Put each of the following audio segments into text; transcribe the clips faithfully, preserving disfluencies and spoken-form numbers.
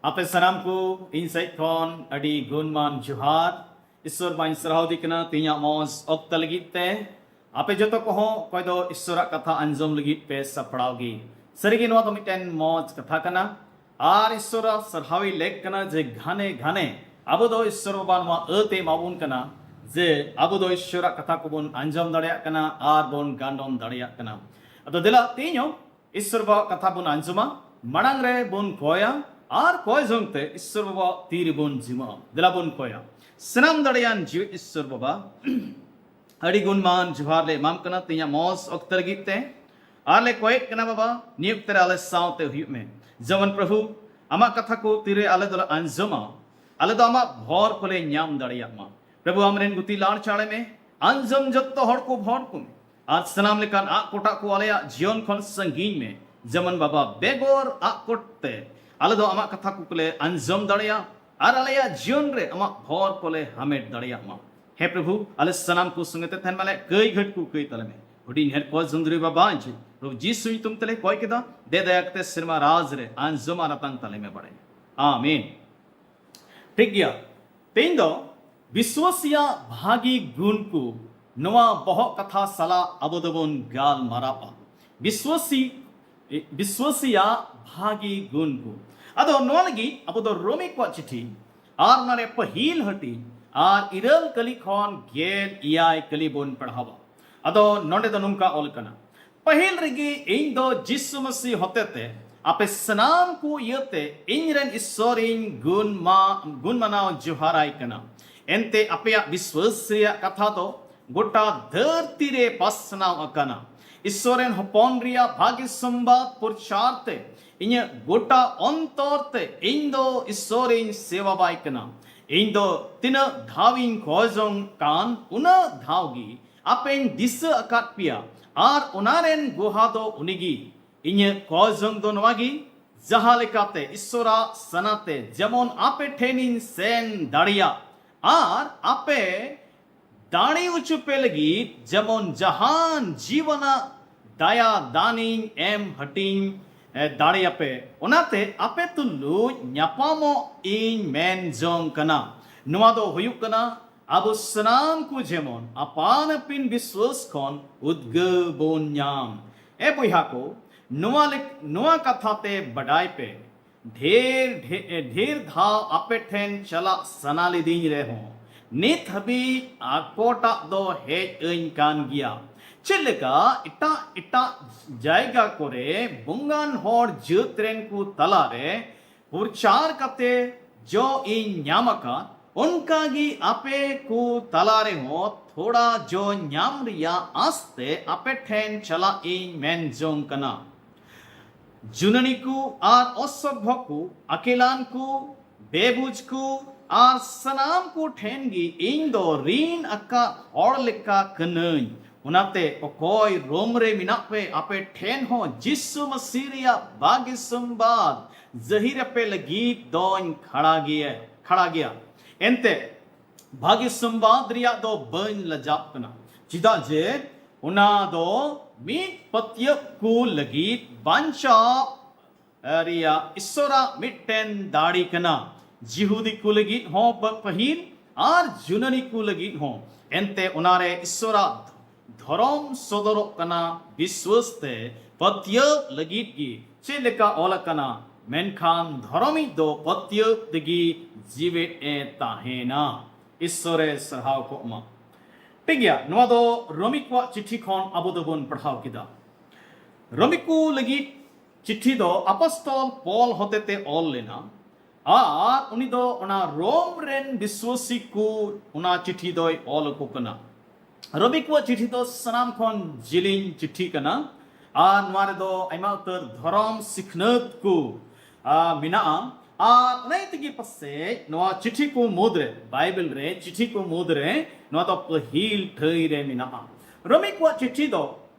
ᱟᱯᱮ ᱥᱟᱱᱟᱢ ᱠᱚ ᱤᱧ ᱥᱮᱫ ᱠᱷᱚᱱ ᱟᱹᱰᱤ ᱜᱩᱱᱢᱟᱱ ᱡᱚᱦᱟᱨ᱾ ᱤᱥᱥᱚᱨ ᱵᱟᱧ ᱥᱟᱨᱦᱟᱣ ᱫᱤ ᱠᱟᱱᱟ ᱛᱮᱦᱮᱧᱟᱜ ᱢᱚᱡᱽ ᱚᱠᱛᱚ ᱞᱟᱹᱜᱤᱫ ᱛᱮ᱾ ᱟᱯᱮ ᱡᱚᱛᱚ ᱠᱚᱦᱚᱸ ᱚᱠᱚᱭ ᱫᱚ ᱤᱥᱥᱚᱨᱟᱜ ᱠᱟᱛᱷᱟ ᱟᱸᱡᱚᱢ ᱞᱟᱹᱜᱤᱫ ᱯᱮ ᱥᱟᱯᱲᱟᱣ ᱜᱮ᱾ ᱥᱟᱹᱨᱤᱜᱮ ᱱᱚᱣᱟ ᱫᱚ ᱢᱤᱫᱴᱮᱱ ᱢᱚᱡᱽ ᱠᱟᱛᱷᱟ ᱠᱟᱱᱟ᱾ ᱟᱨ ᱤᱥᱥᱚᱨᱟᱜ ᱥᱟᱨᱦᱟᱣᱤ ᱞᱮᱠ ᱠᱟᱱᱟ ᱡᱮ ᱜᱷᱟᱱᱮ ᱜᱷᱟᱱᱮ ᱟᱵᱚ ᱫᱚ ᱤᱥᱥᱚᱨ ᱵᱟᱵᱟ ᱱᱚᱣᱟ ᱟᱹᱛᱮ ᱮᱢᱟᱵᱚᱱ ᱠᱟᱱᱟ ᱡᱮ ᱟᱵᱚ ᱫᱚ ᱤᱥᱥᱚᱨᱟᱜ ᱠᱟᱛᱷᱟ ᱠᱚᱵᱚᱱ ᱟᱸᱡᱚᱢ ᱫᱟᱲᱮᱭᱟᱜ ᱠᱟᱱᱟ ᱟᱨ ᱵᱚᱱ ᱜᱟᱱᱰᱚᱱ ᱫᱟᱲᱮᱭᱟᱜ ᱠᱟᱱᱟ᱾ ᱟᱫᱚ ᱫᱮᱞᱟ ᱛᱮᱦᱮᱧ ᱦᱚᱸ ᱤᱥᱥᱚᱨ ᱵᱟᱵᱟᱣᱟᱜ ᱠᱟᱛᱷᱟ ᱵᱚᱱ ᱟᱸᱡᱚᱢᱟ, ᱢᱟᱲᱟᱝ ᱨᱮ ᱵᱚᱱ ᱠᱚᱭᱟ, ᱟᱨ ᱠᱚᱭ ᱡᱚᱝ ᱛᱮ ᱤᱥᱥᱚᱨ ᱵᱟᱵᱟᱣᱟᱜ ᱛᱤ ᱨᱮᱵᱚᱱ ᱡᱤᱢᱟᱹᱜᱼᱟ᱾ ᱫᱮᱞᱟ ᱵᱚᱱ ᱠᱚᱭᱟ᱾ ᱥᱟᱱᱟᱢ ᱫᱟᱲᱮᱭᱟᱱ ᱡᱤᱣᱤ ᱤᱥᱥᱚᱨ ᱵᱟᱵᱟ, ᱟᱹᱰᱤ ᱜᱩᱱᱢᱟᱱ ᱡᱚᱦᱟᱨ ᱞᱮ ᱮᱢᱟᱢ ᱠᱟᱱᱟ ᱛᱮᱦᱮᱧᱟᱜ ᱢᱚᱡᱽ ᱚᱠᱛᱚ ᱞᱟᱹᱜᱤᱫ ᱛᱮ᱾ ᱟᱨ ᱞᱮ ᱠᱚᱭᱮᱫ ᱠᱟᱱᱟ ᱵᱟᱵᱟ, ᱱᱤᱭᱟᱹ ᱚᱠᱛᱮ ᱨᱮ ᱟᱞᱮ ᱥᱟᱶᱛᱮ ᱦᱩᱭᱩᱜ ᱢᱮ᱾ ᱡᱮᱢᱚᱱ ᱯᱨᱚᱵᱷᱩ, ᱟᱢᱟᱜ ᱠᱟᱛᱷᱟ ᱠᱚ ᱛᱤᱨᱮ ᱟᱞᱮ ᱫᱚᱞᱮ ᱟᱸᱡᱚᱢᱟ, ᱟᱞᱮ ᱫᱚ ᱟᱢᱟᱜ ᱵᱷᱚᱨ ᱠᱚᱞᱮ ᱧᱟᱢ ᱫᱟᱲᱮᱭᱟᱜ ᱢᱟ᱾ ᱯᱨᱚᱵᱷᱩ, ᱟᱢᱨᱮᱱ ᱜᱩᱛᱤ ᱞᱟᱲ ᱪᱟᱲᱮ ᱢᱮ, ᱟᱸᱡᱚᱢ ᱡᱚᱛᱚ ᱦᱚᱲ ᱠᱚ ᱵᱷᱚᱨ ᱠᱚᱢᱮ, ᱟᱨ ᱥᱟᱱᱟᱢ ᱞᱮᱠᱟᱱ ᱟᱜ ᱠᱚᱴᱟᱜ ᱠᱚ ᱟᱞᱮᱭᱟᱜ ᱡᱤᱭᱚᱱ ᱠᱷᱚᱱ ᱥᱟᱺᱜᱤᱧ ᱢᱮ᱾ ᱡᱮᱢᱚᱱ ᱵᱟᱵᱟ, ᱵᱮᱜᱚᱨ ᱟᱜ ᱠᱚᱴ ᱛᱮ ᱟᱞᱮ ᱫᱚ ᱟᱢᱟᱜ ᱠᱟᱛᱷᱟ ᱠᱚᱞᱮ ᱟᱸᱡᱚᱢ ᱫᱟᱲᱮᱭᱟᱜ ᱟᱨ ᱟᱞᱮᱭᱟᱜ ᱡᱤᱭᱚᱱ ᱨᱮ ᱟᱢᱟᱜ ᱵᱷᱚᱨ ᱠᱚᱞᱮ ᱦᱟᱢᱮᱴ ᱫᱟᱲᱮᱭᱟᱜ ᱢᱟ᱾ ᱦᱮᱸ ᱯᱨᱚᱵᱷᱩ, ᱟᱞᱮ ᱥᱟᱱᱟᱢ ᱠᱚ ᱥᱚᱸᱜᱮ ᱛᱮ ᱛᱟᱦᱮᱱ ᱢᱟᱞᱮ ᱠᱟᱹᱭ ᱜᱷᱟᱹᱴ ᱠᱚ ᱠᱟᱹᱭ ᱛᱟᱞᱮ ᱢᱮ᱾ ᱦᱩᱰᱤᱧ ᱦᱮᱨ ᱠᱚ ᱡᱚᱱᱫᱨᱤ ᱵᱟᱵᱟ ᱡᱤ, ᱯᱨᱚᱵᱷᱩ ᱡᱤᱥᱩ ᱧᱩᱛᱩᱢ ᱛᱮᱞᱮ ᱠᱚᱭ ᱠᱮᱫᱟ᱾ ᱫᱮ ᱫᱟᱭᱟ ᱠᱟᱛᱮ ᱥᱮᱨᱢᱟ ᱨᱟᱡᱽ ᱨᱮ ᱟᱸᱡᱚᱢ ᱟᱨ ᱟᱛᱟᱝ ᱛᱟᱞᱮ ᱢᱮ ᱵᱟᱲᱮ᱾ ᱟᱢᱮᱱ᱾ ᱴᱷᱤᱠ ᱜᱮᱭᱟ, ᱛᱮᱦᱮᱧ ᱫᱚ ᱵᱤᱥᱣᱟᱥᱤᱭᱟᱜ ᱵᱷᱟᱹᱜᱤ ᱜᱩᱱ ᱠᱚ, ᱱᱚᱣᱟ ᱵᱚᱦᱚᱜ ᱠᱟᱛᱷᱟ ᱥᱟᱞᱟᱜ ᱟᱵᱚ ᱫᱚᱵᱚᱱ ᱜᱟᱞᱢᱟᱨᱟᱣᱟ᱾ ᱵᱤᱥᱣᱟᱥᱤ, ᱵᱤᱥᱣᱟᱥᱤᱭᱟᱜ ᱵᱷᱟᱹᱜᱤ ᱜᱩᱱ ᱠᱚ᱾ ᱟᱫᱚ ᱱᱚᱣᱟ ᱞᱟᱹᱜᱤᱫ ᱟᱵᱚ ᱫᱚ ᱨᱳᱢᱤ ᱠᱚᱣᱟᱜ ᱪᱤᱴᱷᱤ ᱟᱨ ᱚᱱᱟᱨᱮ ᱯᱟᱹᱦᱤᱞ ᱦᱟᱹᱴᱤᱧ ᱟᱨ ᱤᱨᱟᱹᱞ ᱠᱟᱹᱞᱤ ᱠᱷᱚᱱ ᱜᱮᱞ ᱮᱭᱟᱭ ᱠᱟᱹᱞᱤ ᱵᱚᱱ ᱯᱟᱲᱦᱟᱣᱟ᱾ ᱟᱫᱚ ᱱᱚᱰᱮ ᱫᱚ ᱱᱚᱝᱠᱟ ᱚᱞ ᱠᱟᱱᱟ, ᱯᱟᱹᱦᱤᱞ ᱨᱮᱜᱮ ᱤᱧ ᱫᱚ ᱡᱤᱥᱩ ᱢᱟᱹᱥᱤ ᱦᱚᱛᱮᱛᱮ ᱟᱯᱮ ᱥᱟᱱᱟᱢ ᱠᱚ ᱤᱭᱟᱹᱛᱮ ᱤᱧ ᱨᱮᱱ ᱤᱥᱥᱚᱨᱤᱧ ᱜᱩᱱ ᱢᱟ-, ᱜᱩᱱ ᱢᱟᱱᱟᱣ ᱡᱚᱦᱟᱨᱟᱭ ᱠᱟᱱᱟ᱾ ᱮᱱᱛᱮ ᱟᱯᱮᱭᱟᱜ ᱵᱤᱥᱣᱟᱹᱥ ᱨᱮᱭᱟᱜ ᱠᱟᱛᱷᱟ ᱫᱚ ᱜᱚᱴᱟ ᱫᱷᱟᱹᱨᱛᱤ ᱨᱮ ᱯᱟᱥᱱᱟᱣ ᱟᱠᱟᱱᱟ᱾ ᱤᱥᱥᱚᱨ ᱨᱮᱱ ᱦᱚᱯᱚᱱ ᱨᱮᱭᱟᱜ ᱵᱷᱟᱹᱜᱤ ᱥᱚᱢᱵᱟᱫ ᱯᱨᱚᱪᱟᱨ ᱛᱮ ᱤᱧᱟᱹᱜ ᱜᱚᱴᱟ ᱚᱱᱛᱚᱨ ᱛᱮ ᱤᱧ ᱫᱚ ᱤᱥᱥᱚᱨᱤᱧ ᱥᱮᱵᱟ ᱵᱟᱭ ᱠᱟᱱᱟ᱾ ᱤᱧ ᱫᱚ ᱛᱤᱱᱟᱹᱜ ᱫᱷᱟᱣ ᱤᱧ ᱠᱷᱚᱡᱚᱝ ᱠᱟᱱ, ᱩᱱᱟᱹᱜ ᱫᱷᱟᱣ ᱜᱮ ᱟᱯᱮᱧ ᱫᱤᱥᱟᱹ ᱟᱠᱟᱫ ᱯᱮᱭᱟ, ᱟᱨ ᱚᱱᱟ ᱨᱮᱱ ᱜᱚᱦᱟ ᱫᱚ ᱩᱱᱤᱜᱮ᱾ ᱤᱧᱟᱹᱜ ᱠᱷᱚᱡᱚᱝ ᱫᱚ ᱱᱚᱣᱟ ᱜᱮ, ᱡᱟᱦᱟᱸ ᱞᱮᱠᱟᱛᱮ ᱤᱥᱥᱚᱨᱟᱜ ᱥᱟᱱᱟᱛᱮ ᱡᱮᱢᱚᱱ ᱟᱯᱮ ᱴᱷᱮᱱᱤᱧ ᱥᱮᱱ ᱫᱟᱲᱮᱭᱟᱜ, ᱟᱨ ᱟᱯᱮ ᱫᱟᱲᱮ ᱦᱚᱪᱚ ᱯᱮ ᱞᱟᱹᱜᱤᱫ ᱡᱮᱢᱚᱱ ᱡᱟᱦᱟᱱ ᱡᱤᱣᱤ ᱟᱱᱟᱜ ᱫᱟᱭᱟ ᱫᱟᱱᱤᱧ ᱮᱢ ᱦᱟᱹᱴᱤᱧ ᱮ, ᱫᱟᱲᱮᱭᱟᱯᱮ᱾ ᱚᱱᱟᱛᱮ ᱟᱯᱮ ᱛᱩᱞᱩᱡ ᱧᱟᱯᱟᱢᱚᱜ ᱤᱧ ᱢᱮᱱ ᱡᱚᱝ ᱠᱟᱱᱟ᱾ ᱱᱚᱣᱟ ᱫᱚ ᱦᱩᱭᱩᱜ ᱠᱟᱱᱟ, ᱟᱵᱚ ᱥᱟᱱᱟᱢ ᱠᱚ ᱡᱮᱢᱚᱱ ᱟᱯᱟᱱ ᱟᱹᱯᱤᱱ ᱵᱤᱥᱣᱟᱹᱥ ᱠᱷᱚᱱ ᱩᱫᱽᱜᱟᱹᱣ ᱵᱚᱱ ᱧᱟᱢ᱾ ᱮ ᱵᱚᱭᱦᱟ ᱠᱚ, ᱱᱚᱣᱟ ᱞᱮᱠ-, ᱱᱚᱣᱟ ᱠᱟᱛᱷᱟ ᱛᱮ ᱵᱟᱰᱟᱭ ᱯᱮ, ᱰᱷᱮᱨ, ᱰᱷᱮ-, ᱰᱷᱮᱨ ᱫᱷᱟᱣ ᱟᱯᱮ ᱴᱷᱮᱱ ᱪᱟᱞᱟᱜ ᱥᱟᱱᱟ ᱞᱤᱫᱤᱧ ᱨᱮᱦᱚᱸ, ᱱᱤᱛ ᱦᱟᱹᱵᱤᱡ ᱟᱠᱚᱴᱟᱜ ᱫᱚ ᱦᱮᱡ ᱟᱹᱧ ᱠᱟᱱ ᱜᱮᱭᱟ᱾ ᱪᱮᱫ ᱞᱮᱠᱟ ᱮᱴᱟᱜ ᱮᱴᱟᱜ ᱡᱟᱭᱜᱟ ᱠᱚᱨᱮ ᱵᱚᱸᱜᱟᱱ ᱦᱚᱲ ᱡᱟᱹᱛ ᱨᱮᱱ ᱠᱚ ᱛᱟᱞᱟᱨᱮ ᱯᱨᱚᱪᱟᱨ ᱠᱟᱛᱮ ᱡᱚ ᱤᱧ ᱧᱟᱢ ᱟᱠᱟᱫ, ᱚᱱᱠᱟ ᱜᱮ ᱟᱯᱮ ᱠᱚ ᱛᱟᱞᱟ ᱨᱮᱦᱚᱸ ᱛᱷᱚᱲᱟ ᱡᱚ ᱧᱟᱢ ᱨᱮᱭᱟᱜ ᱟᱸᱥ ᱛᱮ ᱟᱯᱮ ᱴᱷᱮᱱ ᱪᱟᱞᱟᱜ ᱤᱧ ᱢᱮᱱ ᱡᱚᱝ ᱠᱟᱱᱟ᱾ ᱡᱩᱱᱟᱹᱱᱤ ᱠᱚ ᱟᱨ ᱚᱥᱚᱵᱷᱭᱚ ᱠᱚ, ᱟᱹᱠᱤᱞᱟᱱ ᱠᱚ, ᱵᱮᱵᱩᱡᱽ ᱠᱚ ᱟᱨ ᱥᱟᱱᱟᱢ ᱠᱚ ᱴᱷᱮᱱ ᱜᱮ ᱤᱧ ᱫᱚ ᱨᱤᱱ ᱟᱠᱟᱫ ᱦᱚᱲ ᱞᱮᱠᱟ ᱠᱟᱹᱱᱟᱹᱧ᱾ ᱚᱱᱟᱛᱮ ᱚᱠᱚᱭ ᱨᱳᱢ ᱨᱮ ᱢᱮᱱᱟᱜ ᱯᱮ, ᱟᱯᱮ ᱴᱷᱮᱱ ᱦᱚᱸ ᱡᱤᱥᱩ ᱢᱟᱹᱥᱤ ᱨᱮᱭᱟᱜ ᱵᱷᱟᱹᱜᱤ ᱥᱚᱢᱵᱟᱫ ᱡᱟᱹᱦᱤᱨ ᱟᱯᱮ ᱞᱟᱹᱜᱤᱫ ᱫᱚᱧ ᱠᱷᱟᱲᱟ ᱜᱮᱭᱟ, ᱠᱷᱟᱲᱟ ᱜᱮᱭᱟ᱾ ᱮᱱᱛᱮ ᱵᱷᱟᱹᱜᱤ ᱥᱚᱢᱵᱟᱫ ᱨᱮᱭᱟᱜ ᱫᱚ ᱵᱟᱹᱧ ᱞᱟᱡᱟᱜ ᱠᱟᱱᱟ, ᱪᱮᱫᱟᱜ ᱡᱮ ᱚᱱᱟ ᱫᱚ ᱢᱤᱫ ᱯᱟᱹᱛᱭᱟᱹᱣ ᱠᱚ ᱞᱟᱹᱜᱤᱫ ᱵᱟᱧᱪᱟᱣ ᱨᱮᱭᱟᱜ ᱤᱥᱥᱚᱨᱟᱜ ᱢᱤᱫᱴᱮᱱ ᱫᱟᱲᱮ ᱠᱟᱱᱟ, ᱡᱤᱦᱩᱫᱤ ᱠᱚ ᱞᱟᱹᱜᱤᱫ ᱦᱚᱸ ᱯᱟᱹ-, ᱯᱟᱹᱦᱤᱞ ᱟᱨ ᱡᱩᱱᱟᱹᱱᱤ ᱠᱚ ᱞᱟᱹᱜᱤᱫ ᱦᱚᱸ᱾ ᱮᱱᱛᱮ ᱚᱱᱟᱨᱮ ᱤᱥᱥᱚᱨᱟᱜ ᱫᱷᱚᱨᱚᱢ ᱥᱚᱫᱚᱨᱚᱜ ᱠᱟᱱᱟ ᱵᱤᱥᱣᱟᱹᱥ ᱛᱮ ᱯᱟᱹᱛᱭᱟᱹᱣ ᱞᱟᱹᱜᱤᱫ ᱜᱮ᱾ ᱪᱮᱫ ᱞᱮᱠᱟ ᱚᱞ ᱟᱠᱟᱱᱟ, "ᱢᱮᱱᱠᱷᱟᱱ ᱫᱷᱚᱨᱚᱢᱤᱡ ᱫᱚ ᱯᱟᱹᱛᱭᱟᱹᱣ ᱛᱮᱜᱮ ᱡᱤᱣᱮᱫ ᱮ ᱛᱟᱦᱮᱱᱟ᱾" ᱤᱥᱥᱚᱨᱮ ᱥᱟᱨᱦᱟᱣ ᱠᱚᱜ ᱢᱟ᱾ ᱴᱷᱤᱠ ᱜᱮᱭᱟ, ᱱᱚᱣᱟ ᱫᱚ ᱨᱳᱢᱤ ᱠᱚᱣᱟᱜ ᱪᱤᱴᱷᱤ ᱠᱷᱚᱱ ᱟᱵᱚ ᱫᱚᱵᱚᱱ ᱯᱟᱲᱦᱟᱣ ᱠᱮᱫᱟ᱾ ᱨᱳᱢᱤ ᱠᱚ ᱞᱟᱹᱜᱤᱫ ᱪᱤᱴᱷᱤ ᱫᱚ ᱟᱯᱚᱥᱛᱚᱞ ᱯᱚᱞ ᱦᱚᱛᱮᱛᱮ ᱚᱞ ᱞᱮᱱᱟ ᱟᱨ ᱩᱱᱤ ᱫᱚ ᱚᱱᱟ ᱨᱳᱢ ᱨᱮᱱ ᱵᱤᱥᱣᱟᱹᱥᱤ ᱠᱚ ᱚᱱᱟ ᱪᱤᱴᱷᱤ ᱫᱚᱭ ᱚᱞ ᱟᱠᱚ ᱠᱟᱱᱟ᱾ ᱨᱳᱢᱤ ᱠᱚᱣᱟᱜ ᱪᱤᱴᱷᱤ ᱫᱚ ᱥᱟᱱᱟᱢ ᱠᱷᱚᱱ ᱡᱮᱞᱮᱧ ᱪᱤᱴᱷᱤ ᱠᱟᱱᱟ ᱟᱨ ᱱᱚᱣᱟ ᱨᱮᱫᱚ ᱟᱭᱢᱟ ᱩᱛᱟᱹᱨ ᱫᱷᱚᱨᱚᱢ ᱥᱤᱠᱷᱱᱟᱹᱛ ᱠᱚ, ᱟ, ᱢᱮᱱᱟᱜᱼᱟ᱾ ᱟᱨ ᱚᱱᱟ ᱛᱮᱜᱮ ᱯᱟᱥᱮᱡ ᱱᱚᱣᱟ ᱪᱤᱴᱷᱤ ᱠᱚ ᱢᱩᱫᱽᱨᱮ, ᱵᱟᱭᱵᱮᱞ ᱨᱮ ᱪᱤᱴᱷᱤ ᱠᱚ ᱢᱩᱫᱽᱨᱮ ᱱᱚᱣᱟ ᱫᱚ ᱯᱟᱹᱦᱤᱞ ᱴᱷᱟᱹᱭ ᱨᱮ ᱢᱮᱱᱟᱜᱼᱟ᱾ ᱨᱳᱢᱤ ᱠᱚᱣᱟᱜ ᱪᱤᱴᱷᱤ ᱫᱚ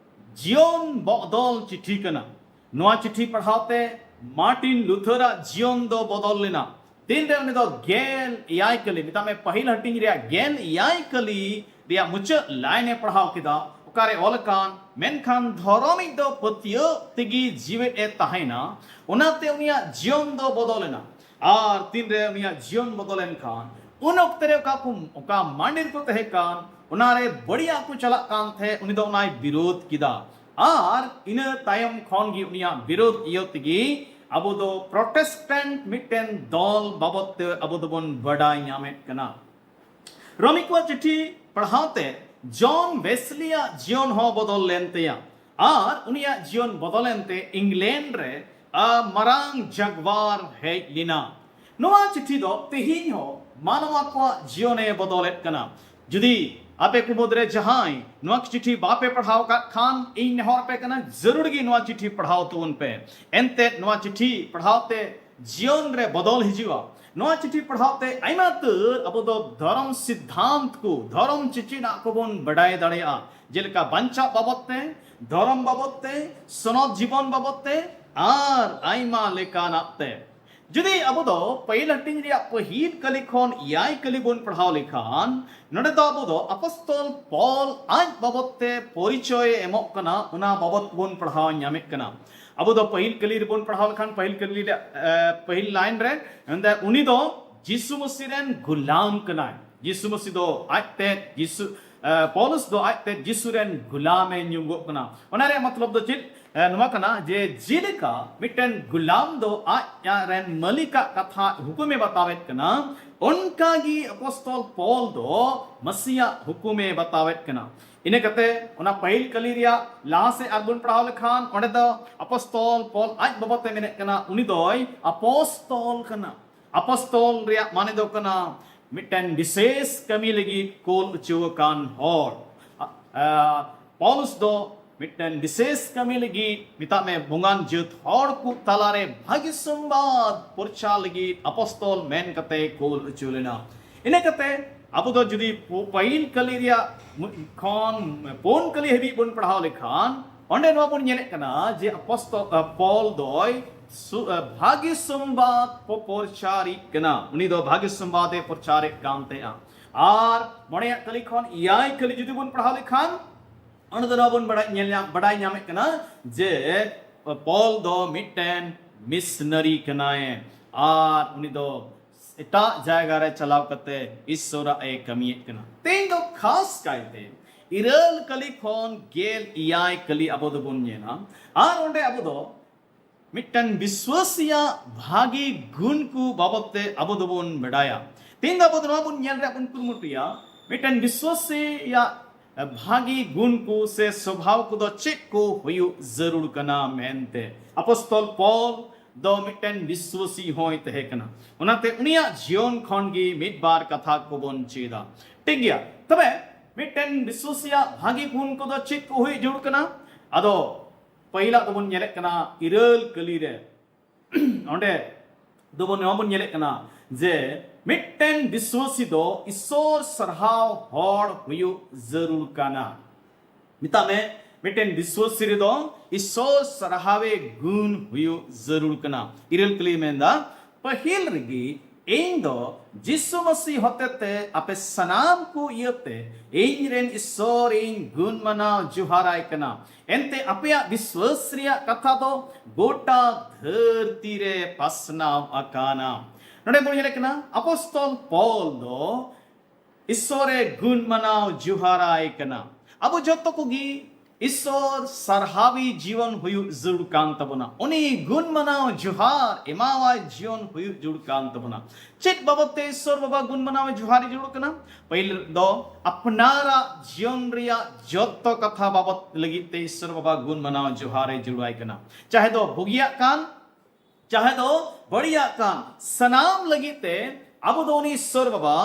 ᱡᱤᱭᱚᱱ ᱵᱚᱫᱚᱞ ᱪᱤᱴᱷᱤ ᱠᱟᱱᱟ᱾ ᱱᱚᱣᱟ ᱪᱤᱴᱷᱤ ᱯᱟᱲᱦᱟᱣ ᱛᱮ ᱢᱟᱨᱴᱤᱱ ᱞᱩᱛᱷᱟᱨᱟᱜ ᱡᱤᱭᱚᱱ ᱫᱚ ᱵᱚᱫᱚᱞ ᱞᱮᱱᱟ᱾ ᱛᱤᱱᱨᱮ ᱩᱱᱤ ᱫᱚ ᱜᱮᱞ ᱮᱭᱟᱭ ᱠᱟᱹᱞᱤ, ᱢᱮᱛᱟᱜ ᱢᱮ, ᱯᱟᱹᱦᱤᱞ ᱦᱟᱹᱴᱤᱧ ᱨᱮᱭᱟᱜ ᱜᱮᱞ ᱮᱭᱟᱭ ᱠᱟᱹᱞᱤ ᱨᱮᱭᱟᱜ ᱢᱩᱪᱟᱹᱫ ᱞᱟᱭᱤᱱ ᱮ ᱯᱟᱲᱦᱟᱣ ᱠᱮᱫᱟ, ᱚᱠᱟᱨᱮ ᱚᱞ ᱟᱠᱟᱱ, ᱢᱮᱱᱠᱷᱟᱱ ᱫᱷᱚᱨᱚᱢᱤᱡ ᱫᱚ ᱯᱟᱹᱛᱭᱟᱹᱣ ᱛᱮᱜᱮ ᱡᱤᱣᱮᱫ ᱮ ᱛᱟᱦᱮᱱᱟ᱾ ᱚᱱᱟᱛᱮ ᱩᱱᱤᱭᱟᱜ ᱡᱤᱭᱚᱱ ᱫᱚ ᱵᱚᱫᱚᱞ ᱮᱱᱟ᱾ ᱟᱨ ᱛᱤᱱᱨᱮ ᱩᱱᱤᱭᱟᱜ ᱡᱤᱭᱚᱱ ᱵᱚᱫᱚᱞ ᱮᱱ ᱠᱷᱟᱱ, ᱩᱱ ᱚᱠᱛᱮ ᱨᱮ ᱚᱠᱟ ᱠᱚ, ᱚᱠᱟ ᱢᱟᱹᱱᱰᱤ ᱨᱮᱠᱚ ᱛᱟᱦᱮᱸ ᱠᱟᱱ, ᱚᱱᱟᱨᱮ ᱵᱟᱹᱲᱤᱡᱟᱜ ᱠᱚ ᱪᱟᱞᱟᱜ ᱠᱟᱱ ᱛᱟᱦᱮᱸ, ᱩᱱᱤ ᱫᱚ ᱚᱱᱟᱭ ᱵᱤᱨᱳᱫᱷ ᱠᱮᱫᱟ᱾ ᱟᱨ ᱤᱱᱟᱹ ᱛᱟᱭᱚᱢ ᱠᱷᱚᱱ ᱜᱮ ᱩᱱᱤᱭᱟᱜ ᱵᱤᱨᱳᱫᱷ ᱤᱭᱟᱹ ᱛᱮᱜᱮ ᱟᱵᱚ ᱫᱚ ᱯᱨᱚᱴᱮᱥᱴᱮᱱᱴ ᱢᱤᱫᱴᱮᱱ ᱫᱚᱞ ᱵᱟᱵᱚᱫ ᱛᱮ ᱟᱵᱚ ᱫᱚᱵᱚᱱ ᱵᱟᱰᱟᱭ ᱧᱟᱢᱮᱫ ᱠᱟᱱᱟ᱾ ᱨᱳᱢᱤ ᱠᱚᱣᱟᱜ ᱪᱤᱴᱷᱤ ᱯᱟᱲᱦᱟᱣ ᱛᱮ ᱡᱚᱱ ᱣᱮᱥᱞᱤᱭᱟᱜ ᱡᱤᱭᱚᱱ ᱦᱚᱸ ᱵᱚᱫᱚᱞ ᱞᱮᱱ ᱛᱟᱭᱟ᱾ ᱟᱨ ᱩᱱᱤᱭᱟᱜ ᱡᱤᱭᱚᱱ ᱵᱚᱫᱚᱞ ᱮᱱᱛᱮ ᱤᱝᱞᱮᱱᱰ ᱨᱮ, ᱟ, ᱢᱟᱨᱟᱝ ᱡᱟᱜᱽᱣᱟᱨ ᱦᱮᱡ ᱞᱮᱱᱟ᱾ ᱱᱚᱣᱟ ᱪᱤᱴᱷᱤ ᱫᱚ ᱛᱮᱦᱮᱧ ᱦᱚᱸ ᱢᱟᱱᱣᱟ ᱠᱚᱣᱟᱜ ᱡᱤᱭᱚᱱᱮ ᱵᱚᱫᱚᱞᱮᱫ ᱠᱟᱱᱟ᱾ ᱡᱩᱫᱤ ᱟᱯᱮ ᱠᱚ ᱢᱩᱫᱽᱨᱮ ᱡᱟᱦᱟᱸᱭ ᱱᱚᱣᱟ ᱪᱤᱴᱷᱤ ᱵᱟᱯᱮ ᱯᱟᱲᱦᱟᱣ ᱟᱠᱟᱫ ᱠᱷᱟᱱ, ᱤᱧ ᱱᱮᱦᱚᱨ ᱟᱯᱮ ᱠᱟᱱᱟ, ᱡᱟᱹᱨᱩᱲ ᱜᱮ ᱱᱚᱣᱟ ᱪᱤᱴᱷᱤ ᱯᱟᱲᱦᱟᱣ ᱛᱟᱵᱚᱱ ᱯᱮ᱾ ᱮᱱᱛᱮᱫ ᱱᱚᱣᱟ ᱪᱤᱴᱷᱤ ᱯᱟᱲᱦᱟᱣ ᱛᱮ ᱡᱤᱭᱚᱱ ᱨᱮ ᱵᱚᱫᱚᱞ ᱦᱤᱡᱩᱜᱼᱟ᱾ ᱱᱚᱣᱟ ᱪᱤᱴᱷᱤ ᱯᱟᱲᱦᱟᱣ ᱛᱮ ᱟᱭᱢᱟ ᱩᱛᱟᱹᱨ ᱟᱵᱚ ᱫᱚ ᱫᱷᱚᱨᱚᱢ ᱥᱤᱫᱽᱫᱷᱟᱱᱛ ᱠᱚ, ᱫᱷᱚᱨᱚᱢ ᱪᱮᱪᱮᱫᱟᱜ ᱠᱚᱵᱚᱱ ᱵᱟᱰᱟᱭ ᱫᱟᱲᱮᱭᱟᱜᱼᱟ᱾ ᱡᱮᱞᱮᱠᱟ ᱵᱟᱧᱪᱟᱜ ᱵᱟᱵᱚᱫ ᱛᱮ, ᱫᱷᱚᱨᱚᱢ ᱵᱟᱵᱚᱫ ᱛᱮ, ᱥᱚᱱᱚᱛ ᱡᱤᱵᱚᱱ ᱵᱟᱵᱚᱫ ᱛᱮ, ᱟᱨ ᱟᱭᱢᱟ ᱞᱮᱠᱟᱱᱟᱜ ᱛᱮ᱾ ᱡᱩᱫᱤ ᱟᱵᱚ ᱫᱚ ᱯᱟᱹᱦᱤᱞ ᱦᱟᱹᱴᱤᱧ ᱨᱮᱭᱟᱜ ᱯᱟᱹᱦᱤᱞ ᱠᱟᱹᱞᱤ ᱠᱷᱚᱱ ᱮᱭᱟᱭ ᱠᱟᱹᱞᱤ ᱵᱚᱱ ᱯᱟᱲᱦᱟᱣ ᱞᱮᱠᱷᱟᱱ, ᱱᱚᱰᱮ ᱫᱚ ᱟᱵᱚ ᱫᱚ ᱟᱯᱚᱥᱛᱚᱞ ᱯᱚᱞ ᱟᱡ ᱵᱟᱵᱚᱫ ᱛᱮ ᱯᱚᱨᱤᱪᱚᱭ ᱮ ᱮᱢᱚᱜ ᱠᱟᱱᱟ, ᱚᱱᱟ ᱵᱟᱵᱚᱫ ᱵᱚᱱ ᱯᱟᱲᱦᱟᱣ ᱧᱟᱢᱮᱫ ᱠᱟᱱᱟ᱾ ᱟᱵᱚ ᱫᱚ ᱯᱟᱹᱦᱤᱞ ᱠᱟᱹᱞᱤ ᱨᱮᱵᱚᱱ ᱯᱟᱲᱦᱟᱣ ᱞᱮᱠᱷᱟᱱ, ᱯᱟᱹᱦᱤᱞ ᱠᱟᱹᱞᱤ ᱨᱮᱭᱟᱜ, ᱮ, ᱯᱟᱹᱦᱤᱞ line ᱨᱮ ᱢᱮᱱᱫᱟ, ᱩᱱᱤ ᱫᱚ ᱡᱤᱥᱩ ᱢᱟᱹᱥᱤ ᱨᱮᱱ ᱜᱩᱞᱟᱢ ᱠᱟᱱᱟᱭ᱾ ᱡᱤᱥᱩ ᱢᱟᱹᱥᱤ ᱫᱚ ᱟᱡᱛᱮ ᱡᱤᱥᱩ, ᱮ, ᱯᱚᱞᱚᱥ ᱫᱚ ᱟᱡᱛᱮ ᱡᱤᱥᱩ ᱨᱮᱱ ᱜᱩᱞᱟᱢᱮ ᱧᱩᱢᱚᱜ ᱠᱟᱱᱟ᱾ ᱚᱱᱟ ᱨᱮᱭᱟᱜ ᱢᱚᱛᱞᱚᱵ ᱫᱚ ᱪᱮᱫ? ᱮ, ᱱᱚᱣᱟ ᱠᱟᱱᱟ ᱡᱮ ᱡᱮᱞᱮᱠᱟ ᱢᱤᱫᱴᱮᱱ ᱜᱩᱞᱟᱢ ᱫᱚ ᱟᱡ, ᱟᱡ ᱨᱮᱱ ᱢᱟᱹᱞᱤᱠᱟᱜ ᱠᱟᱛᱷᱟ ᱦᱩᱠᱩᱢᱮ ᱵᱟᱛᱟᱣᱮᱫ ᱠᱟᱱᱟ, ᱚᱱᱠᱟ ᱜᱮ ᱟᱯᱚᱥᱛᱚᱞ ᱯᱚᱞ ᱫᱚ ᱢᱟᱹᱥᱤᱭᱟᱜ ᱦᱩᱠᱩᱢᱮ ᱵᱟᱛᱟᱣᱮᱫ ᱠᱟᱱᱟ᱾ ᱤᱱᱟᱹ ᱠᱟᱛᱮ ᱚᱱᱟ ᱯᱟᱹᱦᱤᱞ ᱠᱟᱹᱞᱤ ᱨᱮᱭᱟᱜ ᱞᱟᱦᱟ ᱥᱮᱫ ᱟᱨᱵᱚᱱ ᱯᱟᱲᱦᱟᱣ ᱞᱮᱠᱷᱟᱱ, ᱚᱸᱰᱮ ᱫᱚ ᱟᱯᱚᱥᱛᱚᱞ ᱯᱚᱞ ᱟᱡ ᱵᱟᱵᱚᱫ ᱛᱮ ᱢᱮᱱᱮᱫ ᱠᱟᱱᱟ, ᱩᱱᱤ ᱫᱚᱭ ᱟᱯᱚᱥᱛᱚᱞ ᱠᱟᱱᱟ᱾ ᱟᱯᱚᱥᱛᱚᱞ ᱨᱮᱭᱟᱜ ᱢᱟᱱᱮ ᱫᱚ ᱠᱟᱱᱟ ᱢᱤᱫᱴᱮᱱ ᱵᱤᱥᱮᱥ ᱠᱟᱹᱢᱤ ᱞᱟᱹᱜᱤᱫ ᱠᱳᱞ ᱦᱚᱪᱚ ᱟᱠᱟᱱ ᱦᱚᱲ᱾ ᱟ-, ᱟ, ᱯᱚᱞᱚᱥ ᱫᱚ ᱢᱤᱫᱴᱮᱱ ᱵᱤᱥᱮᱥ ᱠᱟᱹᱢᱤ ᱞᱟᱹᱜᱤᱫ, ᱢᱮᱛᱟᱜ ᱢᱮ, ᱵᱚᱸᱜᱟᱱ ᱡᱟᱹᱛ ᱦᱚᱲ ᱠᱚ ᱛᱟᱞᱟᱨᱮ ᱵᱷᱟᱹᱜᱤ ᱥᱚᱢᱵᱟᱫ ᱯᱨᱚᱪᱟᱨ ᱞᱟᱹᱜᱤᱫ ᱟᱯᱚᱥᱛᱚᱞ ᱢᱮᱱ ᱠᱟᱛᱮ ᱠᱳᱞ ᱦᱚᱪᱚ ᱞᱮᱱᱟ᱾ ᱤᱱᱟᱹ ᱠᱟᱛᱮ ᱟᱵᱚ ᱫᱚ ᱡᱩᱫᱤ ᱯᱩ-, ᱯᱟᱹᱦᱤᱞ ᱠᱟᱹᱞᱤ ᱨᱮᱭᱟᱜ ᱢᱩ-, ᱠᱷᱚᱱ ᱯᱩᱱ ᱠᱟᱹᱞᱤ ᱦᱟᱹᱵᱤᱡ ᱵᱚᱱ ᱯᱟᱲᱦᱟᱣ ᱞᱮᱠᱷᱟᱱ, ᱚᱸᱰᱮ ᱱᱚᱣᱟ ᱵᱚᱱ ᱧᱮᱞᱮᱫ ᱠᱟᱱᱟ ᱡᱮ ᱟᱯᱚᱥᱛᱚ-, ᱟ, ᱯᱚᱞ ᱫᱚᱭ ᱥᱩ-, ᱟ, ᱵᱷᱟᱹᱜᱤ ᱥᱚᱢᱵᱟᱫ ᱯᱚ-, ᱯᱨᱚᱪᱟᱨᱤᱡ ᱠᱟᱱᱟ᱾ ᱩᱱᱤ ᱫᱚ ᱵᱷᱟᱹᱜᱤ ᱥᱚᱢᱵᱟᱫ ᱮ ᱯᱨᱚᱪᱟᱨᱮᱫ ᱠᱟᱱ ᱛᱟᱦᱮᱸᱜᱼᱟ᱾ ᱟᱨ ᱢᱚᱬᱮᱭᱟᱜ ᱠᱟᱹᱞᱤ ᱠᱷᱚᱱ ᱮᱭᱟᱭ ᱠᱟᱹᱞᱤ ᱡᱩᱫᱤ ᱵᱚᱱ ᱯᱟᱲᱦᱟᱣ ᱞᱮᱠᱷᱟᱱ, ᱚᱸᱰᱮ ᱫᱚ ᱱᱚᱣᱟ ᱵᱚᱱ ᱵᱟᱲᱟᱭ ᱧᱮᱞ ᱧᱟᱢ ᱵᱟᱰᱟᱭ ᱧᱟᱢᱮᱫ ᱠᱟᱱᱟ ᱡᱮ ᱯᱚᱞ ᱫᱚ ᱢᱤᱫᱴᱮᱱ ᱢᱤᱥᱱᱟᱨᱤ ᱠᱟᱱᱟᱭ ᱟᱨ ᱩᱱᱤ ᱫᱚ ᱮᱴᱟᱜ ᱡᱟᱭᱜᱟ ᱨᱮ ᱪᱟᱞᱟᱣ ᱠᱟᱛᱮ ᱤᱥᱥᱚᱨᱟᱜ ᱮ ᱠᱟᱹᱢᱤᱭᱮᱫ ᱠᱟᱱᱟ᱾ ᱛᱮᱦᱮᱧ ᱫᱚ ᱠᱷᱟᱥ ᱠᱟᱭᱛᱮ ᱤᱨᱟᱹᱞ ᱠᱟᱹᱞᱤ ᱠᱷᱚᱱ ᱜᱮᱞ ᱮᱭᱟᱭ ᱠᱟᱹᱞᱤ ᱟᱵᱚ ᱫᱚᱵᱚᱱ ᱧᱮᱞᱟ ᱟᱨ ᱚᱸᱰᱮ ᱟᱵᱚ ᱫᱚ ᱢᱤᱫᱴᱮᱱ ᱵᱤᱥᱣᱟᱹᱥᱤᱭᱟᱜ ᱵᱷᱟᱹᱜᱤ ᱜᱩᱱ ᱠᱚ ᱵᱟᱵᱚᱫ ᱛᱮ ᱟᱵᱚ ᱫᱚᱵᱚᱱ ᱵᱟᱰᱟᱭᱟ᱾ ᱛᱮᱦᱮᱧ ᱫᱚ ᱟᱵᱚ ᱫᱚ ᱱᱚᱣᱟ ᱵᱚᱱ ᱧᱮᱞ ᱨᱮᱭᱟᱜ ᱵᱚᱱ ᱠᱩᱨᱩᱢᱩᱴᱩᱭᱟ ᱢᱤᱫᱴᱮᱱ ᱵᱤᱥᱣᱟᱹᱥᱤᱭᱟᱜ ᱵᱷᱟᱹᱜᱤ ᱜᱩᱱ ᱠᱚ ᱥᱮ ᱥᱚᱵᱷᱟᱣ ᱠᱚᱫᱚ ᱪᱮᱫ ᱠᱚ ᱦᱩᱭᱩᱜ ᱡᱟᱹᱨᱩᱲ ᱠᱟᱱᱟ ᱢᱮᱱᱛᱮ᱾ ᱟᱯᱚᱥᱛᱚᱞ ᱯᱚᱞ ᱫᱚ ᱢᱤᱫᱴᱮᱱ ᱵᱤᱥᱣᱟᱹᱥᱤ ᱦᱚᱸᱭ ᱛᱟᱦᱮᱸ ᱠᱟᱱᱟ, ᱚᱱᱟᱛᱮ ᱩᱱᱤᱭᱟᱜ ᱡᱤᱭᱚᱱ ᱠᱷᱚᱱ ᱜᱮ ᱢᱤᱫ ᱵᱟᱨ ᱠᱟᱛᱷᱟ ᱠᱚᱵᱚᱱ ᱪᱮᱫᱟ᱾ ᱴᱷᱤᱠ ᱜᱮᱭᱟ, ᱛᱚᱵᱮ ᱢᱤᱫᱴᱮᱱ ᱵᱤᱥᱣᱟᱹᱥᱤᱭᱟᱜ ᱵᱷᱟᱹᱜᱤ ᱜᱩᱱ ᱠᱚᱫᱚ ᱪᱮᱫ ᱠᱚ ᱦᱩᱭ ᱡᱟᱹᱨᱩᱲ ᱠᱟᱱᱟ? ᱟᱫᱚ ᱯᱟᱹᱦᱤᱞᱟᱜ ᱫᱚᱵᱚᱱ ᱧᱮᱞᱮᱫ ᱠᱟᱱᱟ ᱤᱨᱟᱹᱞ ᱠᱟᱹᱞᱤ ᱨᱮ᱾ ᱚᱸᱰᱮ ᱫᱚᱵᱚᱱ ᱱᱚᱣᱟ ᱵᱚᱱ ᱧᱮᱞᱮᱫ ᱠᱟᱱᱟ ᱡᱮ ᱢᱤᱫᱴᱮᱱ ᱵᱤᱥᱣᱟᱹᱥᱤ ᱫᱚ ᱤᱥᱥᱚᱨ ᱥᱟᱨᱦᱟᱣ ᱦᱚᱲ ᱦᱩᱭᱩᱜ ᱡᱟᱹᱨᱩᱲ ᱠᱟᱱᱟ᱾ ᱢᱮᱛᱟᱜ ᱢᱮ, ᱢᱤᱫᱴᱮᱱ ᱵᱤᱥᱣᱟᱹᱥᱤ ᱨᱮᱫᱚ ᱤᱥᱥᱚᱨ ᱥᱟᱨᱦᱟᱣᱮ ᱜᱩᱱ ᱦᱩᱭᱩᱜ ᱡᱟᱹᱨᱩᱲ ᱠᱟᱱᱟ᱾ ᱤᱨᱟᱹᱞ ᱠᱟᱹᱞᱤ ᱢᱮᱱᱫᱟ, ᱯᱟᱹᱦᱤᱞ ᱨᱮᱜᱮ ᱤᱧ ᱫᱚ ᱡᱤᱥᱩ ᱢᱟᱹᱥᱤ ᱦᱚᱛᱮᱛᱮ ᱟᱯᱮ ᱥᱟᱱᱟᱢ ᱠᱚ ᱤᱭᱟᱹᱛᱮ ᱤᱧ ᱨᱮᱱ ᱤᱥᱥᱚᱨ ᱤᱧ ᱜᱩᱱ ᱢᱟᱱᱟᱣ ᱡᱚᱦᱟᱨᱟᱭ ᱠᱟᱱᱟ᱾ ᱮᱱᱛᱮ ᱟᱯᱮᱭᱟᱜ ᱵᱤᱥᱣᱟᱹᱥ ᱨᱮᱭᱟᱜ ᱠᱟᱛᱷᱟ ᱫᱚ ᱜᱚᱴᱟ ᱫᱷᱟᱹᱨᱛᱤ ᱨᱮ ᱯᱟᱥᱱᱟᱣ ᱟᱠᱟᱱᱟ᱾ ᱱᱚᱰᱮ ᱵᱚᱱ ᱧᱮᱞᱮᱫ ᱠᱟᱱᱟ ᱟᱯᱚᱥᱛᱚᱞ ᱯᱚᱞ ᱫᱚ ᱤᱥᱥᱚᱨᱮ ᱜᱩᱱ ᱢᱟᱱᱟᱣ ᱡᱚᱦᱟᱨᱟᱭ ᱠᱟᱱᱟ᱾ ᱟᱵᱚ ᱡᱚᱛᱚ ᱠᱚᱜᱮ ᱤᱥᱥᱚᱨ ᱥᱟᱨᱦᱟᱣᱤ ᱡᱤᱭᱚᱱ ᱦᱩᱭᱩᱜ ᱡᱟᱹᱨᱩᱲ ᱠᱟᱱ ᱛᱟᱵᱚᱱᱟ, ᱩᱱᱤ ᱜᱩᱱ ᱢᱟᱱᱟᱣ ᱡᱚᱦᱟᱨ ᱮᱢᱟᱣᱟᱭ ᱡᱤᱭᱚᱱ ᱦᱩᱭᱩᱜ ᱡᱟᱹᱨᱩᱲ ᱠᱟᱱ ᱛᱟᱵᱚᱱᱟ᱾ ᱪᱮᱫ ᱵᱟᱵᱚᱛ ᱛᱮ ᱤᱥᱥᱚᱨ ᱵᱟᱵᱟ ᱜᱩᱱ ᱢᱟᱱᱟᱣ ᱡᱚᱦᱟᱨ ᱡᱟᱹᱨᱩᱲ ᱠᱟᱱᱟ? ᱯᱟᱹᱦᱤᱞ ᱫᱚ ᱟᱯᱱᱟᱨᱟᱜ ᱡᱤᱭᱚᱱ ᱨᱮᱭᱟᱜ ᱡᱚᱛᱚ ᱠᱟᱛᱷᱟ ᱵᱟᱵᱚᱛ ᱞᱟᱹᱜᱤᱫ ᱛᱮ ᱤᱥᱥᱚᱨ ᱵᱟᱵᱟ ᱜᱩᱱ ᱢᱟᱱᱟᱣ ᱡᱚᱦᱟᱨᱮ ᱡᱟᱹᱨᱩᱲᱟᱭ ᱠᱟᱱᱟ, ᱪᱟᱦᱮ ᱫᱚ ᱵᱩᱜᱤᱭᱟᱜ ᱠᱟᱱ ᱪᱟᱦᱮ ᱫᱚ ᱵᱟᱹᱲᱤᱡᱟᱜ ᱠᱟᱱ, ᱥᱟᱱᱟᱢ ᱞᱟᱹᱜᱤᱫ ᱛᱮ ᱟᱵᱚ ᱫᱚ ᱩᱱᱤ ᱤᱥᱥᱚᱨ ᱵᱟᱵᱟ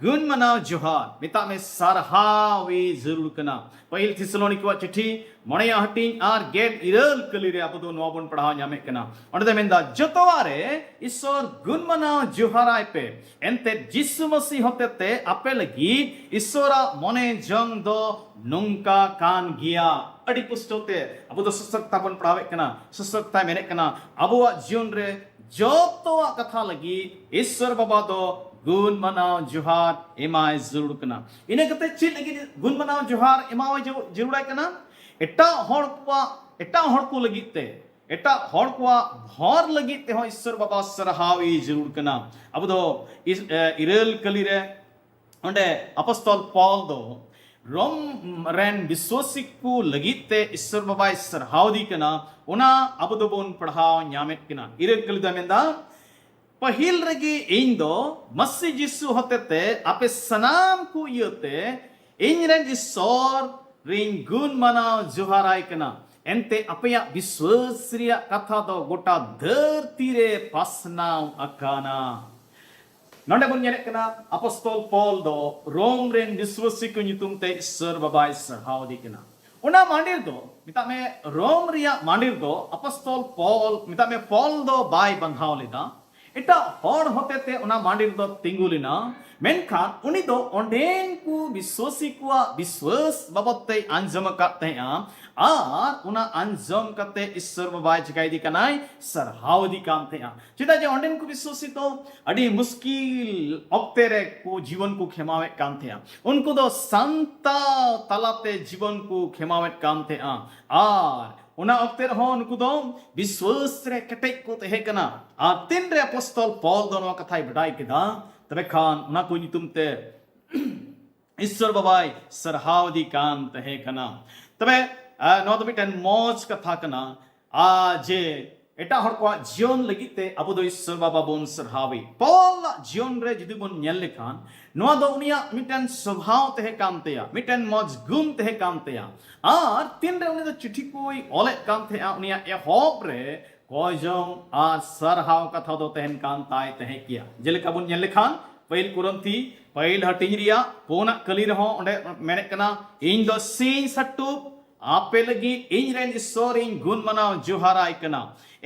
ᱜᱩᱱ ᱢᱟᱱᱟᱣ ᱡᱚᱦᱟᱨ, ᱢᱮᱛᱟᱜ ᱢᱮ, ᱥᱟᱨᱦᱟᱣᱤ ᱡᱟᱹᱨᱩᱲ ᱠᱟᱱᱟ᱾ ᱯᱟᱹᱦᱤᱞ ᱛᱷᱮᱥᱟᱞᱳᱱᱤᱠ ᱠᱚᱣᱟᱜ ᱪᱤᱴᱷᱤ ᱢᱚᱬᱮᱭᱟᱜ ᱦᱟᱹᱴᱤᱧ ᱟᱨ ᱜᱮᱞ ᱤᱨᱟᱹᱞ ᱠᱟᱹᱞᱤ ᱨᱮ ᱟᱵᱚ ᱫᱚ ᱱᱚᱣᱟ ᱵᱚᱱ ᱯᱟᱲᱦᱟᱣ ᱧᱟᱢᱮᱫ ᱠᱟᱱᱟ᱾ ᱚᱸᱰᱮ ᱫᱚ ᱢᱮᱱᱫᱟ, ᱡᱚᱛᱚᱣᱟᱜ ᱨᱮ ᱤᱥᱥᱚᱨ ᱜᱩᱱ ᱢᱟᱱᱟᱣ ᱡᱚᱦᱟᱨᱟᱭ ᱯᱮ, ᱮᱱᱛᱮ ᱡᱤᱥᱩ ᱢᱟᱹᱥᱤ ᱦᱚᱛᱮᱛᱮ ᱟᱯᱮ ᱞᱟᱹᱜᱤᱫ ᱤᱥᱥᱚᱨᱟᱜ ᱢᱚᱱᱮ ᱡᱚᱝ ᱫᱚ ᱱᱚᱝᱠᱟ ᱠᱟᱱ ᱜᱮᱭᱟ᱾ ᱟᱹᱰᱤ ᱯᱩᱥᱴᱟᱹᱣ ᱛᱮ ᱟᱵᱚ ᱫᱚ ᱥᱚᱥᱚᱠᱛᱟ ᱵᱚᱱ ᱯᱟᱲᱦᱟᱣᱮᱫ ᱠᱟᱱᱟ᱾ ᱥᱚᱥᱚᱠᱛᱟᱭ ᱢᱮᱱᱮᱫ ᱠᱟᱱᱟ, ᱟᱵᱚᱣᱟᱜ ᱡᱤᱭᱚᱱ ᱨᱮ ᱡᱚᱛᱚᱣᱟᱜ ᱠᱟᱛᱷᱟ ᱞᱟᱹᱜᱤᱫ ᱤᱥᱥᱚᱨ ᱵᱟᱵᱟ ᱫᱚ ᱜᱩᱱ ᱢᱟᱱᱟᱣ ᱡᱚᱦᱟᱨ ᱮᱢᱟᱭ ᱡᱟᱹᱨᱩᱲ ᱠᱟᱱᱟ᱾ ᱤᱱᱟᱹ ᱠᱟᱛᱮ ᱪᱮᱫ ᱞᱟᱹᱜᱤᱫ ᱜᱩᱱ ᱢᱟᱱᱟᱣ ᱡᱚᱦᱟᱨ ᱮᱢᱟᱣᱟᱭ ᱡᱟᱹᱨᱩᱲᱟᱭ ᱠᱟᱱᱟ? ᱮᱴᱟᱜ ᱦᱚᱲ ᱠᱚᱣᱟᱜ, ᱮᱴᱟᱜ ᱦᱚᱲ ᱠᱚ ᱞᱟᱹᱜᱤᱫ ᱛᱮ, ᱮᱴᱟᱜ ᱦᱚᱲ ᱠᱚᱣᱟᱜ ᱵᱷᱚᱨ ᱞᱟᱹᱜᱤᱫ ᱛᱮᱦᱚᱸ ᱤᱥᱥᱚᱨ ᱵᱟᱵᱟ ᱥᱟᱨᱦᱟᱣ ᱤᱧ ᱡᱟᱹᱨᱩᱲ ᱠᱟᱱᱟ᱾ ᱟᱵᱚ ᱫᱚ ᱤᱨᱟᱹᱞ ᱠᱟᱹᱞᱤ ᱨᱮ ᱚᱸᱰᱮ ᱟᱯᱚᱥᱛᱚᱞ ᱯᱚᱞ ᱫᱚ ᱨᱳᱢ ᱨᱮᱱ ᱵᱤᱥᱣᱟᱥᱤ ᱠᱚ ᱞᱟᱹᱜᱤᱫ ᱛᱮ ᱤᱥᱥᱚᱨ ᱵᱟᱵᱟᱭ ᱥᱟᱨᱦᱟᱣᱫᱤ ᱠᱟᱱᱟ, ᱚᱱᱟ ᱟᱵᱚ ᱫᱚᱵᱚᱱ ᱯᱟᱲᱦᱟᱣ ᱧᱟᱢᱮᱫ ᱠᱟᱱᱟ᱾ ᱤᱨᱟᱹᱞ ᱠᱟᱹᱞᱤ ᱫᱚ ᱢᱮᱱᱫᱟ, ᱯᱟᱹᱦᱤᱞ ᱨᱮᱜᱮ ᱤᱧ ᱫᱚ ᱢᱟᱹᱥᱤ ᱡᱤᱥᱩ ᱦᱚᱛᱮᱛᱮ ᱟᱯᱮ ᱥᱟᱱᱟᱢ ᱠᱚ ᱤᱭᱟᱹᱛᱮ ᱤᱧ ᱨᱮᱱ ᱤᱥᱥᱚᱨ ᱨᱤᱧ ᱜᱩᱱ ᱢᱟᱱᱟᱣ ᱡᱚᱦᱟᱨᱟᱭ ᱠᱟᱱᱟ᱾ ᱮᱱᱛᱮ ᱟᱯᱮᱭᱟᱜ ᱵᱤᱥᱣᱟᱥ ᱨᱮᱭᱟᱜ ᱠᱟᱛᱷᱟ ᱫᱚ ᱜᱚᱴᱟ ᱫᱷᱟᱹᱨᱛᱤ ᱨᱮ ᱯᱟᱥᱱᱟᱣ ᱟᱠᱟᱱᱟ᱾ ᱱᱚᱰᱮ ᱵᱚᱱ ᱧᱮᱞᱮᱫ ᱠᱟᱱᱟ, ᱟᱯᱚᱥᱛᱚᱞ ᱯᱚᱞ ᱫᱚ ᱨᱳᱢ ᱨᱮᱱ ᱵᱤᱥᱣᱟᱥᱤ ᱠᱚ ᱧᱩᱛᱩᱢ ᱛᱮ ᱤᱥᱥᱚᱨ ᱵᱟᱵᱟᱭ ᱥᱟᱨᱦᱟᱣ ᱤᱫᱤ ᱠᱟᱱᱟ᱾ ᱚᱱᱟ ᱢᱟᱸᱰᱮᱨ ᱫᱚ, ᱢᱮᱛᱟᱜ ᱢᱮ, ᱨᱳᱢ ᱨᱮᱭᱟᱜ ᱢᱟᱸᱰᱮᱨ ᱫᱚ ᱟᱯᱚᱥᱛᱚᱞ ᱯᱚᱞ, ᱢᱮᱛᱟᱜ ᱢᱮ, ᱯᱚᱞ ᱫᱚ ᱵᱟᱭ ᱵᱟᱸᱫᱷᱟᱣ ᱞᱮᱫᱟ᱾ ᱮᱴᱟᱜ ᱦᱚᱲ ᱦᱚᱛᱮᱛᱮ ᱚᱱᱟ ᱢᱟᱸᱰᱮᱨ ᱫᱚ ᱛᱤᱸᱜᱩ ᱞᱮᱱᱟ᱾ ᱢᱮᱱᱠᱷᱟᱱ ᱩᱱᱤ ᱫᱚ ᱚᱸᱰᱮᱱ ᱠᱚ ᱵᱤᱥᱣᱟᱥᱤ ᱠᱚᱣᱟᱜ ᱵᱤᱥᱣᱟᱥ ᱵᱟᱵᱚᱫ ᱛᱮᱭ ᱟᱸᱡᱚᱢ ᱟᱠᱟᱫ ᱛᱟᱦᱮᱸᱜᱼᱟ᱾ ᱟᱨ ᱚᱱᱟ ᱟᱸᱡᱚᱢ ᱠᱟᱛᱮ ᱤᱥᱥᱚᱨ ᱵᱟᱵᱟᱭ ᱪᱤᱠᱟᱹᱭᱮᱫᱤ ᱠᱟᱱᱟᱭ? ᱥᱟᱨᱦᱟᱣ ᱤᱫᱤ ᱠᱟᱱ ᱛᱟᱦᱮᱸᱜᱼᱟ᱾ ᱪᱮᱫᱟᱜ ᱡᱮ ᱚᱸᱰᱮᱱ ᱠᱚ ᱵᱤᱥᱣᱟᱥᱤ ᱫᱚ ᱟᱹᱰᱤ ᱢᱩᱥᱠᱤᱞ ᱚᱠᱛᱮ ᱨᱮ ᱠᱚ ᱡᱤᱵᱚᱱ ᱠᱚ ᱠᱷᱮᱢᱟᱣᱮᱫ ᱠᱟᱱ ᱛᱟᱦᱮᱸᱜᱼᱟ᱾ ᱩᱱᱠᱩ ᱫᱚ ᱥᱟᱱᱛᱟᱣ ᱛᱟᱞᱟᱛᱮ ᱡᱤᱵᱚᱱ ᱠᱚ ᱠᱷᱮᱢᱟᱣᱮᱫ ᱠᱟᱱ ᱛᱟᱦᱮᱸᱜᱼᱟ᱾ ᱟᱨ ᱚᱱᱟ ᱚᱠᱛᱮ ᱨᱮᱦᱚᱸ ᱱᱩᱠᱩ ᱫᱚ ᱵᱤᱥᱣᱟᱥ ᱨᱮ ᱠᱮᱴᱮᱡ ᱠᱚ ᱛᱟᱦᱮᱸ ᱠᱟᱱᱟ᱾ ᱟᱨ ᱛᱤᱱᱨᱮ ᱟᱯᱚᱥᱛᱚᱞ ᱯᱚᱞ ᱫᱚ ᱱᱚᱣᱟ ᱠᱟᱛᱷᱟᱭ ᱵᱟᱰᱟᱭ ᱠᱮᱫᱟ, ᱛᱚᱵᱮ ᱠᱷᱟᱱ ᱚᱱᱟ ᱠᱚ ᱧᱩᱛᱩᱢ ᱛᱮ ᱤᱥᱥᱚᱨ ᱵᱟᱵᱟᱭ ᱥᱟᱨᱦᱟᱣ ᱤᱫᱤ ᱠᱟᱱ ᱛᱟᱦᱮᱸ ᱠᱟᱱᱟ᱾ ᱛᱚᱵᱮ, ᱟ, ᱱᱚᱣᱟ ᱫᱚ ᱢᱤᱫᱴᱮᱱ ᱢᱚᱡᱽ ᱠᱟᱛᱷᱟ ᱠᱟᱱᱟ, ᱟ, ᱡᱮ ᱮᱴᱟᱜ ᱦᱚᱲ ᱠᱚᱣᱟᱜ ᱡᱤᱭᱚᱱ ᱞᱟᱹᱜᱤᱫ ᱛᱮ ᱟᱵᱚ ᱫᱚ ᱤᱥᱥᱚᱨ ᱵᱟᱵᱟ ᱵᱚᱱ ᱥᱟᱨᱦᱟᱣᱮ᱾ ᱯᱚᱞᱟᱜ ᱡᱤᱭᱚᱱ ᱨᱮ ᱡᱩᱫᱤ ᱵᱚᱱ ᱧᱮᱞ ᱞᱮᱠᱷᱟᱱ, ᱱᱚᱣᱟ ᱫᱚ ᱩᱱᱤᱭᱟᱜ ᱢᱤᱫᱴᱮᱱ ᱥᱚᱵᱷᱟᱣ ᱛᱟᱦᱮᱸ ᱠᱟᱱ ᱛᱟᱭᱟ, ᱢᱤᱫᱴᱮᱱ ᱢᱚᱡᱽ ᱜᱩᱱ ᱛᱟᱦᱮᱸ ᱠᱟᱱ ᱛᱟᱭᱟ᱾ ᱟᱨ ᱛᱤᱱᱨᱮ ᱩᱱᱤ ᱫᱚ ᱪᱤᱴᱷᱤ ᱠᱚᱭ ᱚᱞᱮᱫ ᱠᱟᱱ ᱛᱟᱦᱮᱸᱜᱼᱟ, ᱩᱱᱤᱭᱟᱜ ᱮᱦᱚᱵ ᱨᱮ ᱠᱚᱭᱡᱚᱝ ᱟᱨ ᱥᱟᱨᱦᱟᱣ ᱠᱟᱛᱷᱟ ᱫᱚ ᱛᱟᱦᱮᱱ ᱠᱟᱱ ᱛᱟᱭ ᱛᱟᱦᱮᱸ ᱠᱮᱭᱟ᱾ ᱡᱮᱞᱮᱠᱟ ᱵᱚᱱ ᱧᱮᱞ ᱞᱮᱠᱷᱟᱱ, ᱯᱟᱹᱦᱤᱞ ᱠᱚᱨᱤᱱᱛᱷᱤ, ᱯᱟᱹᱦᱤᱞ ᱦᱟᱹᱴᱤᱧ ᱨᱮᱭᱟᱜ ᱯᱩᱱᱟᱜ ᱠᱟᱹᱞᱤ ᱨᱮᱦᱚᱸ ᱚᱸᱰᱮ ᱢᱮᱱᱮᱫ ᱠᱟᱱᱟ, ᱤᱧ ᱫᱚ ᱥᱤᱧ ᱥᱟᱹᱴᱩᱵ ᱟᱯᱮ ᱞᱟᱹᱜᱤᱫ ᱤᱧ ᱨᱮᱱ ᱤᱥᱥᱚᱨ ᱤᱧ ᱜᱩᱱ ᱢᱟᱱᱟᱣ ᱡᱚᱦᱟᱨᱟᱭ ᱠᱟᱱᱟ᱾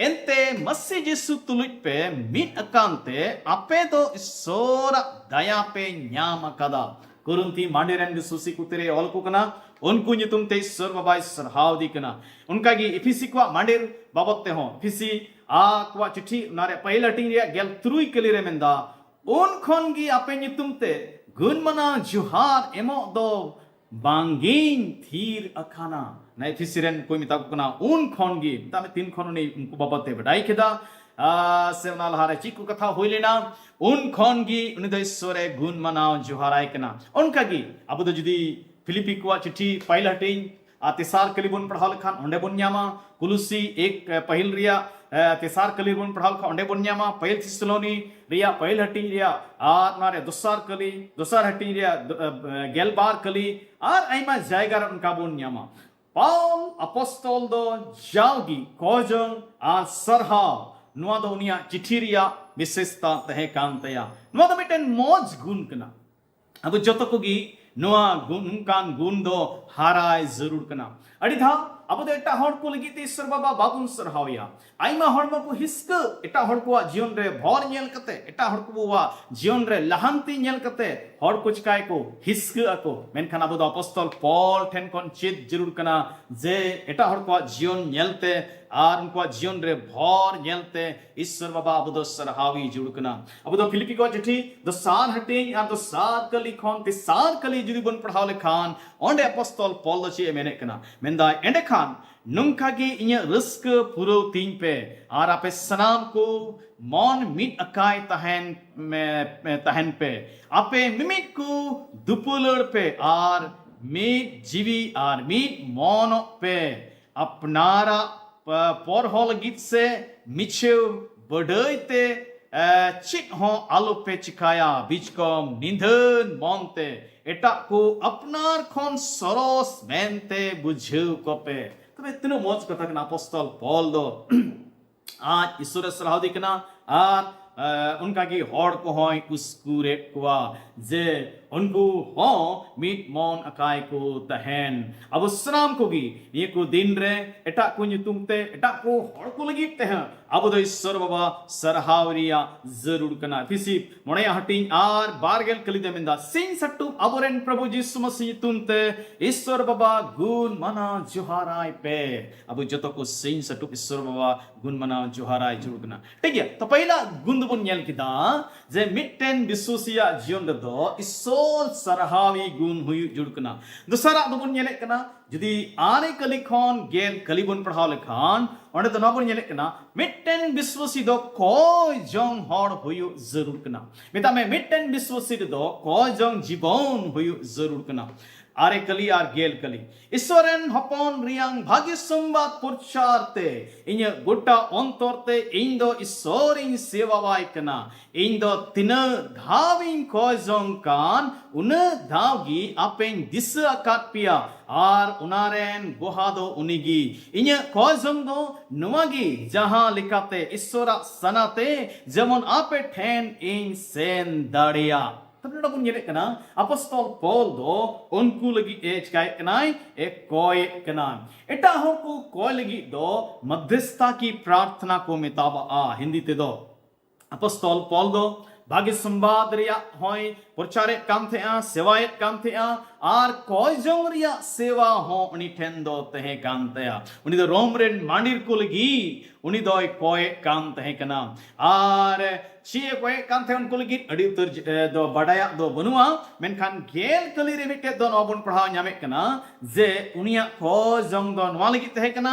ᱮᱱᱛᱮ ᱢᱟᱹᱥᱤ ᱡᱤᱥᱩ ᱛᱩᱞᱩᱡ ᱯᱮ ᱢᱤᱫ ᱟᱠᱟᱱ ᱛᱮ ᱟᱯᱮ ᱫᱚ ᱤᱥᱥᱚᱨᱟᱜ ᱫᱟᱭᱟ ᱯᱮ ᱧᱟᱢ ᱟᱠᱟᱫᱟ᱾ ᱠᱚᱨᱤᱱᱛᱷᱤ ᱢᱟᱸᱰᱮ ᱨᱮᱱ ᱵᱤᱥᱣᱟᱥᱤ ᱠᱚ ᱛᱤᱨᱮ ᱚᱞ ᱠᱚ ᱠᱟᱱᱟ, ᱩᱱᱠᱩ ᱧᱩᱛᱩᱢ ᱛᱮ ᱤᱥᱥᱚᱨ ᱵᱟᱵᱟᱭ ᱥᱟᱨᱦᱟᱣ ᱤᱫᱤ ᱠᱟᱱᱟ᱾ ᱚᱱᱠᱟᱜᱮ ᱤᱯᱷᱤᱥᱤ ᱠᱚᱣᱟᱜ ᱢᱟᱸᱰᱮᱨ ᱵᱟᱵᱚᱫ ᱛᱮᱦᱚᱸ, ᱤᱯᱷᱤᱥᱤ ᱟᱠᱚᱣᱟᱜ ᱪᱤᱴᱷᱤ, ᱚᱱᱟᱨᱮ ᱯᱟᱹᱦᱤᱞ ᱦᱟᱹᱴᱤᱧ ᱨᱮᱭᱟᱜ ᱜᱮᱞ ᱛᱩᱨᱩᱭ ᱠᱟᱹᱞᱤ ᱨᱮ ᱢᱮᱱᱫᱟ, "ᱩᱱ ᱠᱷᱚᱱ ᱜᱮ ᱟᱯᱮ ᱧᱩᱛᱩᱢ ᱛᱮ ᱜᱩᱱ ᱢᱟᱱᱟᱣ ᱡᱚᱦᱟᱨ ᱮᱢᱚᱜ ᱫᱚ ᱵᱟᱝᱜᱤᱧ ᱛᱷᱤᱨ ᱟᱠᱟᱱᱟ᱾" ᱱᱟ ᱤᱯᱷᱤᱥᱤ ᱨᱮᱱ ᱠᱚᱭ ᱢᱮᱛᱟ ᱠᱚ ᱠᱟᱱᱟ, ᱩᱱ ᱠᱷᱚᱱ ᱜᱮ, ᱢᱮᱛᱟᱜ ᱢᱮ, ᱛᱤᱱ ᱠᱷᱚᱱ ᱩᱱᱤ ᱩᱱᱠᱩ ᱵᱟᱵᱚᱫ ᱛᱮ ᱵᱟᱰᱟᱭ ᱠᱮᱫᱟ, ᱟᱨ ᱥᱮ ᱚᱱᱟ ᱞᱟᱦᱟᱨᱮ ᱪᱮᱫ ᱠᱚ ᱠᱟᱛᱷᱟ ᱦᱩᱭ ᱞᱮᱱᱟ, ᱩᱱ ᱠᱷᱚᱱ ᱜᱮ ᱩᱱᱤ ᱫᱚ ᱤᱥᱥᱚᱨᱮ ᱜᱩᱱ ᱢᱟᱱᱟᱣ ᱡᱚᱦᱟᱨᱟᱭ ᱠᱟᱱᱟ᱾ ᱚᱱᱠᱟᱜᱮ ᱟᱵᱚ ᱫᱚ ᱡᱩᱫᱤ ᱯᱷᱤᱞᱤᱯᱤ ᱠᱚᱣᱟᱜ ᱪᱤᱴᱷᱤ ᱯᱟᱹᱦᱤᱞ ᱦᱟᱹᱴᱤᱧ ᱟᱨ ᱛᱮᱥᱟᱨ ᱠᱟᱹᱞᱤ ᱵᱚᱱ ᱯᱟᱲᱦᱟᱣ ᱞᱮᱠᱷᱟᱱ ᱚᱸᱰᱮ ᱵᱚᱱ ᱧᱟᱢᱟ, ᱠᱩᱞᱩᱥᱤ ᱮᱠ, ᱮ, ᱯᱟᱹᱦᱤᱞ ᱨᱮᱭᱟᱜ, ᱮ, ᱛᱮᱥᱟᱨ ᱠᱟᱹᱞᱤ ᱵᱚᱱ ᱯᱟᱲᱦᱟᱣ ᱞᱮᱠᱷᱟᱱ ᱚᱸᱰᱮ ᱵᱚᱱ ᱧᱟᱢᱟ, ᱯᱟᱹᱦᱤᱞ ᱛᱷᱮᱥᱟᱞᱳᱱᱤ ᱨᱮᱭᱟᱜ ᱯᱟᱹᱦᱤᱞ ᱦᱟᱹᱴᱤᱧ ᱨᱮᱭᱟᱜ, ᱟᱨ ᱚᱱᱟ ᱨᱮ ᱫᱚᱥᱟᱨ ᱠᱟᱹᱞᱤ, ᱫᱚᱥᱟᱨ ᱦᱟᱹᱴᱤᱧ ᱨᱮᱭᱟᱜ ᱫᱚ, ᱮ, ᱜᱮᱞᱵᱟᱨ ᱠᱟᱹᱞᱤ, ᱟᱨ ᱟᱭᱢᱟ ᱡᱟᱭᱜᱟ ᱨᱮ ᱚᱱᱠᱟ ᱵᱚᱱ ᱧᱟᱢᱟ᱾ ᱯᱟᱣᱞ ᱟᱯᱚᱥᱛᱚᱞ ᱫᱚ ᱡᱟᱣᱜᱮ ᱠᱚᱡᱚᱝ ᱟᱨ ᱥᱟᱨᱦᱟᱣ, ᱱᱚᱣᱟ ᱫᱚ ᱩᱱᱤᱭᱟᱜ ᱪᱤᱴᱷᱤ ᱨᱮᱭᱟᱜ ᱵᱤᱥᱮᱥᱛᱟ ᱛᱟᱦᱮᱸ ᱠᱟᱱ ᱛᱟᱭᱟ᱾ ᱱᱚᱣᱟ ᱫᱚ ᱢᱤᱫᱴᱮᱱ ᱢᱚᱡᱽ ᱜᱩᱱ ᱠᱟᱱᱟ᱾ ᱟᱵᱚ ᱡᱚᱛᱚ ᱠᱚᱜᱮ ᱱᱚᱣᱟ ᱜᱩᱱ, ᱱᱚᱝᱠᱟᱱ ᱜᱩᱱ ᱫᱚ ᱦᱟᱨᱟᱭ ᱡᱟᱹᱨᱩᱲ ᱠᱟᱱᱟ᱾ ᱟᱹᱰᱤ ᱫᱷᱟᱣ ᱟᱵᱚ ᱫᱚ ᱮᱴᱟᱜ ᱦᱚᱲ ᱠᱚ ᱞᱟᱹᱜᱤᱫ ᱛᱮ ᱤᱥᱥᱚᱨ ᱵᱟᱵᱟ ᱵᱟᱵᱚᱱ ᱥᱟᱨᱦᱟᱣᱮᱭᱟ᱾ ᱟᱭᱢᱟ ᱦᱚᱲ ᱢᱟᱠᱚ ᱦᱤᱥᱠᱟᱹ, ᱮᱴᱟᱜ ᱦᱚᱲ ᱠᱚᱣᱟᱜ ᱡᱤᱭᱚᱱ ᱨᱮ ᱵᱷᱚᱨ ᱧᱮᱞ ᱠᱟᱛᱮ, ᱮᱴᱟᱜ ᱦᱚᱲ ᱠᱚᱣᱟᱜ ᱡᱤᱭᱚᱱ ᱨᱮ ᱞᱟᱦᱟᱱᱛᱤ ᱧᱮᱞ ᱠᱟᱛᱮ ᱦᱚᱲ ᱠᱚ ᱪᱤᱠᱟᱹᱭᱟᱠᱚ? ᱦᱤᱥᱠᱟᱹᱜ ᱟᱠᱚ᱾ ᱢᱮᱱᱠᱷᱟᱱ ᱟᱵᱚ ᱫᱚ ᱟᱯᱚᱥᱛᱚᱞ ᱯᱚᱞ ᱴᱷᱮᱱ ᱠᱷᱚᱱ ᱪᱮᱫ ᱡᱟᱹᱨᱩᱲ ᱠᱟᱱᱟ ᱡᱮ ᱮᱴᱟᱜ ᱦᱚᱲ ᱠᱚᱣᱟᱜ ᱡᱤᱭᱚᱱ ᱧᱮᱞᱛᱮ ᱟᱨ ᱩᱱᱠᱩᱣᱟᱜ ᱡᱤᱭᱚᱱ ᱨᱮ ᱵᱷᱚᱨ ᱧᱮᱞᱛᱮ ᱤᱥᱥᱚᱨ ᱵᱟᱵᱟ ᱟᱵᱚ ᱫᱚ ᱥᱟᱨᱦᱟᱣ ᱤᱧ ᱡᱩᱲ ᱠᱟᱱᱟ᱾ ᱟᱵᱚ ᱫᱚ ᱯᱷᱤᱞᱤᱯᱤ ᱠᱚ ᱪᱤᱴᱷᱤ ᱫᱚᱥᱟᱨ ᱦᱟᱹᱴᱤᱧ ᱟᱨ ᱫᱚᱥᱟᱨ ᱠᱟᱹᱞᱤ ᱠᱷᱚᱱ ᱛᱮᱥᱟᱨ ᱠᱟᱹᱞᱤ ᱡᱩᱫᱤ ᱵᱚᱱ ᱯᱟᱲᱦᱟᱣ ᱞᱮᱠᱷᱟᱱ, ᱚᱸᱰᱮ ᱟᱯᱚᱥᱛᱚᱞ ᱯᱚᱞ ᱫᱚ ᱪᱮᱫ ᱮ ᱢᱮᱱᱮᱫ ᱠᱟᱱᱟ? ᱢᱮᱱᱫᱟᱭ, ᱮᱸᱰᱮᱠᱷᱟᱱ ᱱᱚᱝᱠᱟ ᱜᱮ ᱤᱧᱟᱹᱜ ᱨᱟᱹᱥᱠᱟᱹ ᱯᱩᱨᱟᱹᱣ ᱛᱤᱧ ᱯᱮ ᱟᱨ ᱟᱯᱮ ᱥᱟᱱᱟᱢ ᱠᱚ ᱢᱚᱱ ᱢᱤᱫ ᱟᱠᱟᱭ ᱛᱟᱦᱮᱱ, ᱢᱮ-, ᱛᱟᱦᱮᱱ ᱯᱮ᱾ ᱟᱯᱮ ᱢᱤᱢᱤᱫ ᱠᱚ ᱫᱩᱯᱩᱞᱟᱹᱲ ᱯᱮ ᱟᱨ ᱢᱤᱫ ᱡᱤᱣᱤ ᱟᱨ ᱢᱤᱫ ᱢᱚᱱᱚᱜ ᱯᱮ᱾ ᱟᱯᱱᱟᱨᱟᱜ ᱯ-, ᱯᱚᱨᱦᱚ ᱞᱟᱹᱜᱤᱫ ᱥᱮ ᱢᱤᱪᱷᱟᱹᱣ ᱵᱟᱹᱰᱟᱹᱭ ᱛᱮ, ᱮ, ᱪᱮᱫ ᱦᱚᱸ ᱟᱞᱚᱯᱮ ᱪᱤᱠᱟᱭᱟ, ᱵᱤᱪᱠᱚᱢ ᱱᱤᱫᱷᱟᱹᱱ ᱢᱚᱱᱛᱮ ᱮᱴᱟᱜ ᱠᱚ ᱟᱯᱱᱟᱨ ᱠᱷᱚᱱ ᱥᱚᱨᱚᱥ ᱢᱮᱱᱛᱮ ᱵᱩᱡᱷᱟᱹᱣ ᱠᱚᱯᱮ᱾ ᱛᱚᱵᱮ ᱛᱤᱱᱟᱹᱜ ᱢᱚᱡᱽ ᱠᱟᱛᱷᱟ ᱠᱟᱱᱟ ᱟᱯᱚᱥᱛᱚᱞ ᱯᱚᱞ ᱫᱚ᱾ ᱟᱡ ᱤᱥᱥᱚᱨᱮ ᱥᱟᱨᱦᱟᱣ ᱫᱮ ᱠᱟᱱᱟ, ᱟᱨ ᱚᱱᱠᱟᱜᱮ ᱦᱚᱲ ᱠᱚᱦᱚᱸᱭ ᱩᱥᱠᱩᱨᱮᱫ ᱠᱚᱣᱟ ᱡᱮ ᱩᱱᱠᱩ ᱦᱚᱸ ᱢᱤᱫ ᱢᱚᱱ ᱟᱠᱟᱭ ᱠᱚ ᱛᱟᱦᱮᱱ᱾ ᱟᱵᱚ ᱥᱟᱱᱟᱢ ᱠᱚᱜᱮ ᱱᱤᱭᱟᱹ ᱠᱚ ᱫᱤᱱ ᱨᱮ ᱮᱴᱟᱜ ᱠᱚ ᱧᱩᱛᱩᱢ ᱛᱮ ᱮᱴᱟᱜ ᱠᱚ ᱦᱚᱲ ᱠᱚ ᱞᱟᱹᱜᱤᱫ ᱛᱮᱦᱚᱸ ᱟᱵᱚ ᱫᱚ ᱤᱥᱥᱚᱨ ᱵᱟᱵᱟ ᱥᱟᱨᱦᱟᱣ ᱨᱮᱭᱟᱜ ᱡᱟᱹᱨᱩᱲ ᱠᱟᱱᱟ᱾ ᱮᱯᱷᱤᱥᱤ ᱢᱚᱬᱮᱭᱟᱜ ᱦᱟᱹᱴᱤᱧ ᱟᱨ ᱵᱟᱨ ᱜᱮᱞ ᱠᱟᱹᱞᱤ ᱫᱚ ᱢᱮᱱᱫᱟ, ᱥᱤᱧ ᱥᱟᱹᱴᱩᱵ ᱟᱵᱚᱨᱮᱱ ᱯᱨᱚᱵᱷᱩ ᱡᱤᱥᱩ ᱢᱟᱥᱤ ᱧᱩᱛᱩᱢ ᱛᱮ ᱤᱥᱥᱚᱨ ᱵᱟᱵᱟ ᱜᱩᱱ ᱢᱟᱱᱟᱣ ᱡᱚᱦᱟᱨᱟᱭ ᱯᱮ᱾ ᱟᱵᱚ ᱡᱚᱛᱚ ᱠᱚ ᱥᱤᱧ ᱥᱟᱹᱴᱩᱵ ᱤᱥᱥᱚᱨ ᱵᱟᱵᱟ ᱜᱩᱱ ᱢᱟᱱᱟᱣ ᱡᱚᱦᱟᱨᱟᱭ ᱡᱟᱹᱨᱩᱲ ᱠᱟᱱᱟ᱾ ᱴᱷᱤᱠ ᱜᱮᱭᱟ, ᱛᱚ ᱯᱟᱹᱦᱤᱞᱟᱜ ᱜᱩᱱ ᱫᱚᱵᱚᱱ ᱧᱮᱞ ᱠᱮᱫᱟ ᱡᱮ ᱢᱤᱫᱴᱮᱱ ᱵᱤᱥᱣᱟᱥᱤᱭᱟᱜ ᱡᱤᱭᱚᱱ ᱨᱮᱫᱚ ᱤᱥᱥᱚᱨ ᱥᱟᱨᱦᱟᱣᱤ ᱜᱩᱱ ᱦᱩᱭᱩᱜ ᱡᱟᱹᱨᱩᱲ ᱠᱟᱱᱟ᱾ ᱫᱚᱥᱟᱨᱟᱜ ᱫᱚᱵᱚᱱ ᱧᱮᱞᱮᱫ ᱠᱟᱱᱟ, ᱡᱩᱫᱤ ᱟᱨᱮ ᱠᱟᱹᱞᱤ ᱠᱷᱚᱱ ᱜᱮᱞ ᱠᱟᱹᱞᱤ ᱵᱚᱱ ᱯᱟᱲᱦᱟᱣ ᱞᱮᱠᱷᱟᱱ ᱚᱸᱰᱮ ᱫᱚ ᱱᱚᱣᱟ ᱵᱚᱱ ᱧᱮᱞᱮᱫ ᱠᱟᱱᱟ, ᱢᱤᱫᱴᱮᱱ ᱵᱤᱥᱣᱟᱥᱤ ᱫᱚ ᱠᱚᱭ ᱡᱚᱝ ᱦᱚᱲ ᱦᱩᱭᱩᱜ ᱡᱟᱹᱨᱩᱲ ᱠᱟᱱᱟ᱾ ᱢᱮᱛᱟᱜ ᱢᱮ, ᱢᱤᱫᱴᱮᱱ ᱵᱤᱥᱣᱟᱥᱤ ᱨᱮᱫᱚ ᱠᱚᱭ ᱡᱚᱝ ᱡᱤᱵᱚᱱ ᱦᱩᱭᱩᱜ ᱡᱟᱹᱨᱩᱲ ᱠᱟᱱᱟ᱾ ᱟᱨᱮ ᱠᱟᱹᱞᱤ ᱟᱨ ᱜᱮᱞ ᱠᱟᱹᱞᱤ, ᱤᱥᱥᱚᱨ ᱨᱮᱱ ᱦᱚᱯᱚᱱ ᱨᱮᱭᱟᱝ ᱵᱷᱟᱹᱜᱤ ᱥᱚᱢᱵᱟᱫ ᱯᱨᱚᱪᱟᱨ ᱛᱮ ᱤᱧᱟᱹᱜ ᱜᱚᱴᱟ ᱚᱱᱛᱚᱨ ᱛᱮ ᱤᱧ ᱫᱚ ᱤᱥᱥᱚᱨ ᱤᱧ ᱥᱮᱵᱟᱣᱟᱭ ᱠᱟᱱᱟ᱾ ᱤᱧ ᱫᱚ ᱛᱤᱱᱟᱹᱜ ᱫᱷᱟᱣ ᱤᱧ ᱠᱚᱭ ᱡᱚᱝ ᱠᱟᱱ, ᱩᱱᱟᱹᱜ ᱫᱷᱟᱣ ᱜᱮ ᱟᱯᱮᱧ ᱫᱤᱥᱟᱹ ᱟᱠᱟᱫ ᱯᱮᱭᱟ, ᱟᱨ ᱚᱱᱟ ᱨᱮᱱ ᱜᱚᱦᱟ ᱫᱚ ᱩᱱᱤ ᱜᱮ᱾ ᱤᱧᱟᱹᱜ ᱠᱚᱭ ᱡᱚᱝ ᱫᱚ ᱱᱚᱣᱟ ᱜᱮ, ᱡᱟᱦᱟᱸ ᱞᱮᱠᱟᱛᱮ ᱤᱥᱥᱚᱨᱟᱜ ᱥᱟᱱᱟᱛᱮ ᱡᱮᱢᱚᱱ ᱟᱯᱮ ᱴᱷᱮᱱ ᱤᱧ ᱥᱮᱱ ᱫᱟᱲᱮᱭᱟᱜ᱾ ᱛᱚᱵᱮ ᱱᱚᱰᱮ ᱵᱚᱱ ᱧᱮᱞᱮᱫ ᱠᱟᱱᱟ, ᱟᱯᱚᱥᱛᱚᱞ ᱯᱚᱞ ᱫᱚ ᱩᱱᱠᱩ ᱞᱟᱹᱜᱤᱫ ᱮ ᱪᱤᱠᱟᱭᱮᱫ ᱠᱟᱱᱟᱭ? ᱮ ᱠᱚᱭᱮᱫ ᱠᱟᱱᱟ᱾ ᱮᱴᱟᱜ ᱦᱚᱲ ᱠᱚ ᱠᱚᱭ ᱞᱟᱹᱜᱤᱫ ᱫᱚ ᱢᱚᱫᱽᱫᱷᱚᱥᱛᱟ ᱠᱤ ᱯᱨᱟᱨᱛᱷᱱᱟ ᱠᱚ ᱢᱮᱛᱟᱣᱟᱜᱼᱟ ᱦᱤᱱᱫᱤ ᱛᱮᱫᱚ᱾ ᱟᱯᱚᱥᱛᱚᱞ ᱯᱚᱞ ᱫᱚ ᱵᱷᱟᱜᱮ ᱥᱚᱢᱵᱟᱫ ᱨᱮᱭᱟᱜ ᱦᱚᱸᱭ ᱯᱨᱚᱪᱟᱨᱮᱫ ᱠᱟᱱ ᱛᱟᱦᱮᱸᱜᱼᱟ, ᱥᱮᱵᱟᱭᱮᱫ ᱠᱟᱱ ᱛᱟᱦᱮᱸᱜᱼᱟ, ᱟᱨ ᱠᱚᱭ ᱡᱚᱝ ᱨᱮᱭᱟᱜ ᱥᱮᱵᱟ ᱦᱚᱸ ᱩᱱᱤ ᱴᱷᱮᱱ ᱫᱚ ᱛᱟᱦᱮᱸ ᱠᱟᱱ ᱛᱟᱭᱟ᱾ ᱩᱱᱤ ᱫᱚ ᱨᱳᱢ ᱨᱮᱱ ᱢᱟᱹᱱᱰᱤᱨ ᱠᱚ ᱞᱟᱹᱜᱤᱫ ᱩᱱᱤ ᱫᱚᱭ ᱠᱚᱭᱮᱫ ᱠᱟᱱ ᱛᱟᱦᱮᱸ ᱠᱟᱱᱟ᱾ ᱟᱨ ᱪᱮᱫ ᱮ ᱠᱚᱭᱮᱫ ᱠᱟᱱ ᱛᱟᱦᱮᱸ ᱩᱱᱠᱩ ᱞᱟᱹᱜᱤᱫ ᱟᱹᱰᱤ ᱩᱛᱟᱹᱨ ᱡ-, ᱮ, ᱫᱚ ᱵᱟᱰᱟᱭᱟᱜ ᱫᱚ ᱵᱟᱹᱱᱩᱜᱼᱟ, ᱢᱮᱱᱠᱷᱟᱱ ᱜᱮᱞ ᱠᱟᱹᱞᱤ ᱨᱮ ᱢᱤᱫᱴᱮᱡ ᱫᱚ ᱱᱚᱣᱟ ᱵᱚᱱ ᱯᱟᱲᱦᱟᱣ ᱧᱟᱢᱮᱫ ᱠᱟᱱᱟ ᱡᱮ ᱩᱱᱤᱭᱟᱜ ᱠᱚᱭ ᱡᱚᱝ ᱫᱚ ᱱᱚᱣᱟ ᱞᱟᱹᱜᱤᱫ ᱛᱟᱦᱮᱸ ᱠᱟᱱᱟ,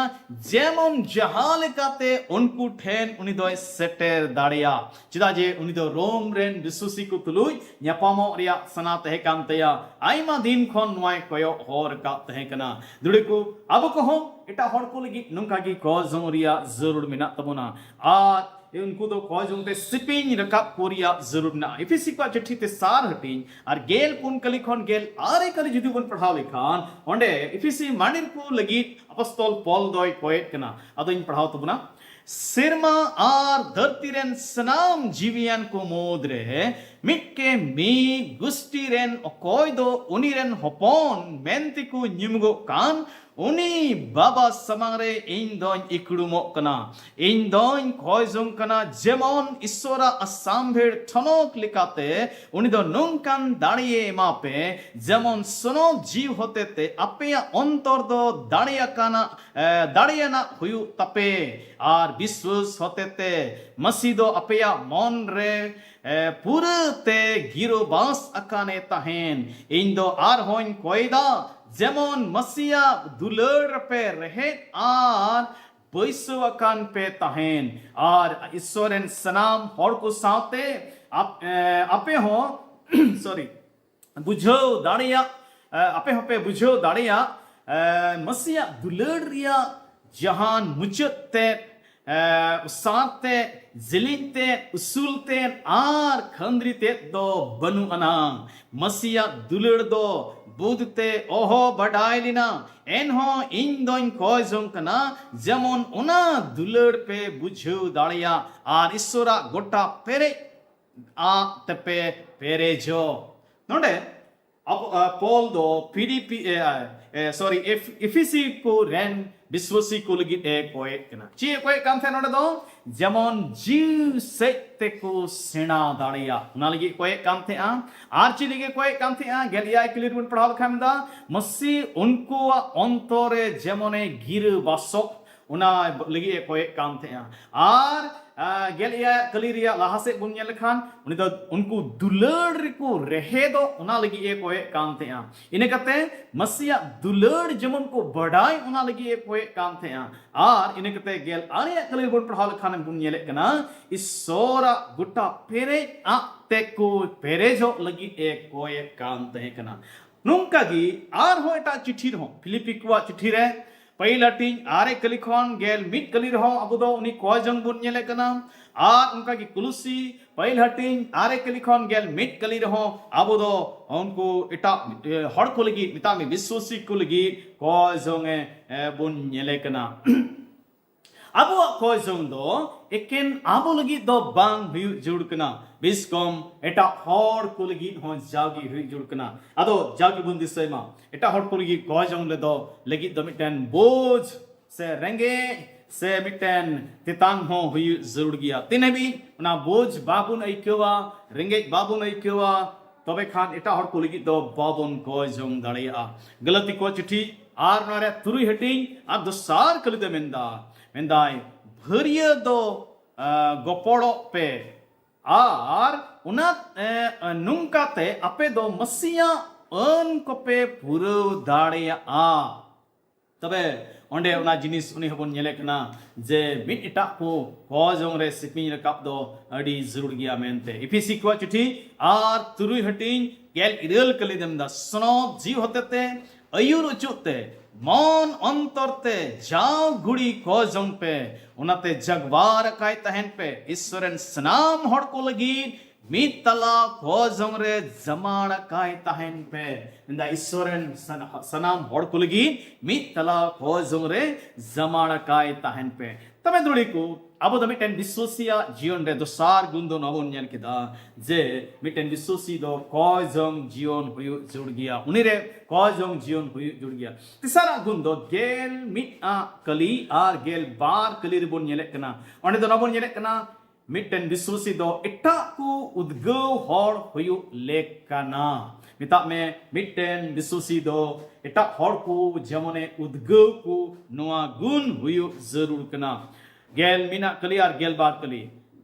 ᱡᱮᱢᱚᱱ ᱡᱟᱦᱟᱸ ᱞᱮᱠᱟᱛᱮ ᱩᱱᱠᱩ ᱴᱷᱮᱱ ᱩᱱᱤ ᱫᱚᱭ ᱥᱮᱴᱮᱨ ᱫᱟᱲᱮᱭᱟᱜ᱾ ᱪᱮᱫᱟᱜ ᱡᱮ ᱩᱱᱤ ᱫᱚ ᱨᱳᱢ ᱨᱮᱱ ᱵᱤᱥᱣᱟᱥᱤ ᱠᱚ ᱛᱩᱞᱩᱡ ᱧᱟᱯᱟᱢᱚᱜ ᱨᱮᱭᱟᱜ ᱥᱟᱱᱟ ᱛᱟᱦᱮᱸ ᱠᱟᱱ ᱛᱟᱭᱟ᱾ ᱟᱭᱢᱟ ᱫᱤᱱ ᱠᱷᱚᱱ ᱱᱚᱣᱟᱭ ᱠᱚᱭᱚᱜ ᱦᱚᱨ ᱟᱠᱟᱫ ᱛᱟᱦᱮᱸ ᱠᱟᱱᱟ᱾ ᱫᱩᱲᱤ ᱠᱚ, ᱟᱵᱚ ᱠᱚᱦᱚᱸ ᱮᱴᱟᱜ ᱦᱚᱲ ᱠᱚ ᱞᱟᱹᱜᱤᱫ ᱱᱚᱝᱠᱟ ᱜᱮ ᱠᱚᱭ ᱡᱚᱝ ᱨᱮᱭᱟᱜ ᱡᱟᱹᱨᱩᱲ ᱢᱮᱱᱟᱜ ᱛᱟᱵᱚᱱᱟ᱾ ᱟᱨ ᱩᱱᱠᱩ ᱫᱚ ᱠᱚᱭ ᱡᱚᱝ ᱛᱮ ᱥᱮᱯᱮᱧ ᱨᱟᱠᱟᱵ ᱠᱚ ᱨᱮᱭᱟᱜ ᱡᱟᱹᱨᱩᱲ ᱢᱮᱱᱟᱜᱼᱟ᱾ ᱮᱯᱷᱤᱥᱤ ᱠᱚᱣᱟᱜ ᱪᱤᱴᱷᱤ ᱛᱮᱥᱟᱨ ᱦᱟᱹᱴᱤᱧ ᱟᱨ ᱜᱮᱞ ᱯᱩᱱ ᱠᱟᱹᱞᱤ ᱠᱷᱚᱱ ᱜᱮᱞ ᱟᱨᱮ ᱠᱟᱹᱞᱤ ᱡᱩᱫᱤ ᱵᱚᱱ ᱯᱟᱲᱦᱟᱣ ᱞᱮᱠᱷᱟᱱ, ᱚᱸᱰᱮ ᱮᱯᱷᱤᱥᱤ ᱢᱟᱹᱱᱰᱤᱨ ᱠᱚ ᱞᱟᱹᱜᱤᱫ ᱟᱯᱚᱥᱛᱚᱞ ᱯᱚᱞ ᱫᱚᱭ ᱠᱚᱭᱮᱫ ᱠᱟᱱᱟ᱾ ᱟᱫᱚᱧ ᱯᱟᱲᱦᱟᱣ ᱛᱟᱵᱚᱱᱟ᱾ ᱥᱮᱨᱢᱟ ᱟᱨ ᱫᱷᱟᱹᱨᱛᱤ ᱨᱮᱱ ᱥᱟᱱᱟᱢ ᱡᱤᱣᱤᱭᱟᱱ ᱠᱚ ᱢᱩᱫᱽᱨᱮ ᱢᱤᱫ ᱠᱮ ᱢᱤᱫ ᱜᱩᱥᱴᱤ ᱨᱮᱱ ᱚᱠᱚᱭ ᱫᱚ ᱩᱱᱤ ᱨᱮᱱ ᱦᱚᱯᱚᱱ ᱢᱮᱱᱛᱮ ᱠᱚ ᱧᱩᱢᱩᱜᱚᱜ ᱠᱟᱱ, ᱩᱱᱤ ᱵᱟᱵᱟ ᱥᱟᱢᱟᱝ ᱨᱮ ᱤᱧ ᱫᱚᱧ ᱤᱠᱲᱩᱢᱚᱜ ᱠᱟᱱᱟ᱾ ᱤᱧ ᱫᱚᱧ ᱠᱷᱚᱡ ᱡᱚᱝ ᱠᱟᱱᱟ, ᱡᱮᱢᱚᱱ ᱤᱥᱥᱚᱨᱟᱜ ᱥᱟᱢᱵᱷᱮᱲ ᱴᱷᱚᱱᱚᱠ ᱞᱮᱠᱟᱛᱮ ᱩᱱᱤ ᱫᱚ ᱱᱚᱝᱠᱟᱱ ᱫᱟᱲᱮᱭᱮ ᱮᱢᱟ ᱯᱮ, ᱡᱮᱢᱚᱱ ᱥᱚᱱᱚᱛ ᱡᱤᱣ ᱦᱚᱛᱮᱛᱮ ᱟᱯᱮᱭᱟᱜ ᱚᱱᱛᱚᱨ ᱫᱚ ᱫᱟᱲᱮᱭᱟᱠᱟᱱᱟ, ᱮ, ᱫᱟᱲᱮᱭᱟᱱᱟᱜ ᱦᱩᱭᱩᱜ ᱛᱟᱯᱮ᱾ ᱟᱨ ᱵᱤᱥᱣᱟᱹᱥ ᱦᱚᱛᱮᱛᱮ ᱢᱟᱹᱥᱤ ᱫᱚ ᱟᱯᱮᱭᱟᱜ ᱢᱚᱱ ᱨᱮ, ᱮ, ᱯᱩᱨᱟᱹ ᱛᱮ ᱜᱤᱨᱟᱹᱵᱟᱥ ᱟᱠᱟᱱᱮ ᱛᱟᱦᱮᱱ᱾ ᱤᱧ ᱫᱚ ᱟᱨᱦᱚᱸᱧ ᱠᱚᱭᱫᱟ, ᱡᱮᱢᱚᱱ ᱢᱟᱹᱥᱤᱭᱟᱜ ᱫᱩᱞᱟᱹᱲ ᱨᱮᱯᱮ ᱨᱮᱦᱮᱫ ᱟᱨ ᱵᱟᱹᱭᱥᱟᱹᱣ ᱟᱠᱟᱱ ᱯᱮ ᱛᱟᱦᱮᱱ᱾ ᱟᱨ ᱤᱥᱥᱚᱨ ᱨᱮᱱ ᱥᱟᱱᱟᱢ ᱦᱚᱲ ᱠᱚ ᱥᱟᱶᱛᱮ ᱟᱯ-, ᱮ, ᱟᱯᱮ ᱦᱚᱸ ᱥᱚᱨᱤ, ᱵᱩᱡᱷᱟᱹᱣ ᱫᱟᱲᱮᱭᱟᱜ, ᱮ, ᱟᱯᱮ ᱦᱚᱸᱯᱮ ᱵᱩᱡᱷᱟᱹᱣ ᱫᱟᱲᱮᱭᱟᱜ, ᱮ, ᱢᱟᱹᱥᱤᱭᱟᱜ ᱫᱩᱞᱟᱹᱲ ᱨᱮᱭᱟᱜ ᱡᱟᱦᱟᱱ ᱢᱩᱪᱟᱹᱫ ᱛᱮᱫ, ᱮ, ᱩᱥᱟᱨ ᱛᱮᱫ, ᱡᱮᱞᱮᱧ ᱛᱮᱫ, ᱩᱥᱩᱞ ᱛᱮᱫ ᱟᱨ ᱠᱷᱟᱹᱱᱫᱽᱨᱤ ᱛᱮᱫ ᱫᱚ ᱵᱟᱹᱱᱩᱜ ᱟᱱᱟᱝ᱾ ᱢᱟᱹᱥᱤᱭᱟᱜ ᱫᱩᱞᱟᱹᱲ ᱫᱚ ᱵᱩᱫᱷ ᱛᱮ ᱚᱦᱚ ᱵᱟᱰᱟᱭ ᱞᱮᱱᱟ᱾ ᱮᱱᱦᱚᱸ ᱤᱧ ᱫᱚᱧ ᱠᱚᱭ ᱡᱚᱝ ᱠᱟᱱᱟ, ᱡᱮᱢᱚᱱ ᱚᱱᱟ ᱫᱩᱞᱟᱹᱲ ᱯᱮ ᱵᱩᱡᱷᱟᱹᱣ ᱫᱟᱲᱮᱭᱟᱜ ᱟᱨ ᱤᱥᱥᱚᱨᱟᱜ ᱜᱚᱴᱟ ᱯᱮᱨᱮᱡ ᱟᱜ ᱛᱮᱯᱮ ᱯᱮᱨᱮᱡᱚᱜ᱾ ᱱᱚᱰᱮ ᱟᱵᱚ, ᱟ, ᱯᱚᱞ ᱫᱚ ᱯᱷᱤᱞᱤᱯᱤ, ᱮ, ᱟ, ᱮ, ᱥᱚᱨᱤ, ᱮᱯᱷ-, ᱮᱯᱷᱤᱥᱤ ᱠᱚ ᱨᱮᱱ ᱵᱤᱥᱣᱟᱹᱥᱤ ᱠᱚ ᱞᱟᱹᱜᱤᱫ ᱮ ᱠᱚᱭᱮᱫ ᱠᱟᱱᱟ᱾ ᱪᱮᱫ ᱮ ᱠᱚᱭᱮᱫ ᱠᱟᱱ ᱛᱟᱦᱮᱸᱫ ᱱᱚᱰᱮ ᱫᱚ? ᱡᱮᱢᱚᱱ ᱡᱤᱣ ᱥᱮᱫ ᱛᱮᱠᱚ ᱥᱮᱬᱟ ᱫᱟᱲᱮᱭᱟᱜ, ᱚᱱᱟ ᱞᱟᱹᱜᱤᱫ ᱮ ᱠᱚᱭᱮᱫ ᱠᱟᱱ ᱛᱟᱦᱮᱸᱫᱼᱟ᱾ ᱟᱨ ᱪᱮᱫ ᱞᱟᱹᱜᱤᱫ ᱮ ᱠᱚᱭᱮᱫ ᱠᱟᱱ ᱛᱟᱦᱮᱸᱫᱼᱟ? ᱜᱮᱞ ᱮᱭᱟᱭ ᱠᱟᱹᱞᱤ ᱨᱮᱵᱚᱱ ᱯᱟᱲᱦᱟᱣ ᱞᱮᱠᱷᱟᱱ ᱢᱮᱱᱫᱟ, ᱢᱟᱹᱥᱤ ᱩᱱᱠᱩᱣᱟᱜ ᱚᱱᱛᱚᱨ ᱨᱮ ᱡᱮᱢᱚᱱᱮ ᱜᱤᱨᱟᱹ ᱵᱟᱥᱚᱜ, ᱚᱱᱟ ᱞᱟᱹᱜᱤᱫ ᱮ ᱠᱚᱭᱮᱫ ᱠᱟᱱ ᱛᱟᱦᱮᱸᱫᱼᱟ᱾ ᱟᱨ, ᱟ, ᱜᱮᱞ ᱮᱭᱟᱭ ᱠᱟᱹᱞᱤ ᱨᱮᱭᱟᱜ ᱞᱟᱦᱟ ᱥᱮᱫ ᱵᱚᱱ ᱧᱮᱞ ᱞᱮᱠᱷᱟᱱ, ᱩᱱᱤ ᱫᱚ ᱩᱱᱠᱩ ᱫᱩᱞᱟᱹᱲ ᱨᱮᱠᱚ ᱨᱮᱦᱮᱫᱚᱜ, ᱚᱱᱟ ᱞᱟᱹᱜᱤᱫ ᱮ ᱠᱚᱭᱮᱫ ᱠᱟᱱ ᱛᱟᱦᱮᱸᱫᱼᱟ᱾ ᱤᱱᱟᱹ ᱠᱟᱛᱮ ᱢᱟᱹᱥᱤᱭᱟᱜ ᱫᱩᱞᱟᱹᱲ ᱡᱮᱢᱚᱱ ᱠᱚ ᱵᱟᱰᱟᱭ, ᱚᱱᱟ ᱞᱟᱹᱜᱤᱫ ᱮ ᱠᱚᱭᱮᱫ ᱠᱟᱱ ᱛᱟᱦᱮᱸᱫᱼᱟ᱾ ᱟᱨ ᱤᱱᱟᱹ ᱠᱟᱛᱮ ᱜᱮᱞ ᱟᱨᱮᱭᱟᱜ ᱠᱟᱹᱞᱤ ᱨᱮᱵᱚᱱ ᱯᱟᱲᱦᱟᱣ ᱞᱮᱠᱷᱟᱱ ᱵᱚᱱ ᱧᱮᱞᱮᱫ ᱠᱟᱱᱟ, ᱤᱥᱥᱚᱨᱟᱜ ᱜᱚᱴᱟ ᱯᱮᱨᱮᱡ ᱟᱜ ᱛᱮᱠᱚ ᱯᱮᱨᱮᱡᱚᱜ ᱞᱟᱹᱜᱤᱫ ᱮ ᱠᱚᱭᱮᱫ ᱠᱟᱱ ᱛᱟᱦᱮᱸ ᱠᱟᱱᱟ᱾ ᱱᱚᱝᱠᱟ ᱜᱮ ᱟᱨᱦᱚᱸ ᱮᱴᱟᱜ ᱪᱤᱴᱷᱤ ᱨᱮᱦᱚᱸ, ᱯᱷᱤᱞᱤᱯᱤ ᱠᱚᱣᱟᱜ ᱪᱤᱴᱷᱤ ᱨᱮ ᱯᱟᱹᱦᱤᱞ ᱦᱟᱹᱴᱤᱧ ᱟᱨᱮ ᱠᱟᱹᱞᱤ ᱠᱷᱚᱱ ᱜᱮᱞ ᱢᱤᱫ ᱠᱟᱹᱞᱤ ᱨᱮᱦᱚᱸ ᱟᱵᱚ ᱫᱚ ᱩᱱᱤ ᱠᱚᱭ ᱡᱚᱝ ᱵᱚᱱ ᱧᱮᱞᱮ ᱠᱟᱱᱟ᱾ ᱟᱨ ᱚᱱᱠᱟ ᱜᱮ ᱠᱩᱞᱩᱥᱤ ᱯᱟᱹᱦᱤᱞ ᱦᱟᱹᱴᱤᱧ ᱟᱨᱮ ᱠᱟᱹᱞᱤ ᱠᱷᱚᱱ ᱜᱮᱞ ᱢᱤᱫ ᱠᱟᱹᱞᱤ ᱨᱮᱦᱚᱸ ᱟᱵᱚ ᱫᱚ ᱩᱱᱠᱩ ᱮᱴᱟᱜ, ᱮ, ᱦᱚᱲ ᱠᱚ ᱞᱟᱹᱜᱤᱫ, ᱢᱮᱛᱟᱜ ᱢᱮ ᱵᱤᱥᱣᱟᱹᱥᱤ ᱠᱚ ᱞᱟᱹᱜᱤᱫ ᱠᱚᱭ ᱡᱚᱝ ᱮ, ᱮ, ᱵᱚᱱ ᱧᱮᱞᱮ ᱠᱟᱱᱟ᱾ ᱟᱵᱚᱣᱟᱜ ᱠᱚᱭ ᱡᱚᱝ ᱫᱚ ᱮᱠᱮᱱ ᱟᱵᱚ ᱞᱟᱹᱜᱤᱫ ᱫᱚ ᱵᱟᱝ ᱦᱩᱭᱩᱜ ᱡᱟᱹᱨᱩᱲ ᱠᱟᱱᱟ, ᱵᱮᱥ ᱠᱚᱢ ᱮᱴᱟᱜ ᱦᱚᱲ ᱠᱚ ᱞᱟᱹᱜᱤᱫ ᱦᱚᱸ ᱡᱟᱣᱜᱮ ᱦᱩᱭᱩᱜ ᱡᱟᱹᱨᱩᱲ ᱠᱟᱱᱟ᱾ ᱟᱫᱚ ᱡᱟᱣᱜᱮ ᱵᱚᱱ ᱫᱤᱥᱟᱹᱭ ᱢᱟ, ᱮᱴᱟᱜ ᱦᱚᱲ ᱠᱚ ᱞᱟᱹᱜᱤᱫ ᱠᱚᱭ ᱡᱚᱝ ᱨᱮᱫᱚ ᱞᱟᱹᱜᱤᱫ ᱫᱚ ᱢᱤᱫᱴᱮᱱ ᱵᱳᱡᱽ ᱥᱮ ᱨᱮᱸᱜᱮᱡ ᱥᱮ ᱢᱤᱫᱴᱮᱱ ᱛᱮᱛᱟᱝ ᱦᱚᱸ ᱦᱩᱭᱩᱜ ᱡᱟᱹᱨᱩᱲ ᱜᱮᱭᱟ᱾ ᱛᱤᱱ ᱦᱟᱹᱵᱤᱡ ᱚᱱᱟ ᱵᱳᱡᱽ ᱵᱟᱵᱚᱱ ᱟᱹᱭᱠᱟᱹᱣᱟ, ᱨᱮᱸᱜᱮᱡ ᱵᱟᱵᱚᱱ ᱟᱹᱭᱠᱟᱹᱣᱟ, ᱛᱚᱵᱮ ᱠᱷᱟᱱ ᱮᱴᱟᱜ ᱦᱚᱲ ᱠᱚ ᱞᱟᱹᱜᱤᱫ ᱫᱚ ᱵᱟᱵᱚᱱ ᱠᱚᱭ ᱡᱚᱝ ᱫᱟᱲᱮᱭᱟᱜᱼᱟ᱾ ᱜᱟᱞᱟᱛᱤ ᱠᱚ ᱪᱤᱴᱷᱤ ᱟᱨ ᱚᱱᱟ ᱨᱮᱭᱟᱜ ᱛᱩᱨᱩᱭ ᱦᱟᱹᱴᱤᱧ ᱟᱨ ᱫᱚᱥᱟᱨ ᱠᱟᱹᱞᱤ ᱫᱚ ᱢᱮᱱᱫᱟ, ᱢᱮᱱᱫᱟᱭ, ᱵᱷᱟᱹᱨᱭᱟᱹ ᱫᱚ, ᱟ, ᱜᱚᱯᱚᱲᱚᱜ ᱯᱮ ᱟᱨ ᱚᱱᱟ, ᱮ, ᱱᱚᱝᱠᱟᱛᱮ ᱟᱯᱮ ᱫᱚ ᱢᱟᱹᱥᱤᱭᱟᱜ ᱟᱹᱱ ᱠᱚᱯᱮ ᱯᱩᱨᱟᱹᱣ ᱫᱟᱲᱮᱭᱟᱜᱼᱟ᱾ ᱛᱚᱵᱮ ᱚᱸᱰᱮ ᱚᱱᱟ ᱡᱤᱱᱤᱥ ᱩᱱᱤ ᱦᱚᱸᱵᱚᱱ ᱧᱮᱞᱮ ᱠᱟᱱᱟ ᱡᱮ ᱢᱤᱫ ᱮᱴᱟᱜ ᱠᱚ ᱠᱚᱭ ᱡᱚᱝ ᱨᱮ ᱥᱮᱯᱮᱧ ᱨᱟᱠᱟᱵ ᱫᱚ ᱟᱹᱰᱤ ᱡᱟᱹᱨᱩᱲ ᱜᱮᱭᱟ ᱢᱮᱱᱛᱮ᱾ ᱤᱯᱷᱤᱥᱤ ᱠᱚᱣᱟᱜ ᱪᱤᱴᱷᱤ ᱟᱨ ᱛᱩᱨᱩᱭ ᱦᱟᱹᱴᱤᱧ ᱜᱮᱞ ᱤᱨᱟᱹᱞ ᱠᱟᱹᱞᱤ ᱫᱮᱢ ᱫᱟ, ᱥᱚᱱᱚᱛ ᱡᱤᱣᱤ ᱦᱚᱛᱮᱛᱮ ᱟᱹᱭᱩᱨ ᱚᱪᱚᱜ ᱛᱮ ᱢᱚᱱ ᱚᱱᱛᱚᱨ ᱛᱮ ᱡᱟᱣ ᱜᱷᱩᱲᱤ ᱠᱚᱭ ᱡᱚᱝ ᱯᱮ, ᱚᱱᱟᱛᱮ ᱡᱟᱜᱽᱣᱟᱨ ᱟᱠᱟᱭ ᱛᱟᱦᱮᱱ ᱯᱮ, ᱤᱥᱥᱚᱨ ᱨᱮᱱ ᱥᱟᱱᱟᱢ ᱦᱚᱲ ᱠᱚ ᱞᱟᱹᱜᱤᱫ ᱢᱤᱫ ᱛᱟᱞᱟ ᱠᱚᱭ ᱡᱚᱝ ᱨᱮ ᱡᱟᱢᱟᱲ ᱟᱠᱟᱭ ᱛᱟᱦᱮᱱ ᱯᱮ᱾ ᱢᱮᱱᱫᱟ, ᱤᱥᱥᱚᱨ ᱨᱮᱱ ᱥᱟᱱ-, ᱥᱟᱱᱟᱢ ᱦᱚᱲ ᱠᱚ ᱞᱟᱹᱜᱤᱫ ᱢᱤᱫ ᱛᱟᱞᱟ ᱠᱚᱭ ᱡᱚᱝ ᱨᱮ ᱡᱟᱢᱟᱲ ᱟᱠᱟᱭ ᱛᱟᱦᱮᱱ ᱯᱮ᱾ ᱛᱚᱵᱮ ᱫᱩᱲᱤ ᱠᱚ, ᱟᱵᱚ ᱫᱚ ᱢᱤᱫᱴᱮᱱ ᱵᱤᱥᱣᱟᱹᱥᱤᱭᱟᱜ ᱡᱤᱭᱚᱱ ᱨᱮ ᱫᱚᱥᱟᱨ ᱜᱩᱱ ᱫᱚ ᱱᱚᱣᱟ ᱵᱚᱱ ᱧᱮᱞ ᱠᱮᱫᱟ ᱡᱮ ᱢᱤᱫᱴᱮᱱ ᱵᱤᱥᱣᱟᱹᱥᱤ ᱫᱚ ᱠᱚᱭ ᱡᱚᱝ ᱡᱤᱭᱚᱱ ᱦᱩᱭᱩᱜ ᱡᱟᱹᱨᱩᱲ ᱜᱮᱭᱟ, ᱩᱱᱤ ᱨᱮ ᱠᱚᱭ ᱡᱚᱝ ᱡᱤᱭᱚᱱ ᱦᱩᱭᱩᱜ ᱡᱟᱹᱨᱩᱲ ᱜᱮᱭᱟ᱾ ᱛᱮᱥᱟᱨᱟᱜ ᱜᱩᱱ ᱫᱚ ᱜᱮᱞ ᱢᱤᱫ ᱟᱜ ᱠᱟᱹᱞᱤ ᱟᱨ ᱜᱮᱞ ᱵᱟᱨ ᱠᱟᱹᱞᱤ ᱨᱮᱵᱚᱱ ᱧᱮᱞᱮᱫ ᱠᱟᱱᱟ᱾ ᱚᱸᱰᱮ ᱫᱚ ᱱᱚᱣᱟ ᱵᱚᱱ ᱧᱮᱞᱮᱫ ᱠᱟᱱᱟ, ᱢᱤᱫᱴᱮᱱ ᱵᱤᱥᱣᱟᱹᱥᱤ ᱫᱚ ᱮᱴᱟᱜ ᱠᱚ ᱩᱫᱽᱜᱟᱹᱣ ᱦᱚᱲ ᱦᱩᱭᱩᱜ ᱞᱮᱠ ᱠᱟᱱᱟ᱾ ᱢᱮᱛᱟᱜ ᱢᱮ, ᱢᱤᱫᱴᱮᱱ ᱵᱤᱥᱣᱟᱹᱥᱤ ᱫᱚ ᱮᱴᱟᱜ ᱦᱚᱲ ᱠᱚ ᱡᱮᱢᱚᱱᱮ ᱩᱫᱽᱜᱟᱹᱣ ᱠᱚ, ᱱᱚᱣᱟ ᱜᱩᱱ ᱦᱩᱭᱩᱜ ᱡᱟᱹᱨᱩᱲ ᱠᱟᱱᱟ᱾ ᱜᱮᱞ ᱢᱤᱫ ᱟᱜ ᱠᱟᱹᱞᱤ ᱟᱨ ᱜᱮᱞ ᱵᱟᱨ ᱠᱟᱹᱞᱤ᱾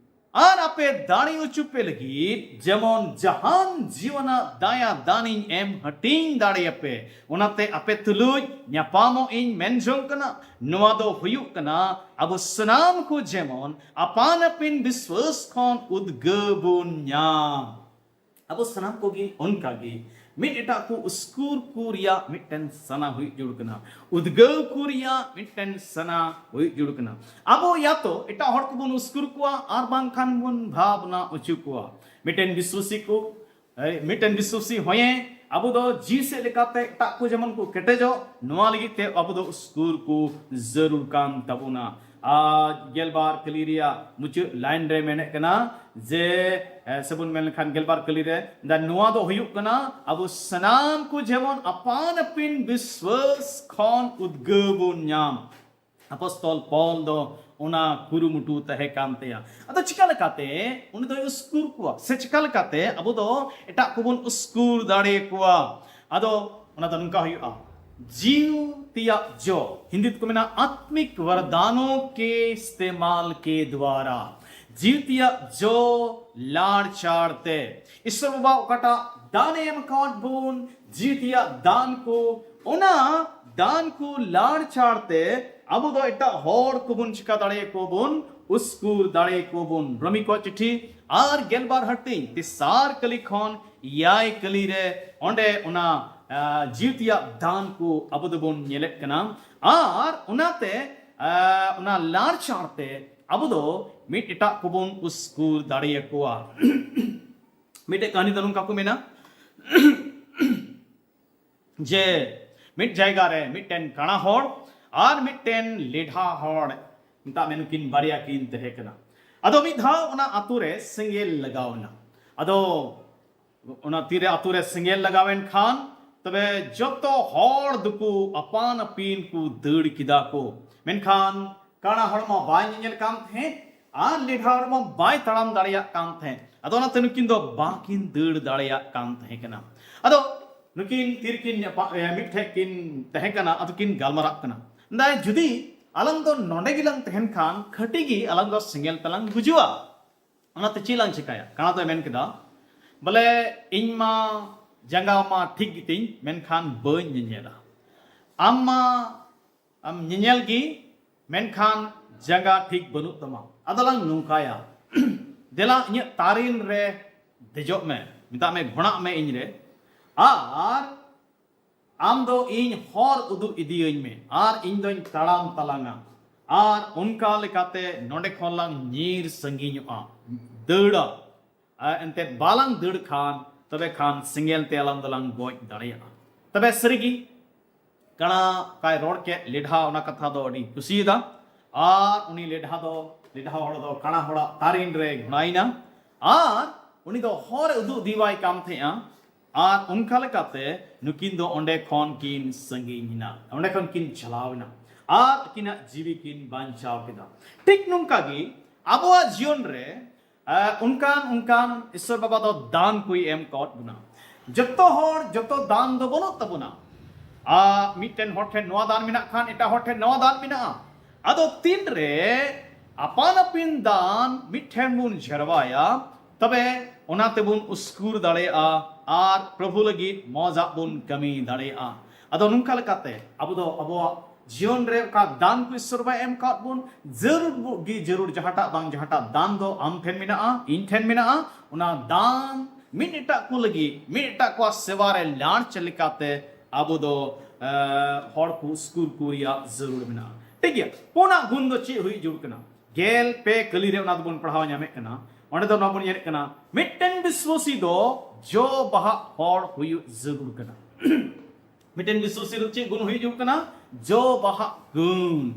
ᱟᱨ ᱟᱯᱮ ᱫᱟᱲᱮ ᱦᱚᱪᱚ ᱯᱮ ᱞᱟᱹᱜᱤᱫ ᱡᱮᱢᱚᱱ ᱡᱟᱦᱟᱱ ᱡᱤᱣᱟᱱᱟᱜ ᱫᱟᱭᱟ ᱫᱟᱱᱤᱧ ᱮᱢ ᱦᱟᱹᱴᱤᱧ ᱫᱟᱲᱮᱭᱟᱯᱮ, ᱚᱱᱟᱛᱮ ᱟᱯᱮ ᱛᱩᱞᱩᱡ ᱧᱟᱯᱟᱢᱚᱜ ᱤᱧ ᱢᱮᱱ ᱡᱚᱝ ᱠᱟᱱᱟ᱾ ᱱᱚᱣᱟ ᱫᱚ ᱦᱩᱭᱩᱜ ᱠᱟᱱᱟ ᱟᱵᱚ ᱥᱟᱱᱟᱢ ᱠᱚ ᱡᱮᱢᱚᱱ ᱟᱯᱟᱱ ᱟᱹᱯᱤᱱ ᱵᱤᱥᱣᱟᱹᱥ ᱠᱷᱚᱱ ᱩᱫᱽᱜᱟᱹᱣ ᱵᱚᱱ ᱧᱟᱢ᱾ ᱟᱵᱚ ᱥᱟᱱᱟᱢ ᱠᱚᱜᱮ ᱚᱱᱠᱟᱜᱮ ᱢᱤᱫ ᱮᱴᱟᱜ ᱠᱚ ᱩᱥᱠᱩᱨ ᱠᱚ ᱨᱮᱭᱟᱜ ᱢᱤᱫᱴᱮᱱ ᱥᱟᱱᱟ ᱦᱩᱭᱩᱜ ᱡᱟᱹᱨᱩᱲ ᱠᱟᱱᱟ, ᱩᱫᱽᱜᱟᱹᱣ ᱠᱚ ᱨᱮᱭᱟᱜ ᱢᱤᱫᱴᱮᱱ ᱥᱟᱱᱟ ᱦᱩᱭᱩᱜ ᱡᱟᱹᱨᱩᱲ ᱠᱟᱱᱟ᱾ ᱟᱵᱚ ᱭᱟᱛᱚ ᱮᱴᱟᱜ ᱦᱚᱲ ᱠᱚᱵᱚᱱ ᱩᱥᱠᱩᱨ ᱠᱚᱣᱟ ᱟᱨ ᱵᱟᱝᱠᱷᱟᱱ ᱵᱚᱱ ᱵᱷᱟᱵᱽᱱᱟ ᱦᱚᱪᱚ ᱠᱚᱣᱟ᱾ ᱢᱤᱫᱴᱮᱱ ᱵᱤᱥᱣᱟᱹᱥᱤ ᱠᱚ, ᱮᱭ, ᱢᱤᱫᱴᱮᱱ ᱵᱤᱥᱣᱟᱹᱥᱤ ᱦᱚᱸᱭᱮ ᱟᱵᱚ ᱫᱚ ᱡᱤᱣᱤ ᱥᱮᱫ ᱞᱮᱠᱟᱛᱮ ᱮᱴᱟᱜ ᱠᱚ ᱡᱮᱢᱚᱱ ᱠᱚ ᱠᱮᱴᱮᱡᱚᱜ, ᱱᱚᱣᱟ ᱞᱟᱹᱜᱤᱫ ᱛᱮ ᱟᱵᱚ ᱫᱚ ᱩᱥᱠᱩᱨ ᱠᱚ ᱡᱟᱹᱨᱩᱲ ᱠᱟᱱ ᱛᱟᱵᱚᱱᱟ᱾ ᱟᱨ ᱜᱮᱞᱵᱟᱨ ᱠᱟᱹᱞᱤ ᱨᱮᱭᱟᱜ ᱢᱩᱪᱟᱹᱫ ᱞᱟᱭᱤᱱ ᱨᱮ ᱢᱮᱱᱮᱫ ᱠᱟᱱᱟ ᱡᱮ, ᱮ, ᱥᱮᱵᱚᱱ ᱢᱮᱱ ᱞᱮᱠᱷᱟᱱ ᱜᱮᱞᱵᱟᱨ ᱠᱟᱹᱞᱤ ᱨᱮ, ᱫᱟ ᱱᱚᱣᱟ ᱫᱚ ᱦᱩᱭᱩᱜ ᱠᱟᱱᱟ, ᱟᱵᱚ ᱥᱟᱱᱟᱢ ᱠᱚ ᱡᱮᱢᱚᱱ ᱟᱯᱟᱱ ᱟᱹᱯᱤᱱ ᱵᱤᱥᱣᱟᱹᱥ ᱠᱷᱚᱱ ᱩᱫᱽᱜᱟᱹᱣ ᱵᱚᱱ ᱧᱟᱢ᱾ ᱟᱯᱚᱥᱛᱚᱞ ᱯᱚᱞ ᱫᱚ ᱚᱱᱟ ᱠᱩᱨᱩᱢᱩᱴᱩ ᱛᱟᱦᱮᱸ ᱠᱟᱱ ᱛᱟᱭᱟ᱾ ᱟᱫᱚ ᱪᱤᱠᱟ ᱞᱮᱠᱟᱛᱮ ᱩᱱᱤ ᱫᱚᱭ ᱩᱥᱠᱩᱨ ᱠᱚᱣᱟ, ᱥᱮ ᱪᱤᱠᱟ ᱞᱮᱠᱟᱛᱮ ᱟᱵᱚ ᱫᱚ ᱮᱴᱟᱜ ᱠᱚᱵᱚᱱ ᱩᱥᱠᱩᱨ ᱫᱟᱲᱮ ᱠᱚᱣᱟ? ᱟᱫᱚ ᱚᱱᱟ ᱫᱚ ᱱᱚᱝᱠᱟ ᱦᱩᱭᱩᱜᱼᱟ, ᱡᱤᱣ ᱛᱮᱭᱟᱜ ᱡᱚ, ᱦᱤᱱᱫᱤ ᱛᱮᱠᱚ ᱢᱮᱱᱟ ᱟᱛᱢᱤᱠ ᱵᱟᱨᱫᱟᱱᱚ ᱠᱮ ᱤᱥᱛᱮᱢᱟᱞ ᱠᱮ ᱫᱣᱟᱨᱟ, ᱡᱤᱣ ᱛᱮᱭᱟᱜ ᱡᱚ ᱞᱟᱲ ᱪᱟᱲ ᱛᱮ ᱤᱥᱚᱨ ᱵᱟᱵᱟ ᱚᱠᱟᱴᱟᱜ ᱫᱟᱱᱮ ᱮᱢ ᱟᱠᱟᱫ ᱵᱚᱱ, ᱡᱤᱣᱤ ᱛᱮᱭᱟᱜ ᱫᱟᱱ ᱠᱚ, ᱚᱱᱟ ᱫᱟᱱ ᱠᱚ ᱞᱟᱲ ᱪᱟᱲ ᱛᱮ ᱟᱵᱚ ᱫᱚ ᱮᱴᱟᱜ ᱦᱚᱲ ᱠᱚᱵᱚᱱ ᱪᱤᱠᱟ ᱫᱟᱲᱮᱭᱟᱠᱚ ᱵᱚᱱ, ᱩᱥᱠᱩᱨ ᱫᱟᱲᱮᱭᱟᱠᱚ ᱵᱚᱱ᱾ ᱨᱚᱢᱤ ᱠᱚᱣᱟᱜ ᱪᱤᱴᱷᱤ ᱟᱨ ᱜᱮᱞᱵᱟᱨ ᱦᱟᱹᱴᱤᱧ ᱛᱮᱥᱟᱨ ᱠᱟᱹᱞᱤ ᱠᱷᱚᱱ ᱮᱭᱟᱭ ᱠᱟᱹᱞᱤ ᱨᱮ ᱚᱸᱰᱮ ᱚᱱᱟ, ᱟ, ᱡᱤᱣᱤ ᱛᱮᱭᱟᱜ ᱫᱟᱱ ᱠᱚ ᱟᱵᱚ ᱫᱚᱵᱚᱱ ᱧᱮᱞᱮᱫ ᱠᱟᱱᱟ᱾ ᱟᱨ ᱚᱱᱟᱛᱮ, ᱟ, ᱚᱱᱟ ᱞᱟᱲ ᱪᱟᱲ ᱛᱮ ᱟᱵᱚ ᱫᱚ ᱢᱤᱫ ᱮᱴᱟᱜ ᱠᱚᱵᱚᱱ ᱩᱥᱠᱩᱨ ᱫᱟᱲᱮᱭᱟᱠᱚᱣᱟ᱾ ᱢᱤᱫᱴᱮᱡ ᱠᱟᱹᱦᱱᱤ ᱫᱚ ᱱᱚᱝᱠᱟ ᱠᱚ ᱢᱮᱱᱟ ᱡᱮ ᱢᱤᱫ ᱡᱟᱭᱜᱟ ᱨᱮ ᱢᱤᱫᱴᱮᱱ ᱠᱟᱬᱟ ᱦᱚᱲ ᱟᱨ ᱢᱤᱫᱴᱮᱱ ᱞᱮᱰᱷᱟ ᱦᱚᱲ, ᱢᱮᱛᱟᱜ ᱢᱮ, ᱱᱩᱠᱤᱱ ᱵᱟᱨᱭᱟ ᱠᱤᱱ ᱛᱟᱦᱮᱸ ᱠᱟᱱᱟ᱾ ᱟᱫᱚ ᱢᱤᱫ ᱫᱷᱟᱣ ᱚᱱᱟ ᱟᱛᱳ ᱨᱮ ᱥᱮᱸᱜᱮᱞ ᱞᱟᱜᱟᱣ ᱮᱱᱟ᱾ ᱟᱫᱚ ᱚᱱᱟ ᱛᱤᱨᱮ ᱟᱛᱳ ᱨᱮ ᱥᱮᱸᱜᱮᱞ ᱞᱟᱜᱟᱣ ᱮᱱ ᱠᱷᱟᱱ, ᱛᱚᱵᱮ ᱡᱚᱛᱚ ᱦᱚᱲ ᱫᱚᱠᱚ ᱟᱯᱟᱱ ᱟᱹᱯᱤᱱ ᱠᱚ ᱫᱟᱹᱲ ᱠᱮᱫᱟ ᱠᱚ᱾ ᱢᱮᱱᱠᱷᱟᱱ ᱠᱟᱬᱟ ᱦᱚᱲ ᱢᱟ ᱵᱟᱭ ᱧᱮᱧᱮᱞ ᱠᱟᱱ ᱛᱟᱦᱮᱸᱫ ᱟᱨ ᱞᱮᱰᱷᱟ ᱦᱚᱲ ᱢᱟ ᱵᱟᱭ ᱛᱟᱲᱟᱢ ᱫᱟᱲᱮᱭᱟᱜ ᱠᱟᱱ ᱛᱟᱦᱮᱸᱫ᱾ ᱟᱫᱚ ᱚᱱᱟᱛᱮ ᱱᱩᱠᱤᱱ ᱫᱚ ᱵᱟᱝᱠᱤᱱ ᱫᱟᱹᱲ ᱫᱟᱲᱮᱭᱟᱜ ᱠᱟᱱ ᱛᱟᱦᱮᱸ ᱠᱟᱱᱟ᱾ ᱟᱫᱚ ᱱᱩᱠᱤᱱ ᱛᱤᱨᱮᱠᱤᱱ ᱧᱟᱯᱟ-, ᱮ, ᱢᱤᱫ ᱴᱷᱮᱡ ᱠᱤᱱ ᱛᱟᱦᱮᱸ ᱠᱟᱱᱟ, ᱟᱫᱚ ᱠᱤᱱ ᱜᱟᱞᱢᱟᱨᱟᱜ ᱠᱟᱱᱟ, ᱢᱮᱱᱫᱟᱭ, "ᱡᱩᱫᱤ ᱟᱞᱟᱝ ᱫᱚ ᱱᱚᱰᱮ ᱜᱮᱞᱟᱝ ᱛᱟᱦᱮᱱ ᱠᱷᱟᱱ ᱠᱷᱟᱹᱴᱤ ᱜᱮ ᱟᱞᱟᱝ ᱫᱚ ᱥᱮᱸᱜᱮᱞ ᱛᱮᱞᱟᱝ ᱜᱩᱡᱩᱜᱼᱟ᱾ ᱚᱱᱟᱛᱮ ᱪᱮᱫ ᱞᱟᱝ ᱪᱤᱠᱟᱹᱭᱟ?" ᱠᱟᱬᱟ ᱫᱚᱭ ᱢᱮᱱ ᱠᱮᱫᱟ, "ᱵᱚᱞᱮ ᱤᱧ ᱢᱟ ᱡᱟᱸᱜᱟ ᱢᱟ ᱴᱷᱤᱠ ᱜᱮᱛᱤᱧ, ᱢᱮᱱᱠᱷᱟᱱ ᱵᱟᱹᱧ ᱧᱮᱧᱮᱞᱟ᱾ ᱟᱢ ᱢᱟ ᱟᱢ ᱧᱮᱧᱮᱞ ᱜᱮ, ᱢᱮᱱᱠᱷᱟᱱ ᱡᱟᱸᱜᱟ ᱴᱷᱤᱠ ᱵᱟᱹᱱᱩᱜ ᱛᱟᱢᱟ᱾ ᱟᱫᱚ ᱞᱟᱝ ᱱᱚᱝᱠᱟᱭᱟ, ᱫᱮᱞᱟ ᱤᱧᱟᱹᱜ ᱛᱟᱨᱮᱱ ᱨᱮ ᱫᱮᱡᱚᱜ ᱢᱮ, ᱢᱮᱛᱟᱜ ᱢᱮ ᱜᱷᱚᱲᱟᱜ ᱢᱮ ᱤᱧ ᱨᱮ, ᱟᱨ ᱟᱢ ᱫᱚ ᱤᱧ ᱦᱚᱨ ᱩᱫᱩᱜ ᱤᱫᱤᱭᱟᱹᱧ ᱢᱮ, ᱟᱨ ᱤᱧ ᱫᱚᱧ ᱛᱟᱲᱟᱢ ᱛᱟᱞᱟᱝᱟ, ᱟᱨ ᱚᱱᱠᱟ ᱞᱮᱠᱟᱛᱮ ᱱᱚᱰᱮ ᱠᱷᱚᱱ ᱞᱟᱝ ᱧᱤᱨ ᱥᱟᱺᱜᱤᱧᱚᱜᱼᱟ, ᱫᱟᱹᱲᱟ, ᱟᱨ ᱮᱱᱛᱮᱫ ᱵᱟᱞᱟᱝ ᱫᱟᱹᱲ ᱠᱷᱟᱱ, ᱛᱚᱵᱮ ᱠᱷᱟᱱ ᱥᱮᱸᱜᱮᱞ ᱛᱮ ᱟᱞᱟᱝ ᱫᱚᱞᱟᱝ ᱜᱚᱡ ᱫᱟᱲᱮᱭᱟᱜᱼᱟ᱾" ᱛᱚᱵᱮ ᱥᱟᱹᱨᱤᱜᱮ ᱠᱟᱬᱟ ᱠᱟᱭ ᱨᱚᱲ ᱠᱮᱫ, ᱞᱮᱰᱷᱟ ᱚᱱᱟ ᱠᱟᱛᱷᱟ ᱫᱚ ᱟᱹᱰᱤ ᱠᱩᱥᱤᱭᱟᱫᱟ᱾ ᱟᱨ ᱩᱱᱤ ᱞᱮᱰᱷᱟ ᱫᱚ, ᱞᱮᱰᱷᱟ ᱦᱚᱲ ᱫᱚ ᱠᱟᱬᱟ ᱦᱚᱲᱟᱜ ᱛᱟᱨᱮᱱ ᱨᱮ ᱜᱷᱚᱲᱟᱭᱮᱱᱟ᱾ ᱟᱨ ᱩᱱᱤ ᱫᱚ ᱦᱚᱨ ᱮ ᱩᱫᱩᱜ ᱤᱫᱤᱣᱟᱭ ᱠᱟᱱ ᱛᱟᱦᱮᱸᱜᱼᱟ᱾ ᱟᱨ ᱚᱱᱠᱟ ᱞᱮᱠᱟᱛᱮ ᱱᱩᱠᱤᱱ ᱫᱚ ᱚᱸᱰᱮ ᱠᱷᱚᱱ ᱠᱤᱱ ᱥᱟᱺᱜᱤᱧ ᱮᱱᱟ, ᱚᱸᱰᱮ ᱠᱷᱚᱱ ᱠᱤᱱ ᱪᱟᱞᱟᱣ ᱮᱱᱟ᱾ ᱟᱨ ᱟᱹᱠᱤᱱᱟᱜ ᱡᱤᱣᱤ ᱠᱤᱱ ᱵᱟᱧᱪᱟᱣ ᱠᱮᱫᱟ᱾ ᱴᱷᱤᱠ ᱱᱚᱝᱠᱟ ᱜᱮ ᱟᱵᱚᱣᱟᱜ ᱡᱤᱭᱚᱱ ᱨᱮ ᱮ, ᱚᱱᱠᱟᱱ ᱚᱱᱠᱟᱱ ᱤᱥᱥᱚᱨ ᱵᱟᱵᱟ ᱫᱚ ᱫᱟᱱ ᱠᱚᱭ ᱮᱢ ᱠᱟᱣᱟᱫ ᱵᱚᱱᱟ᱾ ᱡᱚᱛᱚ ᱦᱚᱲ ᱡᱚᱛᱚ ᱫᱟᱱ ᱫᱚ ᱵᱟᱹᱱᱩᱜ ᱛᱟᱵᱚᱱᱟ᱾ ᱟᱨ ᱢᱤᱫᱴᱮᱱ ᱦᱚᱲ ᱴᱷᱮᱱ ᱱᱚᱣᱟ ᱫᱟᱱ ᱢᱮᱱᱟᱜ ᱠᱷᱟᱱ ᱮᱴᱟᱜ ᱦᱚᱲ ᱴᱷᱮᱱ ᱱᱚᱣᱟ ᱫᱟᱱ ᱢᱮᱱᱟᱜᱼᱟ᱾ ᱟᱫᱚ ᱛᱤᱱᱨᱮ ᱟᱯᱟᱱ ᱟᱹᱯᱤᱱ ᱫᱟᱱ ᱢᱤᱫᱴᱷᱮᱱ ᱵᱚᱱ ᱡᱷᱮᱨᱣᱟᱭᱟ, ᱛᱚᱵᱮ ᱚᱱᱟ ᱛᱮᱵᱚᱱ ᱩᱥᱠᱩᱨ ᱫᱟᱲᱮᱭᱟᱜᱼᱟ ᱟᱨ ᱯᱨᱚᱵᱷᱩ ᱞᱟᱹᱜᱤᱫ ᱢᱚᱡᱟᱜ ᱵᱚᱱ ᱠᱟᱹᱢᱤ ᱫᱟᱲᱮᱭᱟᱜᱼᱟ᱾ ᱟᱫᱚ ᱱᱚᱝᱠᱟ ᱞᱮᱠᱟᱛᱮ ᱟᱵᱚ ᱫᱚ ᱟᱵᱚᱣᱟᱜ ᱡᱤᱭᱚᱱ ᱨᱮ ᱚᱠᱟ ᱫᱟᱱ ᱠᱚ ᱤᱥᱥᱚᱨ ᱵᱟᱭ ᱮᱢ ᱠᱟᱣᱟᱫ ᱵᱚᱱ, ᱡᱟᱹᱨᱩᱲ ᱜᱮ ᱡᱟᱹᱨᱩᱲ ᱡᱟᱦᱟᱸᱴᱟᱜ ᱵᱟᱝ ᱡᱟᱦᱟᱸᱴᱟᱜ ᱫᱟᱱ ᱫᱚ ᱟᱢ ᱴᱷᱮᱱ ᱢᱮᱱᱟᱜᱼᱟ, ᱤᱧ ᱴᱷᱮᱱ ᱢᱮᱱᱟᱜᱼᱟ᱾ ᱚᱱᱟ ᱫᱟᱱ ᱢᱤᱫ ᱮᱴᱟᱜ ᱠᱚ ᱞᱟᱹᱜᱤᱫ, ᱢᱤᱫ ᱮᱴᱟᱜ ᱠᱚᱣᱟᱜ ᱥᱮᱵᱟ ᱨᱮ ᱞᱟᱲᱪ ᱞᱮᱠᱟᱛᱮ ᱟᱵᱚ ᱫᱚ ᱮ, ᱦᱚᱲ ᱠᱚ ᱩᱥᱠᱩᱨ ᱠᱚ ᱨᱮᱭᱟᱜ ᱡᱟᱹᱨᱩᱲ ᱢᱮᱱᱟᱜᱼᱟ᱾ ᱴᱷᱤᱠ ᱜᱮᱭᱟ, ᱯᱩᱱᱟᱜ ᱜᱩᱱ ᱫᱚ ᱪᱮᱫ ᱦᱩᱭᱩᱜ ᱡᱟᱹᱨᱩᱲ ᱠᱟᱱᱟ? ᱜᱮᱞ ᱯᱮ ᱠᱟᱹᱞᱤ ᱨᱮ ᱚᱱᱟ ᱫᱚᱵᱚᱱ ᱯᱟᱲᱦᱟᱣ ᱧᱟᱢᱮᱫ ᱠᱟᱱᱟ᱾ ᱚᱸᱰᱮ ᱫᱚ ᱱᱚᱣᱟ ᱵᱚᱱ ᱧᱮᱞᱮᱫ ᱠᱟᱱᱟ, ᱢᱤᱫᱴᱮᱱ ᱵᱤᱥᱣᱟᱥᱤ ᱫᱚ ᱡᱚ ᱵᱟᱦᱟ ᱦᱚᱲ ᱦᱩᱭᱩᱜ ᱡᱟᱹᱨᱩᱲ ᱠᱟᱱᱟ᱾ ᱢᱤᱫᱴᱮᱱ ᱵᱤᱥᱣᱟᱥᱤ ᱫᱚ ᱪᱮᱫ ᱜᱩᱱ ᱦᱩᱭᱩᱜ ᱡᱟᱹᱨᱩᱲ ᱠᱟᱱᱟ? ᱡᱚ ᱵᱟᱦᱟ ᱜᱩᱱ᱾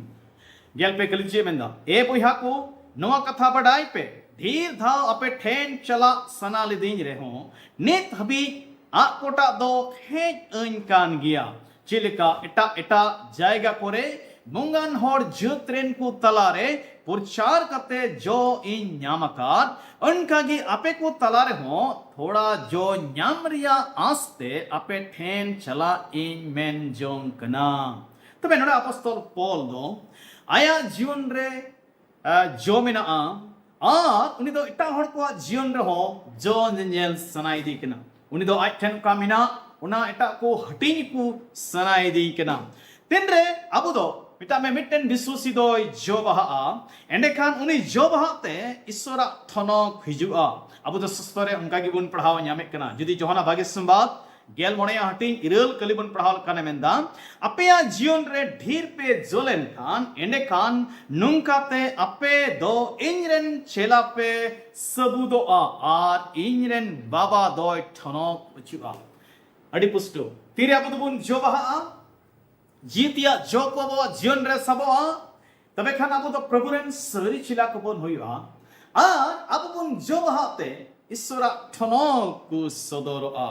ᱜᱮᱞ ᱯᱮ ᱠᱟᱹᱞᱤ ᱪᱮᱫ ᱢᱮᱱᱫᱟ? ᱮ ᱵᱚᱭᱦᱟ ᱠᱚ, ᱱᱚᱣᱟ ᱠᱟᱛᱷᱟ ᱵᱟᱰᱟᱭ ᱯᱮ, ᱰᱷᱮᱨ ᱫᱷᱟᱣ ᱟᱯᱮ ᱴᱷᱮᱱ ᱪᱟᱞᱟᱜ ᱥᱟᱱᱟ ᱞᱤᱫᱤᱧ ᱨᱮᱦᱚᱸ, ᱱᱤᱛ ᱦᱟᱹᱵᱤᱡ ᱟᱜ ᱠᱚᱴᱟᱜ ᱫᱚ ᱦᱮᱡ ᱟᱹᱧ ᱠᱟᱱ ᱜᱮᱭᱟ᱾ ᱪᱮᱫ ᱞᱮᱠᱟ ᱮᱴᱟᱜ ᱮᱴᱟᱜ ᱡᱟᱭᱜᱟ ᱠᱚᱨᱮ ᱵᱚᱸᱜᱟᱱ ᱦᱚᱲ ᱡᱟᱹᱛ ᱨᱮᱱ ᱠᱚ ᱛᱟᱞᱟᱨᱮ ᱯᱨᱚᱪᱟᱨ ᱠᱟᱛᱮ ᱡᱚ ᱤᱧ ᱧᱟᱢ ᱟᱠᱟᱫ, ᱚᱱᱠᱟᱜᱮ ᱟᱯᱮ ᱠᱚ ᱛᱟᱞᱟ ᱨᱮᱦᱚᱸ ᱛᱷᱚᱲᱟ ᱡᱚ ᱧᱟᱢ ᱨᱮᱭᱟᱜ ᱟᱸᱥ ᱛᱮ ᱟᱯᱮ ᱴᱷᱮᱱ ᱪᱟᱞᱟᱜ ᱤᱧ ᱢᱮᱱ ᱡᱚᱝ ᱠᱟᱱᱟ᱾ ᱛᱚᱵᱮ ᱱᱚᱰᱮ ᱟᱯᱚᱥᱛᱚᱞ ᱯᱚᱞ ᱫᱚ ᱟᱭᱟᱜ ᱡᱤᱭᱚᱱ ᱨᱮ ᱟ, ᱡᱚ ᱢᱮᱱᱟᱜᱼᱟ, ᱟᱨ ᱩᱱᱤ ᱫᱚ ᱮᱴᱟᱜ ᱦᱚᱲ ᱠᱚᱣᱟᱜ ᱡᱤᱭᱚᱱ ᱨᱮᱦᱚᱸ ᱡᱚ ᱧᱮᱧᱮᱞ ᱥᱟᱱᱟᱭᱮᱫᱮ ᱠᱟᱱᱟ᱾ ᱩᱱᱤ ᱫᱚ ᱟᱡ ᱴᱷᱮᱱ ᱚᱠᱟ ᱢᱮᱱᱟᱜ, ᱚᱱᱟ ᱮᱴᱟᱜ ᱠᱚ ᱦᱟᱹᱴᱤᱧ ᱠᱚ ᱥᱟᱱᱟᱭᱮᱫᱮ ᱠᱟᱱᱟ᱾ ᱛᱤᱱᱨᱮ ᱟᱵᱚ ᱫᱚ, ᱢᱮᱛᱟᱜ ᱢᱮ, ᱢᱤᱫᱴᱮᱱ ᱵᱤᱥᱣᱟᱥᱤ ᱫᱚᱭ ᱡᱚ ᱵᱟᱦᱟᱜᱼᱟ, ᱮᱸᱰᱮᱠᱷᱟᱱ ᱩᱱᱤ ᱡᱚ ᱵᱟᱦᱟᱜ ᱛᱮ ᱤᱥᱥᱚᱨᱟᱜ ᱛᱷᱚᱱᱚᱠ ᱦᱤᱡᱩᱜᱼᱟ᱾ ᱟᱵᱚ ᱫᱚ ᱥᱟᱥᱛᱚ ᱨᱮ ᱚᱱᱠᱟ ᱜᱮᱵᱚᱱ ᱯᱟᱲᱦᱟᱣ ᱧᱟᱢᱮᱫ ᱠᱟᱱᱟ᱾ ᱡᱩᱫᱤ ᱡᱚᱦᱟᱱᱟ ᱵᱷᱟᱜᱮ ᱥᱚᱢᱵᱟᱫ ᱜᱮᱞ ᱢᱚᱬᱮᱭᱟᱜ ᱦᱟᱹᱴᱤᱧ ᱤᱨᱟᱹᱞ ᱠᱟᱹᱞᱤ ᱵᱚᱱ ᱯᱟᱲᱦᱟᱣ ᱞᱮᱠᱷᱟᱱᱮ ᱢᱮᱱᱫᱟ, ᱟᱯᱮᱭᱟᱜ ᱡᱤᱭᱚᱱ ᱨᱮ ᱰᱷᱮᱨ ᱯᱮ ᱡᱚ ᱞᱮᱱᱠᱷᱟᱱ, ᱮᱸᱰᱮᱠᱷᱟᱱ ᱱᱚᱝᱠᱟᱛᱮ ᱟᱯᱮ ᱫᱚ ᱤᱧ ᱨᱮᱱ ᱪᱮᱞᱟ ᱯᱮ ᱥᱟᱹᱵᱩᱫᱚᱜᱼᱟ ᱟᱨ ᱤᱧ ᱨᱮᱱ ᱵᱟᱵᱟ ᱫᱚᱭ ᱴᱷᱚᱱᱚᱠ ᱦᱚᱪᱚᱜᱼᱟ᱾ ᱟᱹᱰᱤ ᱯᱩᱥᱴᱟᱹᱣ᱾ ᱛᱤᱨᱮ ᱟᱵᱚ ᱫᱚᱵᱚᱱ ᱡᱚ ᱵᱟᱦᱟᱜᱼᱟ? ᱡᱤᱣᱤ ᱛᱮᱭᱟᱜ ᱡᱚ ᱠᱚ ᱟᱵᱚᱣᱟᱜ ᱡᱤᱭᱚᱱ ᱨᱮ ᱥᱟᱵᱚᱜᱼᱟ᱾ ᱛᱚᱵᱮ ᱠᱷᱟᱱ ᱟᱵᱚ ᱫᱚ ᱯᱨᱚᱵᱷᱩ ᱨᱮᱱ ᱥᱟᱹᱨᱤ ᱪᱮᱞᱟ ᱠᱚᱵᱚᱱ ᱦᱩᱭᱩᱜᱼᱟ᱾ ᱟᱨ ᱟᱵᱚ ᱵᱚᱱ ᱡᱚ ᱵᱟᱦᱟᱜ ᱛᱮ ᱤᱥᱚᱨᱟᱜ ᱴᱷᱚᱱᱚᱠ ᱠᱚ ᱥᱚᱫᱚᱨᱚᱜᱼᱟ᱾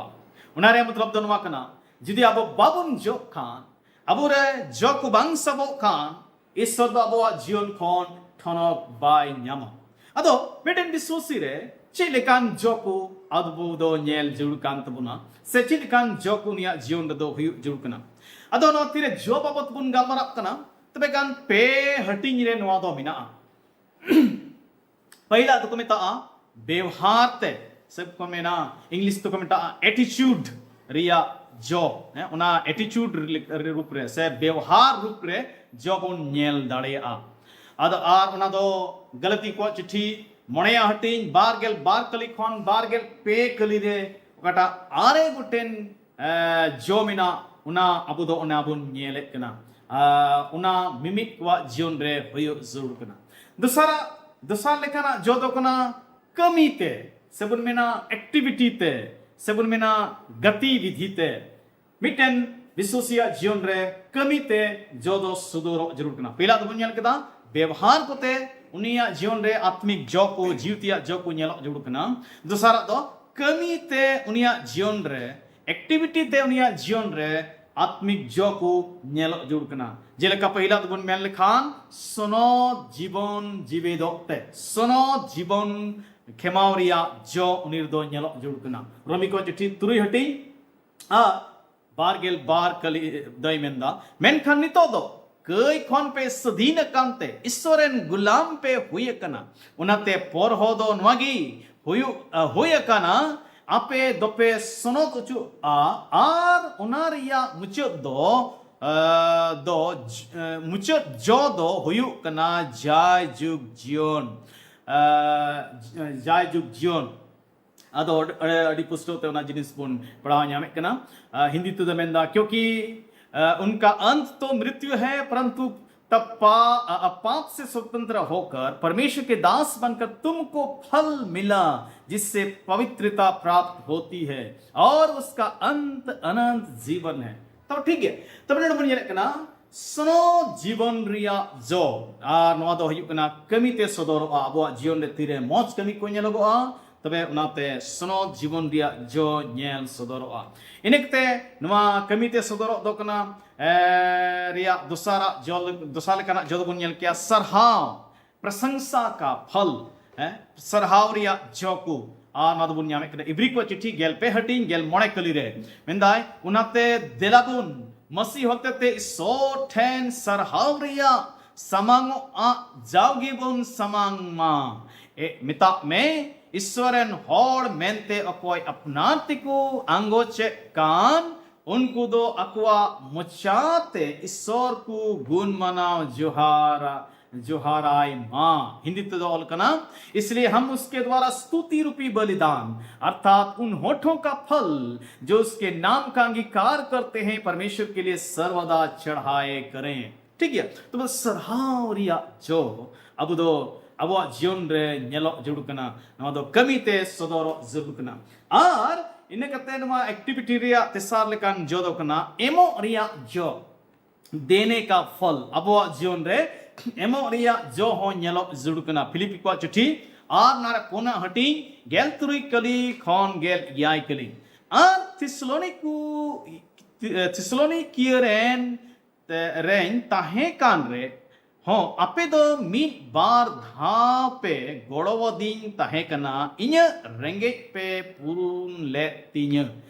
ᱚᱱᱟ ᱨᱮᱭᱟᱜ ᱢᱚᱛᱞᱚᱵ ᱫᱚ ᱱᱚᱣᱟ ᱠᱟᱱᱟ, ᱡᱩᱫᱤ ᱟᱵᱚ ᱵᱟᱵᱚᱱ ᱡᱚᱜ ᱠᱷᱟᱱ, ᱟᱵᱚᱨᱮ ᱡᱚ ᱠᱚ ᱵᱟᱝ ᱥᱟᱵᱚᱜ ᱠᱷᱟᱱ, ᱤᱥᱚᱨ ᱫᱚ ᱟᱵᱚᱣᱟᱜ ᱡᱤᱭᱚᱱ ᱠᱷᱚᱱ ᱴᱷᱚᱱᱚᱠ ᱵᱟᱭ ᱧᱟᱢᱟ᱾ ᱟᱫᱚ ᱢᱤᱫᱴᱮᱱ ᱵᱤᱥᱣᱟᱥᱤ ᱨᱮ ᱪᱮᱫ ᱞᱮᱠᱟᱱ ᱡᱚ ᱠᱚ ᱟᱵᱚ ᱫᱚ ᱧᱮᱞ ᱡᱟᱹᱨᱩᱲ ᱠᱟᱱ ᱛᱟᱵᱚᱱᱟ, ᱥᱮ ᱪᱮᱫ ᱞᱮᱠᱟᱱ ᱡᱚ ᱠᱚ ᱩᱱᱤᱭᱟᱜ ᱡᱤᱭᱚᱱ ᱨᱮᱫᱚ ᱦᱩᱭᱩᱜ ᱡᱟᱹᱨᱩᱲ ᱠᱟᱱᱟ? ᱟᱫᱚ ᱱᱚᱣᱟ ᱛᱤᱨᱮ ᱡᱚ ᱵᱟᱵᱚᱛ ᱵᱚᱱ ᱜᱟᱞᱢᱟᱨᱟᱜ ᱠᱟᱱᱟ, ᱛᱚᱵᱮ ᱠᱷᱟᱱ ᱯᱮ ᱦᱟᱹᱴᱤᱧ ᱨᱮ ᱱᱚᱣᱟ ᱫᱚ ᱢᱮᱱᱟᱜᱼᱟ᱾ ᱯᱟᱹᱦᱤᱞᱟᱜ ᱫᱚᱠᱚ ᱢᱮᱛᱟᱜᱼᱟ ᱵᱮᱣᱦᱟᱨ ᱛᱮ, ᱥᱮ ᱠᱚ ᱢᱮᱱᱟ, ᱤᱝᱞᱤᱥ ᱛᱮᱠᱚ ᱢᱮᱛᱟᱜᱼᱟ ᱮᱴᱤᱪᱩᱰ ᱨᱮᱭᱟᱜ ᱡᱚ᱾ ᱦᱮᱸ, ᱚᱱᱟ ᱮᱴᱤᱪᱩᱰ ᱨᱩᱯ ᱨᱮ ᱥᱮ ᱵᱮᱣᱦᱟᱨ ᱨᱩᱯ ᱨᱮ ᱡᱚ ᱵᱚᱱ ᱧᱮᱞ ᱫᱟᱲᱮᱭᱟᱜᱼᱟ᱾ ᱟᱫᱚ ᱟᱨ ᱚᱱᱟ ᱫᱚ ᱜᱟᱞᱟᱛᱤ ᱠᱚᱣᱟᱜ ᱪᱤᱴᱷᱤ ᱢᱚᱬᱮᱭᱟᱜ ᱦᱟᱹᱴᱤᱧ ᱵᱟᱨ ᱜᱮᱞ ᱵᱟᱨ ᱠᱟᱹᱞᱤ ᱠᱷᱚᱱ ᱵᱟᱨ ᱜᱮᱞ ᱯᱮ ᱠᱟᱹᱞᱤ ᱨᱮ ᱚᱠᱟᱴᱟᱜ ᱟᱨᱮ ᱜᱚᱴᱮᱱ ᱮ, ᱡᱚ ᱢᱮᱱᱟᱜ, ᱚᱱᱟ ᱟᱵᱚ ᱫᱚ ᱚᱱᱟ ᱵᱚᱱ ᱧᱮᱞᱮᱫ ᱠᱟᱱᱟ᱾ ᱟ, ᱚᱱᱟ ᱢᱤᱢᱤᱫ ᱠᱚᱣᱟᱜ ᱡᱤᱭᱚᱱ ᱨᱮ ᱦᱩᱭᱩᱜ ᱡᱟᱹᱨᱩᱲ ᱠᱟᱱᱟ᱾ ᱫᱚᱥᱟᱨᱟᱜ, ᱫᱚᱥᱟᱨ ᱞᱮᱠᱟᱱᱟᱜ ᱡᱚ ᱫᱚ ᱠᱟᱱᱟ ᱠᱟᱹᱢᱤ ᱛᱮ, ᱥᱮᱵᱚᱱ ᱢᱮᱱᱟ ᱮᱠᱴᱤᱵᱷᱤᱴᱤ ᱛᱮ, ᱥᱮᱵᱚᱱ ᱢᱮᱱᱟ ᱜᱟᱛᱤᱵᱤᱫᱷᱤ ᱛᱮ᱾ ᱢᱤᱫᱴᱮᱱ ᱵᱤᱥᱣᱟᱥᱤᱭᱟᱜ ᱡᱤᱭᱚᱱ ᱨᱮ ᱠᱟᱹᱢᱤ ᱛᱮ ᱡᱚ ᱫᱚ ᱥᱚᱫᱚᱨᱚᱜ ᱡᱟᱹᱨᱩᱲ ᱠᱟᱱᱟ᱾ ᱯᱮᱞᱟ ᱫᱚᱵᱚᱱ ᱧᱮᱞ ᱠᱮᱫᱟ, ᱵᱮᱵᱚᱦᱟᱨ ᱠᱚᱛᱮ ᱩᱱᱤᱭᱟᱜ ᱡᱤᱭᱚᱱ ᱨᱮ ᱟᱛᱢᱤᱠ ᱡᱚ ᱠᱚ, ᱡᱤᱣᱤᱛᱤᱭᱟᱜ ᱡᱚ ᱠᱚ ᱧᱮᱞᱚᱜ ᱡᱟᱹᱨᱩᱲ ᱠᱟᱱᱟ᱾ ᱫᱚᱥᱟᱨᱟᱜ ᱫᱚ ᱠᱟᱹᱢᱤ ᱛᱮ ᱩᱱᱤᱭᱟᱜ ᱡᱤᱭᱚᱱ ᱨᱮ, ᱮᱠᱴᱤᱵᱷᱤᱴᱤ ᱛᱮ ᱩᱱᱤᱭᱟᱜ ᱡᱤᱭᱚᱱ ᱨᱮ ᱟᱛᱢᱤᱠ ᱡᱚ ᱠᱚ ᱧᱮᱞᱚᱜ ᱡᱟᱹᱨᱩᱲ ᱠᱟᱱᱟ᱾ ᱡᱮᱞᱮᱠᱟ ᱯᱟᱹᱦᱤᱞᱟᱜ ᱫᱚᱵᱚᱱ ᱢᱮᱱ ᱞᱮᱠᱷᱟᱱ ᱥᱚᱱᱚᱛ ᱡᱤᱵᱚᱱ ᱡᱤᱣᱮᱫᱚᱜ ᱛᱮ, ᱥᱚᱱᱚᱛ ᱡᱤᱵᱚᱱ ᱠᱷᱮᱢᱟᱣ ᱨᱮᱭᱟᱜ ᱡᱚ ᱩᱱᱤ ᱨᱮᱫᱚ ᱧᱮᱞᱚᱜ ᱡᱟᱹᱨᱩᱲ ᱠᱟᱱᱟ᱾ ᱨᱳᱢᱤ ᱠᱚ ᱪᱤᱴᱷᱤ ᱛᱩᱨᱩᱭ ᱦᱟᱹᱴᱤᱧ ᱟᱨ ᱵᱟᱨ ᱜᱮᱞ ᱵᱟᱨ ᱠᱟᱹᱞᱤ ᱫᱚᱭ ᱢᱮᱱᱫᱟ, ᱢᱮᱱᱠᱷᱟᱱ ᱱᱤᱛᱚᱜ ᱫᱚ ᱠᱟᱹᱭ ᱠᱷᱚᱱ ᱯᱮ ᱥᱟᱹᱫᱷᱤᱱ ᱟᱠᱟᱱ ᱛᱮ ᱤᱥᱥᱚᱨ ᱨᱮᱱ ᱜᱩᱞᱟᱢ ᱯᱮ ᱦᱩᱭ ᱟᱠᱟᱱᱟ᱾ ᱚᱱᱟᱛᱮ ᱯᱚᱨᱦᱚ ᱫᱚ ᱱᱚᱣᱟ ᱜᱮ ᱦᱩᱭᱩᱜ, ᱟ, ᱦᱩᱭ ᱟᱠᱟᱱᱟ, ᱟᱯᱮ ᱫᱚᱯᱮ ᱥᱚᱱᱚᱛ ᱚᱪᱚᱜᱼᱟ ᱟᱨ ᱚᱱᱟ ᱨᱮᱭᱟᱜ ᱢᱩᱪᱟᱹᱫ ᱫᱚ, ᱟ, ᱫᱚ ᱡ-, ᱟ, ᱢᱩᱪᱟᱹᱫ ᱡᱚ ᱫᱚ ᱦᱩᱭᱩᱜ ᱠᱟᱱᱟ ᱡᱟᱭ ᱡᱩᱜᱽ ᱡᱤᱭᱚᱱ, ᱟ, ᱡᱟᱭ ᱡᱩᱜᱽ ᱡᱤᱭᱚᱱ᱾ ᱟᱫᱚ ᱟᱹᱰ-, ᱟᱹᱰᱤ, ᱟᱹᱰᱤ ᱯᱩᱥᱴᱟᱹᱣ ᱛᱮ ᱚᱱᱟ ᱡᱤᱱᱤᱥ ᱵᱚᱱ ᱯᱟᱲᱦᱟᱣ ᱧᱟᱢᱮᱫ ᱠᱟᱱᱟ᱾ ᱟ, ᱦᱤᱱᱫᱤ ᱛᱮᱫᱚ ᱢᱮᱱᱫᱟ, क्योंकि, ᱟ, उनका अंत तो मृत्यु है, परंतु तब पा-, आ, आ, पाप से स्वतंत्र होकर परमेश्वर के दास बनकर तुमको फल मिला, जिससे पवित्रता प्राप्त होती है और उसका अंत अनंत जीवन है। तो ठीक है, ᱛᱚᱵᱮ ᱱᱚᱰᱮ ᱵᱚᱱ ᱧᱮᱞᱮᱫ ᱠᱟᱱᱟ, ᱥᱚᱱᱚᱛ ᱡᱤᱵᱚᱱ ᱨᱮᱭᱟᱜ ᱡᱚ᱾ ᱟᱨ ᱱᱚᱣᱟ ᱫᱚ ᱦᱩᱭᱩᱜ ᱠᱟᱱᱟ ᱠᱟᱹᱢᱤᱛᱮ ᱥᱚᱫᱚᱨᱚᱜᱼᱟ᱾ ᱟᱵᱚᱣᱟᱜ ᱡᱤᱭᱚᱱ ᱨᱮ ᱛᱤᱨᱮ ᱢᱚᱡᱽ ᱠᱟᱹᱢᱤ ᱠᱚ ᱧᱮᱞᱚᱜᱚᱜᱼᱟ, ᱛᱚᱵᱮ ᱚᱱᱟᱛᱮ ᱥᱚᱱᱚᱛ ᱡᱤᱵᱚᱱ ᱨᱮᱭᱟᱜ ᱡᱚ ᱧᱮᱞ ᱥᱚᱫᱚᱨᱚᱜᱼᱟ᱾ ᱤᱱᱟᱹ ᱠᱟᱛᱮ ᱱᱚᱣᱟ ᱠᱟᱹᱢᱤᱛᱮ ᱥᱚᱫᱚᱨᱚᱜ ᱫᱚ ᱠᱟᱱᱟ, ᱮ, ᱨᱮᱭᱟᱜ ᱫᱚᱥᱟᱨᱟᱜ ᱡᱚ, ᱫᱚᱥᱟᱨ ᱞᱮᱠᱟᱱᱟᱜ ᱡᱚ ᱫᱚᱵᱚᱱ ᱧᱮᱞ ᱠᱮᱭᱟ ᱥᱟᱨᱦᱟᱣ, ᱯᱨᱚᱥᱚᱝᱥᱟ ᱠᱟ ᱯᱷᱚᱞ, ᱦᱮᱸ, ᱥᱟᱨᱦᱟᱣ ᱨᱮᱭᱟᱜ ᱡᱚ ᱠᱚ᱾ ᱟᱨ ᱱᱚᱣᱟ ᱫᱚᱵᱚᱱ ᱧᱟᱢᱮᱫ ᱠᱟᱱᱟ ᱤᱵᱨᱤ ᱠᱚ ᱪᱤᱴᱷᱤ ᱜᱮᱞ ᱯᱮ ᱦᱟᱹᱴᱤᱧ ᱜᱮᱞ ᱢᱚᱬᱮ ᱠᱟᱹᱞᱤ ᱨᱮ᱾ ᱢᱮᱱᱫᱟᱭ, ᱚᱱᱟᱛᱮ ᱫᱮᱞᱟᱵᱚᱱ ᱢᱟᱹᱥᱤ ᱦᱚᱛᱮᱛᱮ ᱤᱥᱚᱨ ᱴᱷᱮᱱ ᱥᱟᱨᱦᱟᱣ ᱨᱮᱭᱟᱜ ᱥᱟᱢᱟᱝᱚᱜ ᱟᱜ ᱡᱟᱣ ᱜᱮᱵᱚᱱ ᱥᱟᱢᱟᱝ ᱢᱟ᱾ ᱮ, ᱢᱮᱛᱟᱜ ᱢᱮ, ᱤᱥᱚᱨ ᱨᱮᱱ ᱦᱚᱲ ᱢᱮᱱᱛᱮ ᱚᱠᱚᱭ ᱟᱯᱱᱟᱨ ᱛᱮᱠᱚ ᱟᱸᱜᱚᱪᱮᱫ ᱠᱟᱱ, ᱩᱱᱠᱩ ᱫᱚ ᱟᱠᱚᱣᱟᱜ ᱢᱚᱪᱟᱛᱮ ᱤᱥᱚᱨ ᱠᱚ ᱜᱩᱱ ᱢᱟᱱᱟᱣ ᱡᱚᱦᱟᱨᱟ, ᱡᱚᱦᱟᱨᱟᱭ ᱢᱟ᱾ ᱦᱤᱱᱫᱤ ᱛᱮᱫᱚ ᱚᱞ ᱠᱟᱱᱟ, इसलिए हम उसके द्वारा स्तुति रूपी बलिदान, अर्थात उन होठों का फल, जो उसके नाम का अंगीकार करते हैं, परमेश्वर के लिए सर्वदा चढ़ाए करें। ᱴᱷᱤᱠ ᱜᱮᱭᱟ, ᱛᱚᱵᱮ ᱥᱟᱨᱦᱟᱣ ᱨᱮᱭᱟᱜ ᱡᱚ ᱟᱵᱚ ᱫᱚ ᱟᱵᱚᱣᱟᱜ ᱡᱤᱭᱚᱱ ᱨᱮ ᱧᱮᱞᱚᱜ ᱡᱟᱹᱨᱩᱲ ᱠᱟᱱᱟ, ᱱᱚᱣᱟ ᱫᱚ ᱠᱟᱹᱢᱤ ᱛᱮ ᱥᱚᱫᱚᱨᱚᱜ ᱡᱟᱹᱨᱩᱲ ᱠᱟᱱᱟ᱾ ᱟᱨ ᱤᱱᱟᱹ ᱠᱟᱛᱮ ᱱᱚᱣᱟ ᱮᱠᱴᱤᱵᱷᱤᱴᱤ ᱨᱮᱭᱟᱜ ᱛᱮᱥᱟᱨ ᱞᱮᱠᱟᱱ ᱡᱚ ᱫᱚ ᱠᱟᱱᱟ ᱮᱢᱚᱜ ᱨᱮᱭᱟᱜ ᱡᱚ᱾ ᱫᱮᱱᱮ ᱠᱟ ᱯᱷᱚᱞ, ᱟᱵᱚᱣᱟᱜ ᱡᱤᱭᱚᱱ ᱨᱮ ᱮᱢᱚᱜ ᱨᱮᱭᱟᱜ ᱡᱚ ᱦᱚᱸ ᱧᱮᱞᱚᱜ ᱡᱟᱹᱨᱩᱲ ᱠᱟᱱᱟ᱾ ᱯᱷᱤᱞᱤᱯᱤ ᱠᱚᱣᱟᱜ ᱪᱤᱴᱷᱤ ᱟᱨ ᱚᱱᱟ ᱨᱮ ᱯᱩᱱᱟᱜ ᱦᱟᱹᱴᱤᱧ ᱜᱮᱞ ᱛᱩᱨᱩᱭ ᱠᱟᱹᱞᱤ ᱠᱷᱚᱱ ᱜᱮᱞ ᱮᱭᱟᱭ ᱠᱟᱹᱞᱤ᱾ ᱟᱨ ᱛᱷᱤᱥᱞᱚᱱᱤᱠᱩ, ᱛᱷᱤᱥᱞᱚᱱᱤᱠᱤᱭᱟᱹ ᱨᱮᱱ ᱛᱮ, ᱨᱮᱧ ᱛᱟᱦᱮᱸ ᱠᱟᱱ ᱨᱮ ᱦᱚᱸ ᱟᱯᱮ ᱫᱚ ᱢᱤᱫ ᱵᱟᱨ ᱫᱷᱟᱣ ᱯᱮ ᱜᱚᱲᱚᱣᱟᱫᱤᱧ ᱛᱟᱦᱮᱸ ᱠᱟᱱᱟ, ᱤᱧᱟᱹᱜ ᱨᱮᱸᱜᱮᱡ ᱯᱮ ᱯᱩᱨᱩᱱ ᱞᱮᱫ ᱛᱤᱧᱟᱹ᱾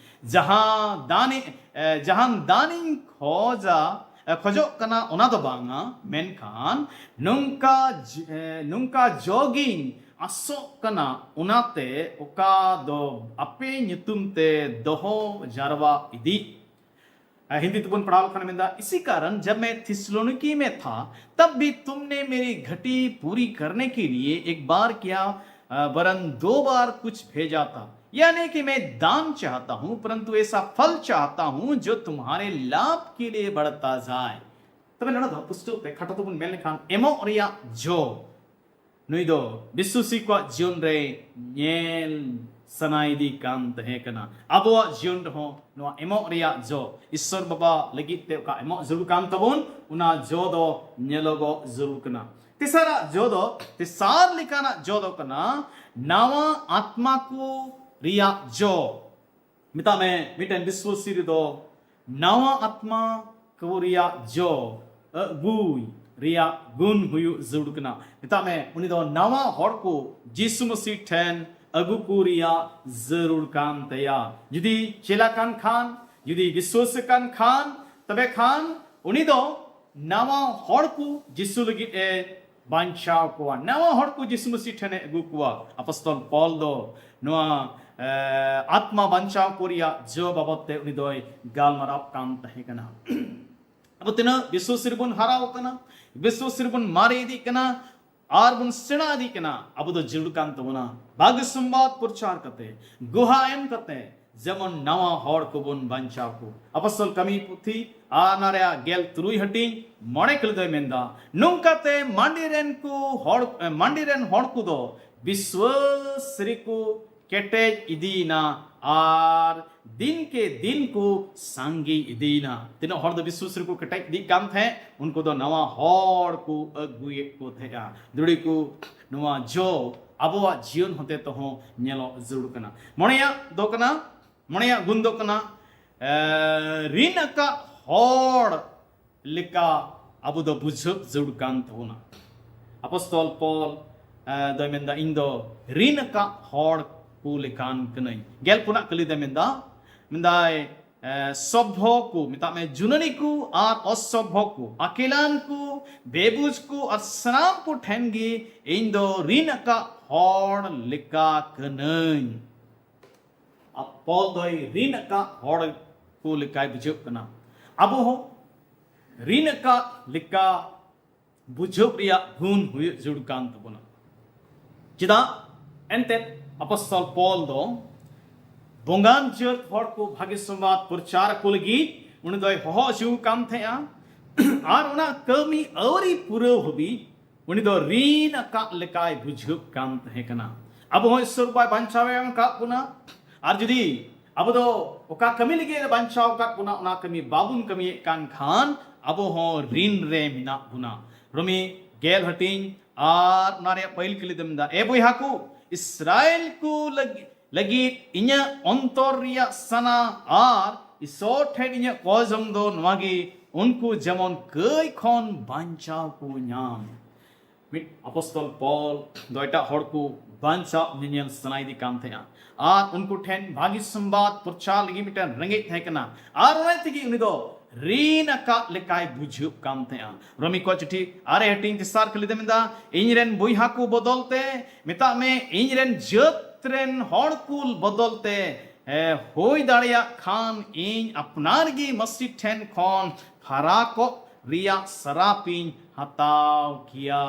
ᱡᱟᱦᱟᱸ ᱫᱟᱱ ᱤ-, ᱮ, ᱡᱟᱦᱟᱱ ᱫᱟᱱᱤᱧ ᱠᱷᱚᱡᱟ, ᱮ, ᱠᱷᱚᱡᱚᱜ ᱠᱟᱱᱟ ᱚᱱᱟ ᱫᱚ ᱵᱟᱝᱟ, ᱢᱮᱱᱠᱷᱟᱱ ᱱᱚᱝᱠᱟ ᱡ-, ᱮ, ᱱᱚᱝᱠᱟ ᱡᱚᱜᱤᱧ ᱟᱥᱚᱜ ᱠᱟᱱᱟ, ᱚᱱᱟᱛᱮ ᱚᱠᱟ ᱫᱚ ᱟᱯᱮ ᱧᱩᱛᱩᱢ ᱛᱮ ᱫᱚᱦᱚ ᱡᱟᱨᱣᱟ ᱤᱫᱤᱜ᱾ ᱦᱤᱱᱫᱤ ᱛᱮᱵᱚᱱ ᱯᱟᱲᱦᱟᱣ ᱞᱮᱠᱷᱟᱱ ᱢᱮᱱᱫᱟ, इसी कारण जब मैं थिस्सलुनीकि में था, तब भी तुमने मेरी घटी पूरी करने के लिए एक बार क्या, अ, वरन दो बार कुछ भेजा था। यह नहीं कि मैं दान चाहता हूं, परंतु ऐसा फल चाहता हूं जो तुम्हारे लाभ के लिए बढ़ता जाए। ᱛᱚᱵᱮ ᱱᱚᱰᱮ ᱫᱚ ᱯᱩᱥᱴᱟᱹᱣ ᱛᱮ ᱠᱷᱟᱴᱚ ᱛᱮᱵᱚᱱ ᱢᱮᱱ ᱞᱮᱠᱷᱟᱱ ᱮᱢᱚᱜ ᱨᱮᱭᱟᱜ ᱡᱚ ᱱᱩᱭ ᱫᱚ ᱵᱤᱥᱥᱩᱥᱤ ᱠᱚᱣᱟᱜ ᱡᱤᱭᱚᱱ ᱨᱮ ᱧᱮᱞ ᱥᱟᱱᱟ ᱤᱫᱤ ᱠᱟᱱ ᱛᱟᱦᱮᱸ ᱠᱟᱱᱟ᱾ ᱟᱵᱚᱣᱟᱜ ᱡᱤᱭᱚᱱ ᱨᱮᱦᱚᱸ ᱱᱚᱣᱟ ᱮᱢᱚᱜ ᱨᱮᱭᱟᱜ ᱡᱚ, ᱤᱥᱥᱚᱨ ᱵᱟᱵᱟ ᱞᱟᱹᱜᱤᱫ ᱛᱮ ᱚᱠᱟ ᱮᱢᱚᱜ ᱡᱟᱹᱨᱩᱲ ᱠᱟᱱ ᱛᱟᱵᱚᱱ, ᱚᱱᱟ ᱡᱚ ᱫᱚ ᱧᱮᱞᱚᱜᱚᱜ ᱡᱟᱹᱨᱩᱲ ᱠᱟᱱᱟ᱾ ᱛᱮᱥᱟᱨᱟᱜ ᱡᱚ ᱫᱚ, ᱛᱮᱥᱟᱨ ᱞᱮᱠᱟᱱᱟᱜ ᱡᱚ ᱫᱚ ᱠᱟᱱᱟ ᱱᱟᱣᱟ ᱟᱛᱢᱟ ᱠᱚ ᱨᱮᱭᱟᱜ ᱡᱚ᱾ ᱢᱮᱛᱟᱜ ᱢᱮ, ᱢᱤᱫᱴᱮᱱ ᱵᱤᱥᱣᱟᱥᱤ ᱨᱮᱫᱚ ᱱᱟᱣᱟ ᱟᱛᱢᱟ ᱠᱚ ᱨᱮᱭᱟᱜ ᱡᱚ ᱟᱹᱜᱩᱭ ᱨᱮᱭᱟᱜ ᱜᱩᱱ ᱦᱩᱭᱩᱜ ᱡᱟᱹᱨᱩᱲ ᱠᱟᱱᱟ᱾ ᱢᱮᱛᱟᱜ ᱢᱮ, ᱩᱱᱤ ᱫᱚ ᱱᱟᱣᱟ ᱦᱚᱲ ᱠᱚ ᱡᱤᱥᱩ ᱢᱟᱹᱥᱤ ᱴᱷᱮᱱ ᱟᱹᱜᱩ ᱠᱚ ᱨᱮᱭᱟᱜ ᱡᱟᱹᱨᱩᱲ ᱠᱟᱱ ᱛᱟᱭᱟ᱾ ᱡᱩᱫᱤ ᱪᱮᱞᱟ ᱠᱟᱱ ᱠᱷᱟᱱ, ᱡᱩᱫᱤ ᱵᱤᱥᱣᱟᱥ ᱠᱟᱱ ᱠᱷᱟᱱ, ᱛᱚᱵᱮ ᱠᱷᱟᱱ ᱩᱱᱤ ᱫᱚ ᱱᱟᱣᱟ ᱦᱚᱲ ᱠᱚ ᱡᱤᱥᱩ ᱞᱟᱹᱜᱤᱫ ᱮ ᱵᱟᱧᱪᱟᱣ ᱠᱚᱣᱟ, ᱱᱟᱣᱟ ᱦᱚᱲ ᱠᱚ ᱡᱤᱥᱩ ᱢᱟᱹᱥᱤ ᱴᱷᱮᱱᱮ ᱟᱹᱜᱩ ᱠᱚᱣᱟ᱾ ᱟᱯᱚᱥᱛᱚᱞ ᱯᱚᱞ ᱫᱚ ᱱᱚᱣᱟ, ᱮ, ᱟᱛᱢᱟ ᱵᱟᱧᱪᱟᱣ ᱠᱚ ᱨᱮᱭᱟᱜ ᱡᱚ ᱵᱟᱵᱚᱫ ᱛᱮ ᱩᱱᱤ ᱫᱚᱭ ᱜᱟᱞᱢᱟᱨᱟᱣ ᱠᱟᱱ ᱛᱟᱦᱮᱸ ᱠᱟᱱᱟ᱾ ᱟᱵᱚ ᱛᱤᱱᱟᱹᱜ ᱵᱤᱥᱣᱟᱥ ᱨᱮᱵᱚᱱ ᱦᱟᱨᱟᱣ ᱠᱟᱱᱟ, ᱵᱤᱥᱣᱟᱥ ᱨᱮᱵᱚᱱ ᱢᱟᱨᱮ ᱤᱫᱤᱜ ᱠᱟᱱᱟ, ᱟᱨ ᱵᱚᱱ ᱥᱮᱬᱟ ᱤᱫᱤᱜ ᱠᱟᱱᱟ, ᱟᱵᱚ ᱫᱚ ᱡᱟᱹᱨᱩᱲ ᱠᱟᱱ ᱛᱟᱵᱚᱱᱟ ᱵᱷᱟᱜᱮ ᱥᱚᱢᱵᱟᱫ ᱯᱨᱚᱪᱟᱨ ᱠᱟᱛᱮ, ᱜᱚᱦᱟ ᱮᱢ ᱠᱟᱛᱮ, ᱡᱮᱢᱚᱱ ᱱᱟᱣᱟ ᱦᱚᱲ ᱠᱚᱵᱚᱱ ᱵᱟᱧᱪᱟᱣ ᱠᱚ᱾ ᱟᱯᱚᱥᱛᱚᱞ ᱠᱟᱹᱢᱤ ᱯᱩᱛᱷᱤ ᱟᱨ ᱚᱱᱟ ᱨᱮᱭᱟᱜ ᱜᱮᱞ ᱛᱩᱨᱩᱭ ᱦᱟᱹᱴᱤᱧ ᱢᱚᱬᱮ ᱠᱟᱹᱞᱤ ᱫᱚᱭ ᱢᱮᱱᱫᱟ, ᱱᱚᱝᱠᱟᱛᱮ ᱢᱟᱹᱰᱤ ᱨᱮᱱ ᱠᱚ ᱦᱚᱲ, ᱢᱟᱹᱰᱤ ᱨᱮᱱ ᱦᱚᱲ ᱠᱚᱫᱚ ᱵᱤᱥᱣᱟᱥ ᱨᱮᱠᱚ ᱠᱮᱴᱮᱡ ᱤᱫᱤᱭᱮᱱᱟ ᱟᱨ ᱫᱤᱱ ᱠᱮ ᱫᱤᱱ ᱠᱚ ᱥᱟᱸᱜᱮ ᱤᱫᱤᱭᱮᱱᱟ᱾ ᱛᱤᱱᱟᱹᱜ ᱦᱚᱲ ᱫᱚ ᱵᱤᱥᱣᱟᱥ ᱨᱮᱠᱚ ᱠᱮᱴᱮᱡ ᱤᱫᱤᱜ ᱠᱟᱱ ᱛᱟᱦᱮᱸᱫ, ᱩᱱᱠᱩ ᱫᱚ ᱱᱟᱣᱟ ᱦᱚᱲ ᱠᱚ ᱟᱹᱜᱩᱭᱮᱫ ᱠᱚ ᱛᱟᱦᱮᱸᱫᱼᱟ᱾ ᱫᱩᱲᱤ ᱠᱚ, ᱱᱚᱣᱟ ᱡᱚ ᱟᱵᱚᱣᱟᱜ ᱡᱤᱭᱚᱱ ᱦᱚᱛᱮ ᱛᱮᱦᱚᱸ ᱧᱮᱞᱚᱜ ᱡᱟᱹᱨᱩᱲ ᱠᱟᱱᱟ᱾ ᱢᱚᱬᱮᱭᱟᱜ ᱫᱚ ᱠᱟᱱᱟ, ᱢᱚᱬᱮᱭᱟᱜ ᱜᱩᱱ ᱫᱚ ᱠᱟᱱᱟ, ᱮ, ᱨᱤᱱ ᱟᱠᱟᱫ ᱦᱚᱲ ᱞᱮᱠᱟ ᱟᱵᱚ ᱫᱚ ᱵᱩᱡᱷᱟᱹᱣ ᱡᱟᱹᱨᱩᱲ ᱠᱟᱱ ᱛᱟᱵᱚᱱᱟ᱾ ᱟᱯᱚᱥᱛᱚᱞ ᱯᱚᱞ, ᱮ, ᱫᱚᱭ ᱢᱮᱱᱫᱟ, "ᱤᱧ ᱫᱚ ᱨᱤᱱ ᱟᱠᱟᱫ ᱦᱚᱲ ᱠᱚ ᱞᱮᱠᱟᱱ ᱠᱟᱹᱱᱟᱹᱧ᱾" ᱜᱮᱞ ᱯᱩᱱᱟᱜ ᱠᱟᱹᱞᱤ ᱫᱚᱭ ᱢᱮᱱᱫᱟ, ᱢᱮᱱᱫᱟᱭ, ᱮ, ᱥᱚᱵᱷᱚ ᱠᱚ, ᱢᱮᱛᱟᱜ ᱢᱮ, ᱡᱩᱱᱟᱹᱱᱤ ᱠᱚ ᱟᱨ ᱚᱥᱚᱵᱷᱚ ᱠᱚ, ᱟᱹᱠᱤᱞᱟᱱ ᱠᱚ, ᱵᱮᱵᱩᱡᱽ ᱠᱚ ᱟᱨ ᱥᱟᱱᱟᱢ ᱠᱚ ᱴᱷᱮᱱ ᱜᱮ ᱤᱧ ᱫᱚ ᱨᱤᱱ ᱟᱠᱟᱫ ᱦᱚᱲ ᱞᱮᱠᱟ ᱠᱟᱹᱱᱟᱹᱧ᱾ ᱟᱨ ᱯᱚᱞ ᱫᱚᱭ ᱨᱤᱱ ᱟᱠᱟᱫ ᱦᱚᱲ ᱠᱚ ᱞᱮᱠᱟᱭ ᱵᱩᱡᱷᱟᱹᱜ ᱠᱟᱱᱟ᱾ ᱟᱵᱚ ᱦᱚᱸ ᱨᱤᱱ ᱟᱠᱟᱫ ᱞᱮᱠᱟ ᱵᱩᱡᱷᱟᱹᱣ ᱨᱮᱭᱟᱜ ᱜᱩᱱ ᱦᱩᱭᱩᱜ ᱡᱟᱹᱨᱩᱲ ᱠᱟᱱ ᱛᱟᱵᱚᱱᱟ᱾ ᱪᱮᱫᱟᱜ? ᱮᱱᱛᱮᱫ ᱟᱯᱚᱥᱛᱚᱞ ᱯᱚᱞ ᱫᱚ ᱵᱚᱸᱜᱟᱱ ᱡᱟᱹᱛ ᱦᱚᱲ ᱠᱚ ᱵᱷᱟᱜᱮ ᱥᱚᱢᱵᱟᱫ ᱯᱨᱚᱪᱟᱨ ᱠᱚ ᱞᱟᱹᱜᱤᱫ ᱩᱱᱤ ᱫᱚᱭ ᱦᱚᱦᱚ ᱦᱚᱪᱚ ᱠᱟᱱ ᱛᱟᱦᱮᱸᱜᱼᱟ᱾ ᱟᱨ ᱚᱱᱟ ᱠᱟᱹᱢᱤ ᱟᱹᱣᱨᱤ ᱯᱩᱨᱟᱹᱣ ᱦᱟᱹᱵᱤᱡ ᱩᱱᱤ ᱫᱚ ᱨᱤᱱ ᱟᱠᱟᱫ ᱞᱮᱠᱟᱭ ᱵᱩᱡᱷᱟᱹᱜ ᱠᱟᱱ ᱛᱟᱦᱮᱸ ᱠᱟᱱᱟ᱾ ᱟᱵᱚ ᱦᱚᱸ ᱤᱥᱥᱚᱨ ᱵᱟᱭ ᱵᱟᱧᱪᱟᱣ ᱮ ᱮᱢ ᱟᱠᱟᱫ ᱵᱚᱱᱟ᱾ ᱟᱨ ᱡᱩᱫᱤ ᱟᱵᱚ ᱫᱚ ᱚᱠᱟ ᱠᱟᱹᱢᱤ ᱞᱟᱹᱜᱤᱫ ᱮ ᱵᱟᱧᱪᱟᱣ ᱟᱠᱟᱫ ᱵᱚᱱᱟ, ᱚᱱᱟ ᱠᱟᱹᱢᱤ ᱵᱟᱵᱚᱱ ᱠᱟᱹᱢᱤᱭᱮᱫ ᱠᱟᱱ ᱠᱷᱟᱱ ᱟᱵᱚ ᱦᱚᱸ ᱨᱤᱱ ᱨᱮ ᱢᱮᱱᱟᱜ ᱵᱚᱱᱟ᱾ ᱨᱳᱢᱤ ᱜᱮᱞ ᱦᱟᱹᱴᱤᱧ ᱟᱨ ᱚᱱᱟ ᱨᱮᱭᱟᱜ ᱯᱟᱹᱦᱤᱞ ᱠᱟᱹᱞᱤ ᱫᱚ ᱢᱮᱱᱫᱟ, ᱮ ᱵᱚᱭᱦᱟ ᱠᱚ, ᱤᱥᱨᱟᱭᱮᱞ ᱠᱚ ᱞᱟᱹᱜᱤᱫ, ᱞᱟᱹᱜᱤᱫ ᱤᱧᱟᱹᱜ ᱚᱱᱛᱚᱨ ᱨᱮᱭᱟᱜ ᱥᱟᱱᱟ ᱟᱨ ᱤᱥᱚᱨ ᱴᱷᱮᱱ ᱤᱧᱟᱹᱜ ᱠᱚᱭᱡᱚᱝ ᱫᱚ ᱱᱚᱣᱟ ᱜᱮ, ᱩᱱᱠᱩ ᱡᱮᱢᱚᱱ ᱠᱟᱹᱭ ᱠᱷᱚᱱ ᱵᱟᱧᱪᱟᱣ ᱠᱚ ᱧᱟᱢ᱾ ᱢᱤᱫ ᱟᱯᱚᱥᱛᱚᱞ ᱯᱚᱞ ᱫᱚ ᱮᱴᱟᱜ ᱦᱚᱲ ᱠᱚ ᱵᱟᱧᱪᱟᱣ ᱧᱮᱧᱮᱞ ᱥᱟᱱᱟᱭᱮᱫᱮ ᱠᱟᱱ ᱛᱟᱦᱮᱸᱜᱼᱟ ᱟᱨ ᱩᱱᱠᱩ ᱴᱷᱮᱱ ᱵᱷᱟᱹᱜᱤ ᱥᱚᱢᱵᱟᱫ ᱯᱨᱚᱪᱟᱨ ᱞᱟᱹᱜᱤᱫ ᱢᱤᱫᱴᱮᱱ ᱨᱮᱸᱜᱮᱡ ᱛᱟᱦᱮᱸ ᱠᱟᱱᱟ᱾ ᱟᱨ ᱚᱱᱟ ᱛᱮᱜᱮ ᱩᱱᱤ ᱫᱚ ᱨᱤᱱ ᱟᱠᱟᱫ ᱞᱮᱠᱟᱭ ᱵᱩᱡᱷᱟᱹᱣ ᱠᱟᱱ ᱛᱟᱦᱮᱸᱜᱼᱟ᱾ ᱨᱳᱢᱤ ᱠᱚ ᱪᱤᱴᱷᱤ ᱟᱨᱮ ᱦᱟᱹᱴᱤᱧ ᱛᱮᱥᱟᱨ ᱠᱟᱹᱞᱤ ᱫᱚ ᱢᱮᱱᱫᱟ, ᱤᱧ ᱨᱮᱱ ᱵᱚᱭᱦᱟ ᱠᱚ ᱵᱚᱫᱚᱞ ᱛᱮ, ᱢᱮᱛᱟᱜ ᱢᱮ, ᱤᱧ ᱨᱮᱱ ᱡᱟᱹᱛ ᱨᱮᱱ ᱦᱚᱲ ᱠᱚ ᱵᱚᱫᱚᱞ ᱛᱮ, ᱮ, ᱦᱩᱭ ᱫᱟᱲᱮᱭᱟᱜ ᱠᱷᱟᱱ ᱤᱧ ᱟᱯᱱᱟᱨ ᱜᱮ ᱢᱟᱹᱥᱤ ᱴᱷᱮᱱ ᱠᱷᱚᱱ ᱯᱷᱟᱨᱟᱠᱚᱜ ᱨᱮᱭᱟᱜ ᱥᱟᱨᱟᱯ ᱤᱧ ᱦᱟᱛᱟᱣ ᱠᱮᱭᱟ᱾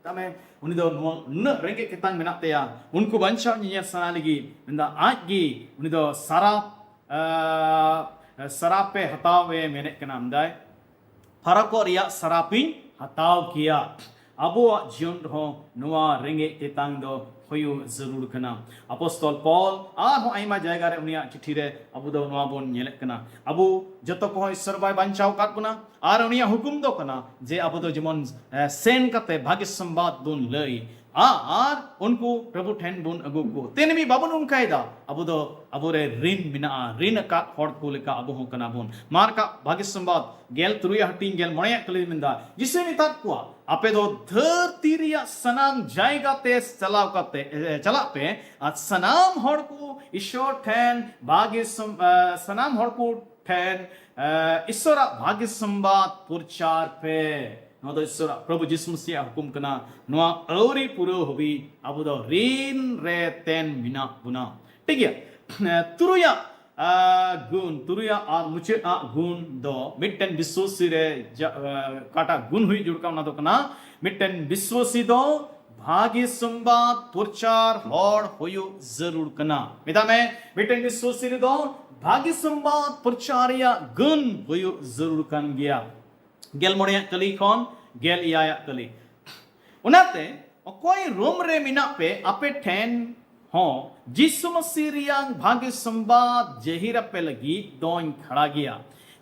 ᱛᱟᱦᱞᱮ ᱩᱱᱤ ᱫᱚ ᱱᱚᱣᱟ ᱩᱱᱟᱹᱜ ᱨᱮᱸᱜᱮᱡ ᱛᱮᱛᱟᱝ ᱢᱮᱱᱟᱜ ᱛᱟᱭᱟ, ᱩᱱᱠᱩ ᱵᱟᱧᱪᱟᱣ ᱧᱮᱧᱮᱞ ᱥᱟᱱᱟ ᱞᱟᱹᱜᱤᱫ ᱢᱮᱱᱫᱟ, ᱟᱡ ᱜᱮ ᱩᱱᱤ ᱫᱚ ᱥᱟᱨᱟᱯ, ᱮ, ᱥᱟᱨᱟᱯ ᱮ ᱦᱟᱛᱟᱣ ᱮ ᱢᱮᱱᱮᱫ ᱠᱟᱱᱟ, ᱢᱮᱱᱫᱟᱭ, ᱯᱷᱟᱨᱟᱠᱚᱜ ᱨᱮᱭᱟᱜ ᱥᱟᱨᱟᱯ ᱤᱧ ᱦᱟᱛᱟᱣ ᱠᱮᱭᱟ᱾ ᱟᱵᱚᱣᱟᱜ ᱡᱤᱭᱚᱱ ᱨᱮᱦᱚᱸ ᱱᱚᱣᱟ ᱨᱮᱸᱜᱮᱡ ᱛᱮᱛᱟᱝ ᱫᱚ ᱦᱩᱭᱩᱜ ᱡᱟᱹᱨᱩᱲ ᱠᱟᱱᱟ᱾ ᱟᱯᱚᱥᱛᱚᱞ ᱯᱚᱞ ᱟᱨᱦᱚᱸ ᱟᱭᱢᱟ ᱡᱟᱭᱜᱟ ᱨᱮ ᱩᱱᱤᱭᱟᱜ ᱪᱤᱴᱷᱤ ᱨᱮ ᱟᱵᱚ ᱫᱚ ᱱᱚᱣᱟ ᱵᱚᱱ ᱧᱮᱞᱮᱫ ᱠᱟᱱᱟ᱾ ᱟᱵᱚ ᱡᱚᱛᱚ ᱠᱚᱦᱚᱸ ᱤᱥᱥᱚᱨ ᱵᱟᱭ ᱵᱟᱧᱪᱟᱣ ᱟᱠᱟᱫ ᱵᱚᱱᱟ, ᱟᱨ ᱩᱱᱤᱭᱟᱜ ᱦᱩᱠᱩᱢ ᱫᱚ ᱠᱟᱱᱟ ᱡᱮ ᱟᱵᱚ ᱫᱚ ᱡᱮᱢᱚᱱ, ᱮ, ᱥᱮᱱ ᱠᱟᱛᱮ ᱵᱷᱟᱜᱮ ᱥᱚᱢᱵᱟᱫ ᱵᱚᱱ ᱞᱟᱹᱭ ᱟ, ᱟᱨ ᱩᱱᱠᱩ ᱯᱨᱚᱵᱷᱩ ᱴᱷᱮᱱ ᱵᱚᱱ ᱟᱹᱜᱩ ᱠᱚ᱾ ᱛᱮᱱ ᱢᱤ ᱵᱟᱵᱚᱱ ᱚᱱᱠᱟᱭᱮᱫᱟ, ᱟᱵᱚ ᱫᱚ ᱟᱵᱚᱨᱮ ᱨᱤᱱ ᱢᱮᱱᱟᱜᱼᱟ, ᱨᱤᱱ ᱟᱠᱟᱫ ᱦᱚᱲ ᱠᱚ ᱞᱮᱠᱟ ᱟᱵᱚ ᱦᱚᱸ ᱠᱟᱱᱟ ᱵᱚᱱ᱾ ᱢᱟᱨᱠ ᱟᱜ ᱵᱷᱟᱜᱮ ᱥᱚᱢᱵᱟᱫ ᱜᱮᱞ ᱛᱩᱨᱩᱭ ᱦᱟᱹᱴᱤᱧ ᱜᱮᱞ ᱢᱚᱬᱮᱭᱟᱜ ᱠᱟᱹᱞᱤ ᱢᱮᱱᱫᱟ, ᱡᱤᱥᱩᱭ ᱢᱮᱛᱟᱫ ᱠᱚᱣᱟ, ᱟᱯᱮ ᱫᱚ ᱫᱷᱟᱹᱨᱛᱤ ᱨᱮᱭᱟᱜ ᱥᱟᱱᱟᱢ ᱡᱟᱭᱜᱟ ᱛᱮ ᱪᱟᱞᱟᱣ ᱠᱟᱛᱮ, ᱮ, ᱪᱟᱞᱟᱜ ᱯᱮ ᱟᱨ ᱥᱟᱱᱟᱢ ᱦᱚᱲ ᱠᱚ ᱤᱥᱚᱨ ᱴᱷᱮᱱ ᱵᱷᱟᱜᱮ ᱥᱚᱢ-, ᱮ, ᱥᱟᱱᱟᱢ ᱦᱚᱲ ᱠᱚ ᱴᱷᱮᱱ, ᱮ, ᱤᱥᱚᱨᱟᱜ ᱵᱷᱟᱜᱮ ᱥᱚᱢᱵᱟᱫ ᱯᱨᱚᱪᱟᱨ ᱯᱮ᱾ ᱱᱚᱣᱟ ᱫᱚ ᱤᱥᱚᱨᱟᱜ, ᱯᱨᱚᱵᱷᱩ ᱡᱤᱥᱩ ᱢᱟᱥᱤᱭᱟᱜ ᱦᱩᱠᱩᱢ ᱠᱟᱱᱟ᱾ ᱱᱚᱣᱟ ᱟᱹᱣᱨᱤ ᱯᱩᱨᱟᱹᱣ ᱦᱟᱹᱵᱤᱡ ᱟᱵᱚ ᱫᱚ ᱨᱤᱱ ᱨᱮ ᱛᱮᱱ ᱢᱮᱱᱟᱜ ᱵᱚᱱᱟ᱾ ᱴᱷᱤᱠ ᱜᱮᱭᱟ? ᱮ, ᱛᱩᱨᱩᱭᱟᱜ, ᱮ, ᱜᱩᱱ, ᱛᱩᱨᱩᱭᱟᱜ ᱟᱨ ᱢᱩᱪᱟᱹᱫ ᱟᱜ ᱜᱩᱱ ᱫᱚ ᱢᱤᱫᱴᱮᱱ ᱵᱤᱥᱣᱟᱹᱥᱤ ᱨᱮ ᱡᱟ-, ᱮ, ᱚᱠᱟᱴᱟᱜ ᱜᱩᱱ ᱦᱩᱭᱩᱜ ᱡᱟᱹᱨᱩᱲ ᱠᱟᱱᱟ, ᱚᱱᱟ ᱫᱚ ᱠᱟᱱᱟ ᱢᱤᱫᱴᱮᱱ ᱵᱤᱥᱣᱟᱹᱥᱤ ᱫᱚ ᱵᱷᱟᱜᱮ ᱥᱚᱢᱵᱟᱫ ᱯᱨᱚᱪᱟᱨ ᱦᱚᱲ ᱦᱩᱭᱩᱜ ᱡᱟᱹᱨᱩᱲ ᱠᱟᱱᱟ᱾ ᱢᱮᱛᱟᱜ ᱢᱮ, ᱢᱤᱫᱴᱮᱱ ᱵᱤᱥᱣᱟᱹᱥᱤ ᱨᱮᱫᱚ ᱵᱷᱟᱜᱮ ᱥᱚᱢᱵᱟᱫ ᱯᱨᱚᱪᱟᱨ ᱨᱮᱭᱟᱜ ᱜᱩᱱ ᱦᱩᱭᱩᱜ ᱡᱟᱹᱨᱩᱲ ᱠᱟᱱ ᱜᱮᱭᱟ᱾ ᱜᱮᱞ ᱢᱚᱬᱮᱭᱟᱜ ᱠᱟᱹᱞᱤ ᱠᱷᱚᱱ ᱜᱮᱞ ᱮᱭᱟᱭᱟᱜ ᱠᱟᱹᱞᱤ᱾ ᱚᱱᱟᱛᱮ ᱚᱠᱚᱭ ᱨᱳᱢ ᱨᱮ ᱢᱮᱱᱟᱜ ᱯᱮ, ᱟᱯᱮ ᱴᱷᱮᱱ ᱦᱚᱸ ᱡᱤᱥᱩ ᱢᱟᱹᱥᱤ ᱨᱮᱭᱟᱝ ᱵᱷᱟᱜᱮ ᱥᱚᱢᱵᱟᱫ ᱡᱟᱹᱦᱤᱨ ᱟᱯᱮ ᱞᱟᱹᱜᱤᱫ ᱫᱚᱧ ᱠᱷᱟᱲᱟ ᱜᱮᱭᱟ᱾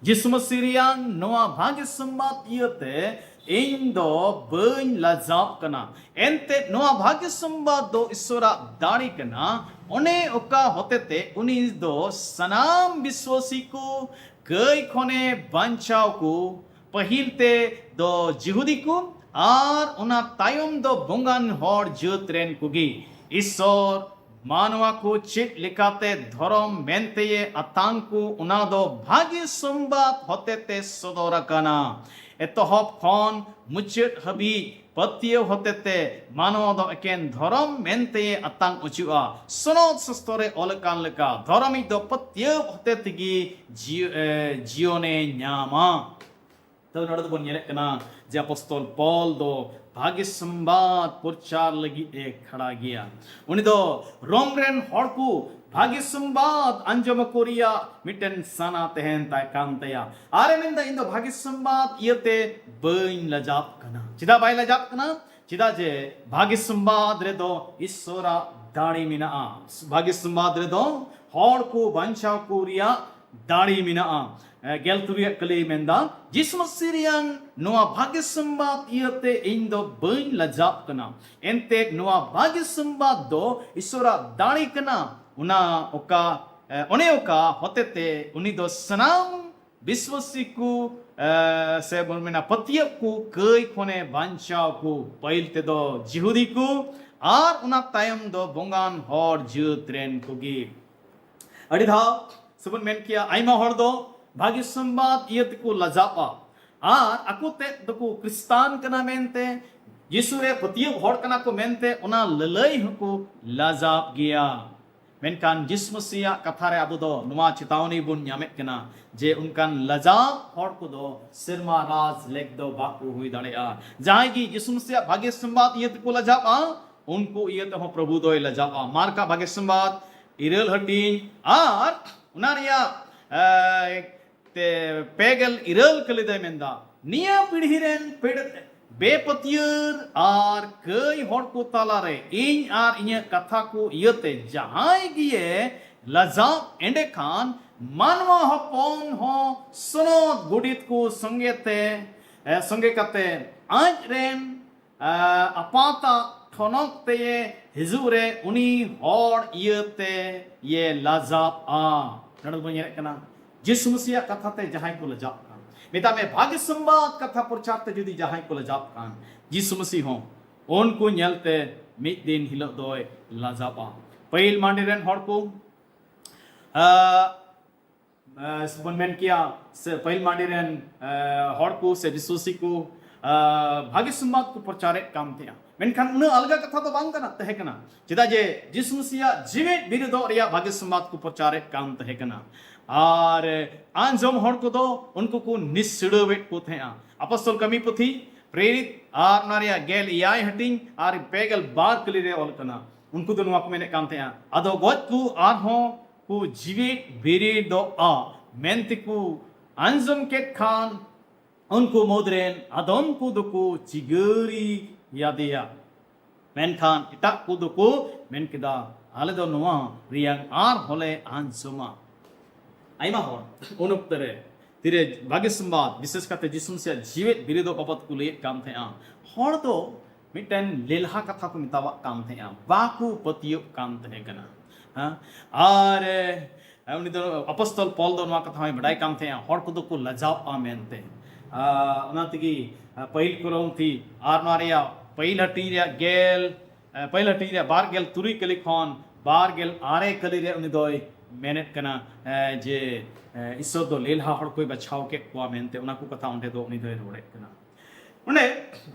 ᱡᱤᱥᱩ ᱢᱟᱹᱥᱤ ᱨᱮᱭᱟᱝ ᱱᱚᱣᱟ ᱵᱷᱟᱜᱮ ᱥᱚᱢᱵᱟᱫ ᱤᱭᱟᱹᱛᱮ ᱤᱧ ᱫᱚ ᱵᱟᱹᱧ ᱞᱟᱡᱟᱣ ᱠᱟᱱᱟ᱾ ᱮᱱᱛᱮ ᱱᱚᱣᱟ ᱵᱷᱟᱜᱮ ᱥᱚᱢᱵᱟᱫ ᱫᱚ ᱤᱥᱚᱨᱟᱜ ᱫᱟᱲᱮ ᱠᱟᱱᱟ᱾ ᱚᱱᱮ ᱚᱠᱟ ᱦᱚᱛᱮᱛᱮ ᱩᱱᱤ ᱫᱚ ᱥᱟᱱᱟᱢ ᱵᱤᱥᱣᱟᱥᱤ ᱠᱚ ᱠᱟᱹᱭ ᱠᱷᱚᱱᱮ ᱵᱟᱧᱪᱟᱣ ᱠᱚ, ᱯᱟᱹᱦᱤᱞ ᱛᱮ ᱫᱚ ᱡᱤᱦᱩᱫᱤ ᱠᱚ ᱟᱨ ᱚᱱᱟ ᱛᱟᱭᱚᱢ ᱫᱚ ᱵᱚᱸᱜᱟᱱ ᱦᱚᱲ ᱡᱟᱹᱛ ᱨᱮᱱ ᱠᱚᱜᱮ᱾ ᱤᱥᱚᱨ ᱢᱟᱱᱣᱟ ᱠᱚ ᱪᱮᱫ ᱞᱮᱠᱟᱛᱮ ᱫᱷᱚᱨᱚᱢ ᱢᱮᱱᱛᱮᱭᱮ ᱟᱛᱟᱝ ᱠᱚ, ᱚᱱᱟ ᱫᱚ ᱵᱷᱟᱜᱮ ᱥᱚᱢᱵᱟᱫ ᱦᱚᱛᱮᱛᱮ ᱥᱚᱫᱚᱨ ᱟᱠᱟᱱᱟ᱾ ᱮᱛᱚᱦᱚᱵ ᱠᱷᱚᱱ ᱢᱩᱪᱟᱹᱫ ᱦᱟᱹᱵᱤᱡ ᱯᱟᱹᱛᱭᱟᱹᱣ ᱦᱚᱛᱮᱛᱮ ᱢᱟᱱᱣᱟ ᱫᱚ ᱮᱠᱮᱱ ᱫᱷᱚᱨᱚᱢ ᱢᱮᱱᱛᱮᱭᱮ ᱟᱛᱟᱝ ᱚᱪᱚᱜᱼᱟ᱾ ᱥᱚᱱᱚᱛ ᱥᱟᱥᱛᱚᱨ ᱨᱮ ᱚᱞ ᱟᱠᱟᱱ ᱞᱮᱠᱟ, ᱫᱷᱚᱨᱚᱢᱤᱡ ᱫᱚ ᱯᱟᱹᱛᱭᱟᱹᱣ ᱦᱚᱛᱮ ᱛᱮᱜᱮ ᱡᱤᱭᱚ-, ᱮ, ᱡᱤᱭᱚᱱᱮ ᱧᱟᱢᱟ᱾ ᱛᱚ ᱱᱚᱰᱮ ᱫᱚᱵᱚᱱ ᱧᱮᱞᱮᱫ ᱠᱟᱱᱟ ᱡᱮ ᱟᱯᱚᱥᱛᱚᱞ ᱯᱚᱞ ᱫᱚ ᱵᱷᱟᱜᱮ ᱥᱚᱢᱵᱟᱫ ᱯᱨᱚᱪᱟᱨ ᱞᱟᱹᱜᱤᱫ ᱮ ᱠᱷᱟᱲᱟ ᱜᱮᱭᱟ᱾ ᱩᱱᱤ ᱫᱚ ᱨᱳᱢ ᱨᱮᱱ ᱦᱚᱲ ᱠᱚ ᱵᱷᱟᱜᱮ ᱥᱚᱢᱵᱟᱫ ᱟᱸᱡᱚᱢ ᱟᱠᱚ ᱨᱮᱭᱟᱜ ᱢᱤᱫᱴᱮᱱ ᱥᱟᱱᱟ ᱛᱟᱦᱮᱱ ᱛᱟᱭ ᱠᱟᱱ ᱛᱟᱭᱟ᱾ ᱟᱨᱮ ᱢᱮᱱᱫᱟ, "ᱤᱧ ᱫᱚ ᱵᱷᱟᱜᱮ ᱥᱚᱢᱵᱟᱫ ᱤᱭᱟᱹᱛᱮ ᱵᱟᱹᱧ ᱞᱟᱡᱟᱜ ᱠᱟᱱᱟ᱾" ᱪᱮᱫᱟᱜ ᱵᱟᱭ ᱞᱟᱡᱟᱜ ᱠᱟᱱᱟ? ᱪᱮᱫᱟᱜ ᱡᱮ ᱵᱷᱟᱜᱮ ᱥᱚᱢᱵᱟᱫ ᱨᱮᱫᱚ ᱤᱥᱚᱨᱟᱜ ᱫᱟᱲᱮ ᱢᱮᱱᱟᱜᱼᱟ᱾ ᱵᱷᱟᱜᱮ ᱥᱚᱢᱵᱟᱫ ᱨᱮᱫᱚ ᱦᱚᱲ ᱠᱚ ᱵᱟᱧᱪᱟᱣ ᱠᱚ ᱨᱮᱭᱟᱜ ᱫᱟᱲᱮ ᱢᱮᱱᱟᱜᱼᱟ᱾ ᱮ, ᱜᱮᱞ ᱛᱩᱨᱩᱭᱟᱜ ᱠᱟᱹᱞᱤᱭ ᱢᱮᱱᱫᱟ, ᱡᱤᱥᱩ ᱢᱟᱹᱥᱤ ᱨᱮᱭᱟᱝ ᱱᱚᱣᱟ ᱵᱷᱟᱜᱮ ᱥᱚᱢᱵᱟᱫ ᱤᱭᱟᱹᱛᱮ ᱤᱧ ᱫᱚ ᱵᱟᱹᱧ ᱞᱟᱡᱟᱜ ᱠᱟᱱᱟ᱾ ᱮᱱᱛᱮ ᱱᱚᱣᱟ ᱵᱷᱟᱜᱮ ᱥᱚᱢᱵᱟᱫ ᱫᱚ ᱤᱥᱚᱨᱟᱜ ᱫᱟᱲᱮ ᱠᱟᱱᱟ᱾ ᱚᱱᱟ ᱚᱠᱟ, ᱮ, ᱚᱱᱮ ᱚᱠᱟ ᱦᱚᱛᱮᱛᱮ ᱩᱱᱤ ᱫᱚ ᱥᱟᱱᱟᱢ ᱵᱤᱥᱣᱟᱥᱤ ᱠᱚ, ᱮ, ᱥᱮ ᱵᱚᱱ ᱢᱮᱱᱟ ᱯᱟᱹᱛᱭᱟᱹᱵ ᱠᱚ ᱠᱟᱹᱭ ᱠᱷᱚᱱᱮ ᱵᱟᱧᱪᱟᱣ ᱠᱚ, ᱯᱟᱹᱦᱤᱞ ᱛᱮᱫᱚ ᱡᱤᱦᱩᱫᱤ ᱠᱚ ᱟᱨ ᱚᱱᱟ ᱛᱟᱭᱚᱢ ᱫᱚ ᱵᱚᱸᱜᱟᱱ ᱦᱚᱲ ᱡᱟᱹᱛ ᱨᱮᱱ ᱠᱚᱜᱮ᱾ ᱟᱹᱰᱤ ᱫᱷᱟᱣ ᱥᱮᱵᱚᱱ ᱢᱮᱱ ᱠᱮᱭᱟ, ᱟᱭᱢᱟ ᱦᱚᱲ ᱫᱚ ᱵᱷᱟᱹᱜᱤ ᱥᱚᱢᱵᱟᱫ ᱤᱭᱟᱹ ᱛᱮᱠᱚ ᱞᱟᱡᱟᱜᱼᱟ ᱟᱨ ᱟᱠᱚ ᱛᱮᱫ ᱫᱚᱠᱚ ᱠᱷᱨᱤᱥᱴᱟᱱ ᱠᱟᱱᱟ ᱢᱮᱱᱛᱮ, ᱡᱤᱥᱩ ᱨᱮ ᱯᱟᱹᱛᱭᱟᱹᱣ ᱦᱚᱲ ᱠᱟᱱᱟ ᱠᱚ ᱢᱮᱱᱛᱮ ᱚᱱᱟ ᱞᱟᱹᱞᱟᱹᱭ ᱦᱚᱸᱠᱚ ᱞᱟᱡᱟᱣ ᱜᱮᱭᱟ᱾ ᱢᱮᱱᱠᱷᱟᱱ ᱡᱤᱥᱩ ᱢᱟᱹᱥᱤᱭᱟᱜ ᱠᱟᱛᱷᱟ ᱨᱮ ᱟᱵᱚ ᱫᱚ ᱱᱚᱣᱟ ᱪᱮᱛᱟᱣᱱᱤ ᱵᱚᱱ ᱧᱟᱢᱮᱫ ᱠᱟᱱᱟ ᱡᱮ ᱚᱱᱠᱟᱱ ᱞᱟᱡᱟᱣ ᱦᱚᱲ ᱠᱚᱫᱚ ᱥᱮᱨᱢᱟ ᱨᱟᱡᱽ ᱞᱮᱠ ᱫᱚ ᱵᱟᱠᱚ ᱦᱩᱭ ᱫᱟᱲᱮᱭᱟᱜᱼᱟ᱾ ᱡᱟᱦᱟᱸᱭ ᱜᱮ ᱡᱤᱥᱩ ᱢᱟᱹᱥᱤᱭᱟᱜ ᱵᱷᱟᱹᱜᱤ ᱥᱚᱢᱵᱟᱫ ᱤᱭᱟᱹ ᱛᱮᱠᱚ ᱞᱟᱡᱟᱜᱼᱟ, ᱩᱱᱠᱩ ᱤᱭᱟᱹ ᱛᱮᱦᱚᱸ ᱯᱨᱚᱵᱷᱩ ᱫᱚᱭ ᱞᱟᱡᱟᱜᱼᱟ᱾ ᱢᱟᱨᱠᱟ ᱵᱷᱟᱹᱜᱤ ᱥᱚᱢᱵᱟᱫ ᱤᱨᱟᱹᱞ ᱦᱟᱹᱴᱤᱧ ᱟᱨ ᱚᱱᱟ ᱨᱮᱭᱟᱜ, ᱮ, ᱛᱮ ᱯᱮ ᱜᱮᱞ ᱤᱨᱟᱹᱞ ᱠᱟᱹᱞᱤ ᱫᱚᱭ ᱢᱮᱱᱫᱟ, ᱱᱤᱭᱟᱹ ᱯᱤᱲᱦᱤ ᱨᱮᱱ ᱯᱮᱲ-, ᱵᱮᱯᱟᱹᱛᱭᱟᱹᱨ ᱟᱨ ᱠᱟᱹᱭ ᱦᱚᱲ ᱠᱚ ᱛᱟᱞᱟᱨᱮ ᱤᱧ ᱟᱨ ᱤᱧᱟᱹᱜ ᱠᱟᱛᱷᱟ ᱠᱚ ᱤᱭᱟᱹᱛᱮ ᱡᱟᱦᱟᱸᱭ ᱜᱮᱭᱮ ᱞᱟᱡᱟᱣ, ᱮᱸᱰᱮᱠᱷᱟᱱ ᱢᱟᱱᱣᱟ ᱦᱚᱯᱚᱱ ᱦᱚᱸ ᱥᱚᱱᱚᱛ ᱜᱚᱰᱮᱛ ᱠᱚ ᱥᱚᱸᱜᱮ ᱛᱮ, ᱮ, ᱥᱚᱸᱜᱮ ᱠᱟᱛᱮ ᱟᱡ ᱨᱮᱱ, ᱮ, ᱟᱯᱟᱛᱟᱜ ᱴᱷᱚᱱᱚᱠ ᱛᱮᱭᱮ ᱦᱤᱡᱩᱜ ᱨᱮ ᱩᱱᱤ ᱦᱚᱲ ᱤᱭᱟᱹᱛᱮ ᱭᱮ ᱞᱟᱡᱟᱜᱼᱟ᱾ ᱱᱚᱰᱮ ᱵᱚᱱ ᱧᱮᱞᱮᱫ ᱠᱟᱱᱟ, ᱡᱤᱥᱩ ᱢᱟᱹᱥᱤᱭᱟᱜ ᱠᱟᱛᱷᱟ ᱛᱮ ᱡᱟᱦᱟᱸᱭ ᱠᱚ ᱞᱟᱡᱟᱜ ᱠᱟᱱ, ᱢᱮᱛᱟᱜ ᱢᱮ, ᱵᱷᱟᱜᱮ ᱥᱚᱢᱵᱟᱫ ᱠᱟᱛᱷᱟ ᱯᱨᱚᱪᱟᱨ ᱛᱮ ᱡᱩᱫᱤ ᱡᱟᱦᱟᱸᱭ ᱠᱚ ᱞᱟᱡᱟᱜ ᱠᱟᱱ, ᱡᱤᱥᱩ ᱢᱟᱹᱥᱤ ᱦᱚᱸ ᱩᱱᱠᱩ ᱧᱮᱞᱛᱮ ᱢᱤᱫ ᱫᱤᱱ ᱦᱤᱞᱳᱜ ᱫᱚᱭ ᱞᱟᱡᱟᱜᱼᱟ᱾ ᱯᱟᱹᱦᱤᱞ ᱢᱟᱹᱰᱤ ᱨᱮᱱ ᱦᱚᱲ ᱠᱚ, ᱟ, ᱟ, ᱵᱚᱱ ᱢᱮᱱ ᱠᱮᱭᱟ, ᱥᱮ ᱯᱟᱹᱦᱤᱞ ᱢᱟᱹᱰᱤ ᱨᱮᱱ, ᱟ, ᱦᱚᱲ ᱠᱚ ᱥᱮ ᱵᱤᱥᱣᱟᱥᱤ ᱠᱚ, ᱟ, ᱵᱷᱟᱜᱮ ᱥᱚᱢᱵᱟᱫ ᱠᱚ ᱯᱨᱚᱪᱟᱨᱮᱫ ᱠᱟᱱ ᱛᱟᱦᱮᱸᱜᱼᱟ᱾ ᱢᱮᱱᱠᱷᱟᱱ ᱩᱱᱟᱹᱜ ᱟᱞᱜᱟ ᱠᱟᱛᱷᱟ ᱫᱚ ᱵᱟᱝ ᱠᱟᱱᱟ, ᱛᱟᱦᱮᱸ ᱠᱟᱱᱟ᱾ ᱪᱮᱫᱟᱜ ᱡᱮ ᱡᱤᱥᱩ ᱢᱟᱹᱥᱤᱭᱟᱜ ᱡᱤᱣᱮᱫ ᱵᱤᱨᱤᱫᱚᱜ ᱨᱮᱭᱟᱜ ᱵᱷᱟᱜᱮ ᱥᱚᱢᱵᱟᱫ ᱠᱚ ᱯᱨᱚᱪᱟᱨᱮᱫ ᱠᱟᱱ ᱛᱟᱦᱮᱸ ᱠᱟᱱᱟ᱾ ᱟᱨ ᱟᱸᱡᱚᱢ ᱦᱚᱲ ᱠᱚᱫᱚ ᱩᱱᱠᱩ ᱠᱚ ᱱᱤᱥᱲᱟᱹᱣᱮᱫ ᱠᱚ ᱛᱟᱦᱮᱸᱜᱼᱟ᱾ ᱟᱯᱚᱥᱛᱚᱞ ᱠᱟᱹᱢᱤ ᱯᱩᱛᱷᱤ, ᱯᱨᱮᱨᱤᱛ, ᱟᱨ ᱚᱱᱟ ᱨᱮᱭᱟᱜ ᱜᱮᱞ ᱮᱭᱟᱭ ᱦᱟᱹᱴᱤᱧ ᱟᱨ ᱯᱮ ᱜᱮᱞ ᱵᱟᱨ ᱠᱟᱹᱞᱤ ᱨᱮ ᱚᱞ ᱠᱟᱱᱟ᱾ ᱩᱱᱠᱩ ᱫᱚ ᱱᱚᱣᱟ ᱠᱚ ᱢᱮᱱᱮᱫ ᱠᱟᱱ ᱛᱟᱦᱮᱸᱜᱼᱟ, ᱟᱫᱚ ᱜᱚᱡ ᱠᱚ ᱟᱨᱦᱚᱸ ᱠᱚ ᱡᱤᱣᱮᱫ ᱵᱮᱨᱮᱫᱚᱜᱼᱟ ᱢᱮᱱᱛᱮ ᱠᱚ ᱟᱸᱡᱚᱢ ᱠᱮᱫ ᱠᱷᱟᱱ, ᱩᱱᱠᱩ ᱢᱩᱫᱽ ᱨᱮᱱ ᱟᱫᱚᱢ ᱠᱚ ᱫᱚᱠᱚ ᱪᱤᱜᱟᱹᱨᱤ ᱭᱟᱫᱮᱭᱟ, ᱢᱮᱱᱠᱷᱟᱱ ᱮᱴᱟᱜ ᱠᱚ ᱫᱚᱠᱚ ᱢᱮᱱ ᱠᱮᱫᱟ, ᱟᱞᱮ ᱫᱚ ᱱᱚᱣᱟ ᱨᱮᱭᱟᱝ ᱟᱨᱦᱚᱸᱞᱮ ᱟᱸᱡᱚᱢᱟ᱾ ᱟᱭᱢᱟ ᱦᱚᱲ ᱩᱱ ᱚᱠᱛᱚ ᱨᱮ ᱛᱤᱨᱮ ᱵᱷᱟᱜᱮ ᱥᱚᱢᱵᱟᱫ, ᱵᱤᱥᱮᱥ ᱠᱟᱛᱮ ᱡᱤᱥᱩ ᱢᱟᱹᱥᱤᱭᱟᱜ ᱡᱤᱣᱮᱫ ᱵᱤᱨᱤᱫᱚᱜ ᱵᱟᱵᱚᱫ ᱠᱚ ᱞᱟᱹᱭᱮᱫ ᱠᱟᱱ ᱛᱟᱦᱮᱸᱜᱼᱟ, ᱦᱚᱲ ᱫᱚ ᱢᱤᱫᱴᱮᱱ ᱞᱮᱞᱦᱟ ᱠᱟᱛᱷᱟ ᱠᱚ ᱢᱮᱛᱟᱣᱟᱜ ᱠᱟᱱ ᱛᱟᱦᱮᱸᱜᱼᱟ, ᱵᱟᱠᱚ ᱯᱟᱹᱛᱭᱟᱹᱜ ᱠᱟᱱ ᱛᱟᱦᱮᱸ ᱠᱟᱱᱟ᱾ ᱦᱮᱸ? ᱟᱨ, ᱮ, ᱩᱱᱤ ᱫᱚ, ᱟᱯᱚᱥᱛᱚᱞ ᱯᱚᱞ ᱫᱚ ᱱᱚᱣᱟ ᱠᱟᱛᱷᱟ ᱦᱚᱸᱭ ᱵᱟᱰᱟᱭ ᱠᱟᱱ ᱛᱟᱦᱮᱸᱜᱼᱟ, ᱦᱚᱲ ᱠᱚᱫᱚ ᱠᱚ ᱞᱟᱡᱟᱣᱜᱼᱟ ᱢᱮᱱᱛᱮ᱾ ᱟᱨ ᱚᱱᱟ ᱛᱮᱜᱮ, ᱟ, ᱯᱟᱹᱦᱤᱞ ᱠᱚᱨᱤᱱᱛᱷᱤ ᱟᱨ ᱱᱚᱣᱟ ᱨᱮᱭᱟᱜ ᱯᱟᱹᱦᱤᱞ ᱦᱟᱹᱴᱤᱧ ᱨᱮᱭᱟᱜ ᱜᱮᱞ, ᱮ, ᱯᱟᱹᱦᱤᱞ ᱦᱟᱹᱴᱤᱧ ᱨᱮᱭᱟᱜ ᱵᱟᱨ ᱜᱮᱞ ᱛᱩᱨᱩᱭ ᱠᱟᱹᱞᱤ ᱠᱷᱚᱱ ᱵᱟᱨ ᱜᱮᱞ ᱟᱨᱮ ᱠᱟᱹᱞᱤ ᱨᱮ ᱩᱱᱤ ᱫᱚᱭ ᱢᱮᱱᱮᱫ ᱠᱟᱱᱟ, ᱮ, ᱡᱮ, ᱮ, ᱤᱥᱥᱚᱨ ᱫᱚ ᱞᱮᱞᱦᱟ ᱦᱚᱲ ᱠᱚᱭ ᱵᱟᱪᱷᱟᱣ ᱠᱮᱫ ᱠᱚᱣᱟ ᱢᱮᱱᱛᱮ, ᱚᱱᱟ ᱠᱚ ᱠᱟᱛᱷᱟ ᱚᱸᱰᱮ ᱫᱚ ᱩᱱᱤ ᱫᱚᱭ ᱨᱚᱲᱮᱫ ᱠᱟᱱᱟ᱾ ᱚᱸᱰᱮ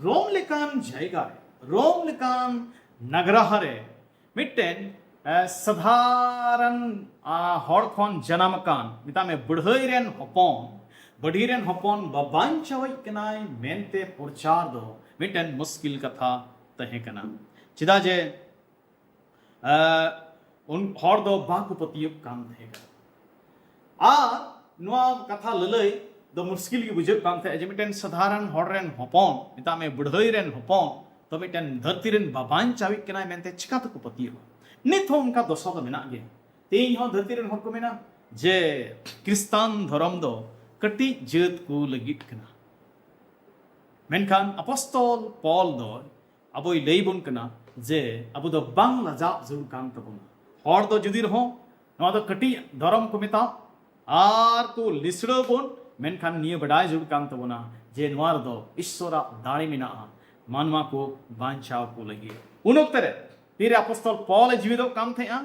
ᱨᱳᱢ ᱞᱮᱠᱟᱱ ᱡᱟᱭᱜᱟ ᱨᱮ, ᱨᱳᱢ ᱞᱮᱠᱟᱱ ᱱᱟᱜᱽᱨᱟᱦᱟ ᱨᱮ ᱢᱤᱫᱴᱮᱱ, ᱮ, ᱥᱟᱫᱷᱟᱨᱚᱱ, ᱟ, ᱦᱚᱲ ᱠᱷᱚᱱ ᱡᱟᱱᱟᱢ ᱟᱠᱟᱱ, ᱢᱮᱛᱟᱜ ᱢᱮ, ᱵᱟᱹᱲᱦᱟᱹᱭ ᱨᱮᱱ ᱦᱚᱯᱚᱱ, ᱵᱟᱹᱰᱷᱤ ᱨᱮᱱ ᱦᱚᱯᱚᱱ ᱵᱟᱵᱟᱧᱪᱟᱣᱤᱡ ᱠᱟᱱᱟᱭ ᱢᱮᱱᱛᱮ ᱯᱨᱚᱪᱟᱨ ᱫᱚ ᱢᱤᱫᱴᱮᱱ ᱢᱩᱥᱠᱤᱞ ᱠᱟᱛᱷᱟ ᱛᱟᱦᱮᱸ ᱠᱟᱱᱟ᱾ ᱪᱮᱫᱟᱜ ᱡᱮ, ᱮ, ᱩᱱ ᱦᱚᱲ ᱫᱚ ᱵᱟᱠᱚ ᱯᱟᱹᱛᱭᱟᱹᱜ ᱠᱟᱱ ᱛᱟᱦᱮᱸ ᱠᱟᱱᱟ᱾ ᱟᱨ ᱱᱚᱣᱟ ᱠᱟᱛᱷᱟ ᱞᱟᱹᱞᱟᱹᱭ ᱫᱚ ᱢᱩᱥᱠᱤᱞ ᱜᱮ ᱵᱩᱡᱷᱟᱹᱜ ᱠᱟᱱ ᱛᱟᱦᱮᱸᱫ ᱡᱮ ᱢᱤᱫᱴᱮᱱ ᱥᱟᱫᱷᱟᱨᱚᱱ ᱦᱚᱲ ᱨᱮᱱ ᱦᱚᱯᱚᱱ, ᱢᱮᱛᱟᱜ ᱢᱮ ᱵᱩᱲᱦᱟᱹᱭ ᱨᱮᱱ ᱦᱚᱯᱚᱱ, ᱛᱚ ᱢᱤᱫᱴᱮᱱ ᱫᱷᱟᱹᱨᱛᱤ ᱨᱮᱱ ᱵᱟᱵᱟᱧᱪᱟᱣᱤᱡ ᱠᱟᱱᱟᱭ ᱢᱮᱱᱛᱮ ᱪᱤᱠᱟ ᱛᱮᱠᱚ ᱯᱟᱹᱛᱭᱟᱹᱣᱟ? ᱱᱤᱛ ᱦᱚᱸ ᱚᱱᱠᱟ ᱫᱚᱥᱟ ᱫᱚ ᱢᱮᱱᱟᱜ ᱜᱮᱭᱟ᱾ ᱛᱮᱦᱮᱧ ᱦᱚᱸ ᱫᱷᱟᱹᱨᱛᱤ ᱨᱮᱱ ᱦᱚᱲ ᱠᱚ ᱢᱮᱱᱟ ᱡᱮ ᱠᱷᱨᱤᱥᱴᱟᱱ ᱫᱷᱚᱨᱚᱢ ᱫᱚ ᱠᱟᱹᱴᱤᱡ ᱡᱟᱹᱛ ᱠᱚ ᱞᱟᱹᱜᱤᱫ ᱠᱟᱱᱟ᱾ ᱢᱮᱱᱠᱷᱟᱱ ᱟᱯᱚᱥᱛᱚᱞ ᱯᱚᱞ ᱫᱚ ᱟᱵᱚᱭ ᱞᱟᱹᱭ ᱵᱚᱱ ᱠᱟᱱᱟ ᱡᱮ ᱟᱵᱚ ᱫᱚ ᱵᱟᱝ ᱞᱟᱡᱟᱣ ᱡᱟᱹᱨᱩᱲ ᱠᱟᱱ ᱛᱟᱵᱚᱱᱟ᱾ ᱦᱚᱲ ᱫᱚ ᱡᱩᱫᱤ ᱨᱮᱦᱚᱸ ᱱᱚᱣᱟ ᱫᱚ ᱠᱟᱹᱴᱤᱡ ᱫᱷᱚᱨᱚᱢ ᱠᱚ ᱢᱮᱛᱟᱜ ᱟᱨ ᱠᱚ ᱞᱤᱥᱲᱟᱹ ᱵᱚᱱ, ᱢᱮᱱᱠᱷᱟᱱ ᱱᱤᱭᱟᱹ ᱵᱟᱰᱟᱭ ᱡᱟᱹᱨᱩᱲ ᱠᱟᱱ ᱛᱟᱵᱚᱱᱟ ᱡᱮ ᱱᱚᱣᱟ ᱨᱮᱫᱚ ᱤᱥᱥᱚᱨᱟᱜ ᱫᱟᱲᱮ ᱢᱮᱱᱟᱜᱼᱟ ᱢᱟᱱᱣᱟ ᱠᱚ ᱵᱟᱧᱪᱟᱣ ᱠᱚ ᱞᱟᱹᱜᱤᱫ᱾ ᱩᱱ ᱚᱠᱛᱮ ᱨᱮ ᱛᱤᱨᱮ ᱟᱯᱚᱥᱛᱚᱞ ᱯᱚᱞ ᱮ ᱡᱤᱣᱤᱫᱚᱜ ᱠᱟᱱ ᱛᱟᱦᱮᱸᱜᱼᱟ,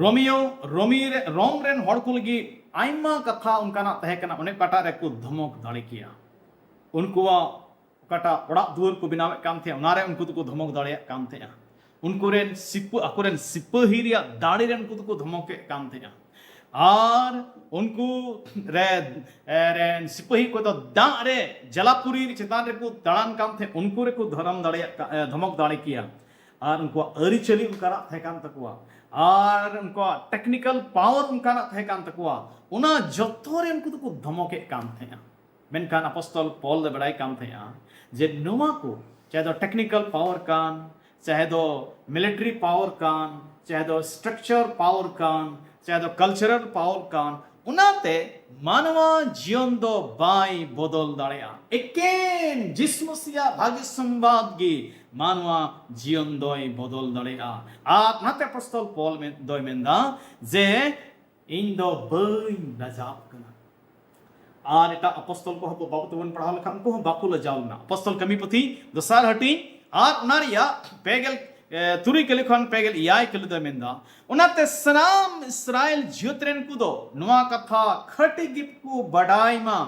ᱨᱳᱢᱤᱭᱳ, ᱨᱳᱢᱤ ᱨᱮ, ᱨᱳᱢ ᱨᱮᱱ ᱦᱚᱲ ᱠᱚ ᱞᱟᱹᱜᱤᱫ ᱟᱭᱢᱟ ᱠᱟᱛᱷᱟ ᱚᱱᱠᱟᱱᱟᱜ ᱛᱟᱦᱮᱸ ᱠᱟᱱᱟ, ᱚᱱᱮ ᱚᱠᱟᱴᱟᱜ ᱨᱮᱠᱚ ᱫᱷᱚᱢᱚᱠ ᱫᱟᱲᱮ ᱠᱮᱭᱟ᱾ ᱩᱱᱠᱩᱣᱟᱜ ᱚᱠᱟᱴᱟᱜ ᱚᱲᱟᱜ ᱫᱩᱣᱟᱹᱨ ᱠᱚ ᱵᱮᱱᱟᱣᱮᱫ ᱠᱟᱱ ᱛᱟᱦᱮᱸᱫ, ᱚᱱᱟᱨᱮ ᱩᱱᱠᱩ ᱫᱚᱠᱚ ᱫᱷᱚᱢᱚᱠ ᱫᱟᱲᱮᱭᱟᱜ ᱠᱟᱱ ᱛᱟᱦᱮᱸᱫᱼᱟ᱾ ᱩᱱᱠᱩ ᱨᱮᱱ ᱥᱤᱯᱟᱹ, ᱟᱠᱚᱨᱮᱱ ᱥᱤᱯᱟᱹᱦᱤ ᱨᱮᱭᱟᱜ ᱫᱟᱲᱮ ᱨᱮ ᱩᱱᱠᱩ ᱫᱚᱠᱚ ᱫᱷᱚᱢᱚᱠᱮᱫ ᱠᱟᱱ ᱛᱟᱦᱮᱸᱫᱼᱟ᱾ ᱟᱨ ᱩᱱᱠᱩ ᱨᱮ, ᱮ, ᱨᱮᱱ ᱥᱤᱯᱟᱹᱦᱤ ᱠᱚᱫᱚ ᱫᱟᱜ ᱨᱮ ᱡᱟᱞᱟᱯᱩᱨᱤ ᱪᱮᱛᱟᱱ ᱨᱮᱠᱚ ᱫᱟᱬᱟᱱ ᱠᱟᱱ ᱛᱟᱦᱮᱸᱫ, ᱩᱱᱠᱩ ᱨᱮᱠᱚ ᱫᱷᱚᱨᱚᱢ ᱫᱟᱲᱮᱭᱟᱜ ᱠᱟ-, ᱮ, ᱫᱷᱚᱢᱚᱠ ᱫᱟᱲᱮ ᱠᱮᱭᱟ᱾ ᱟᱨ ᱩᱱᱠᱩᱣᱟᱜ ᱟᱹᱨᱤᱪᱟᱹᱞᱤ ᱚᱱᱠᱟᱱᱟᱜ ᱛᱟᱦᱮᱸ ᱠᱟᱱ ᱛᱟᱠᱚᱣᱟ, ᱟᱨ ᱩᱱᱠᱩᱣᱟᱜ technical power ᱚᱱᱠᱟᱱᱟᱜ ᱛᱟᱦᱮᱸ ᱠᱟᱱ ᱛᱟᱠᱚᱣᱟ, ᱚᱱᱟ ᱡᱚᱛᱚ ᱨᱮ ᱩᱱᱠᱩ ᱫᱚᱠᱚ ᱫᱷᱚᱢᱚᱠᱮᱫ ᱠᱟᱱ ᱛᱟᱦᱮᱸᱜᱼᱟ᱾ ᱢᱮᱱᱠᱷᱟᱱ ᱟᱯᱚᱥᱛᱚᱞ ᱯᱚᱞ ᱫᱚ ᱵᱟᱲᱟᱭ ᱠᱟᱱ ᱛᱟᱦᱮᱸᱜᱼᱟ ᱡᱮ ᱱᱚᱣᱟ ᱠᱚ, ᱪᱟᱦᱮ ᱫᱚ technical power ᱠᱟᱱ, ᱪᱟᱦᱮ ᱫᱚ military power ᱠᱟᱱ, ᱪᱟᱦᱮ ᱫᱚ structure power ᱠᱟᱱ, ᱪᱟᱦᱮ ᱫᱚ cultural power ᱠᱟᱱ, ᱚᱱᱟᱛᱮ ᱢᱟᱱᱣᱟ ᱡᱤᱭᱚᱱ ᱫᱚ ᱵᱟᱭ ᱵᱚᱫᱚᱞ ᱫᱟᱲᱮᱭᱟᱜᱼᱟ᱾ ᱮᱠᱮᱱ ᱡᱤᱥᱩ ᱢᱟᱥᱤᱭᱟᱜ ᱵᱷᱟᱜᱮ ᱥᱚᱢᱵᱟᱫ ᱜᱮ ᱢᱟᱱᱣᱟ ᱡᱤᱭᱚᱱ ᱫᱚᱭ ᱵᱚᱫᱚᱞ ᱫᱟᱲᱮᱭᱟᱜᱼᱟ᱾ ᱟᱨ ᱚᱱᱟᱛᱮ ᱟᱯᱚᱥᱛᱚᱞ ᱯᱚᱞ ᱢᱮᱱ-, ᱫᱚᱭ ᱢᱮᱱᱫᱟ ᱡᱮ ᱤᱧ ᱫᱚ ᱵᱟᱹᱧ ᱞᱟᱡᱟᱣ ᱠᱟᱱᱟ᱾ ᱟᱨ ᱮᱴᱟᱜ ᱟᱯᱚᱥᱛᱚᱞ ᱠᱚᱦᱚᱸ ᱵᱟᱵᱚ ᱛᱮᱵᱚᱱ ᱯᱟᱲᱦᱟᱣ ᱞᱮᱠᱷᱟᱱ ᱩᱱᱠᱩ ᱦᱚᱸ ᱵᱟᱠᱚ ᱞᱟᱡᱟᱣ ᱞᱮᱱᱟ᱾ ᱟᱯᱚᱥᱛᱚᱞ ᱠᱟᱹᱢᱤ ᱯᱩᱛᱷᱤ ᱫᱚᱥᱟᱨ ᱦᱟᱹᱴᱤᱧ ᱟᱨ ᱚᱱᱟ ᱨᱮᱭᱟᱜ ᱯᱮ ᱜᱮᱞ, ᱮ, ᱛᱩᱨᱩᱭ ᱠᱟᱹᱞᱤ ᱠᱷᱚᱱ ᱯᱮ ᱜᱮᱞ ᱮᱭᱟᱭ ᱠᱟᱹᱞᱤ ᱫᱚᱭ ᱢᱮᱱᱫᱟ, ᱚᱱᱟᱛᱮ ᱥᱟᱱᱟᱢ ᱤᱥᱨᱟᱭᱮᱞ ᱡᱟᱹᱛ ᱨᱮᱱ ᱠᱚᱫᱚ ᱱᱚᱣᱟ ᱠᱟᱛᱷᱟ ᱠᱷᱟᱹᱴᱤ ᱜᱮᱠᱚ ᱵᱟᱰᱟᱭ ᱢᱟ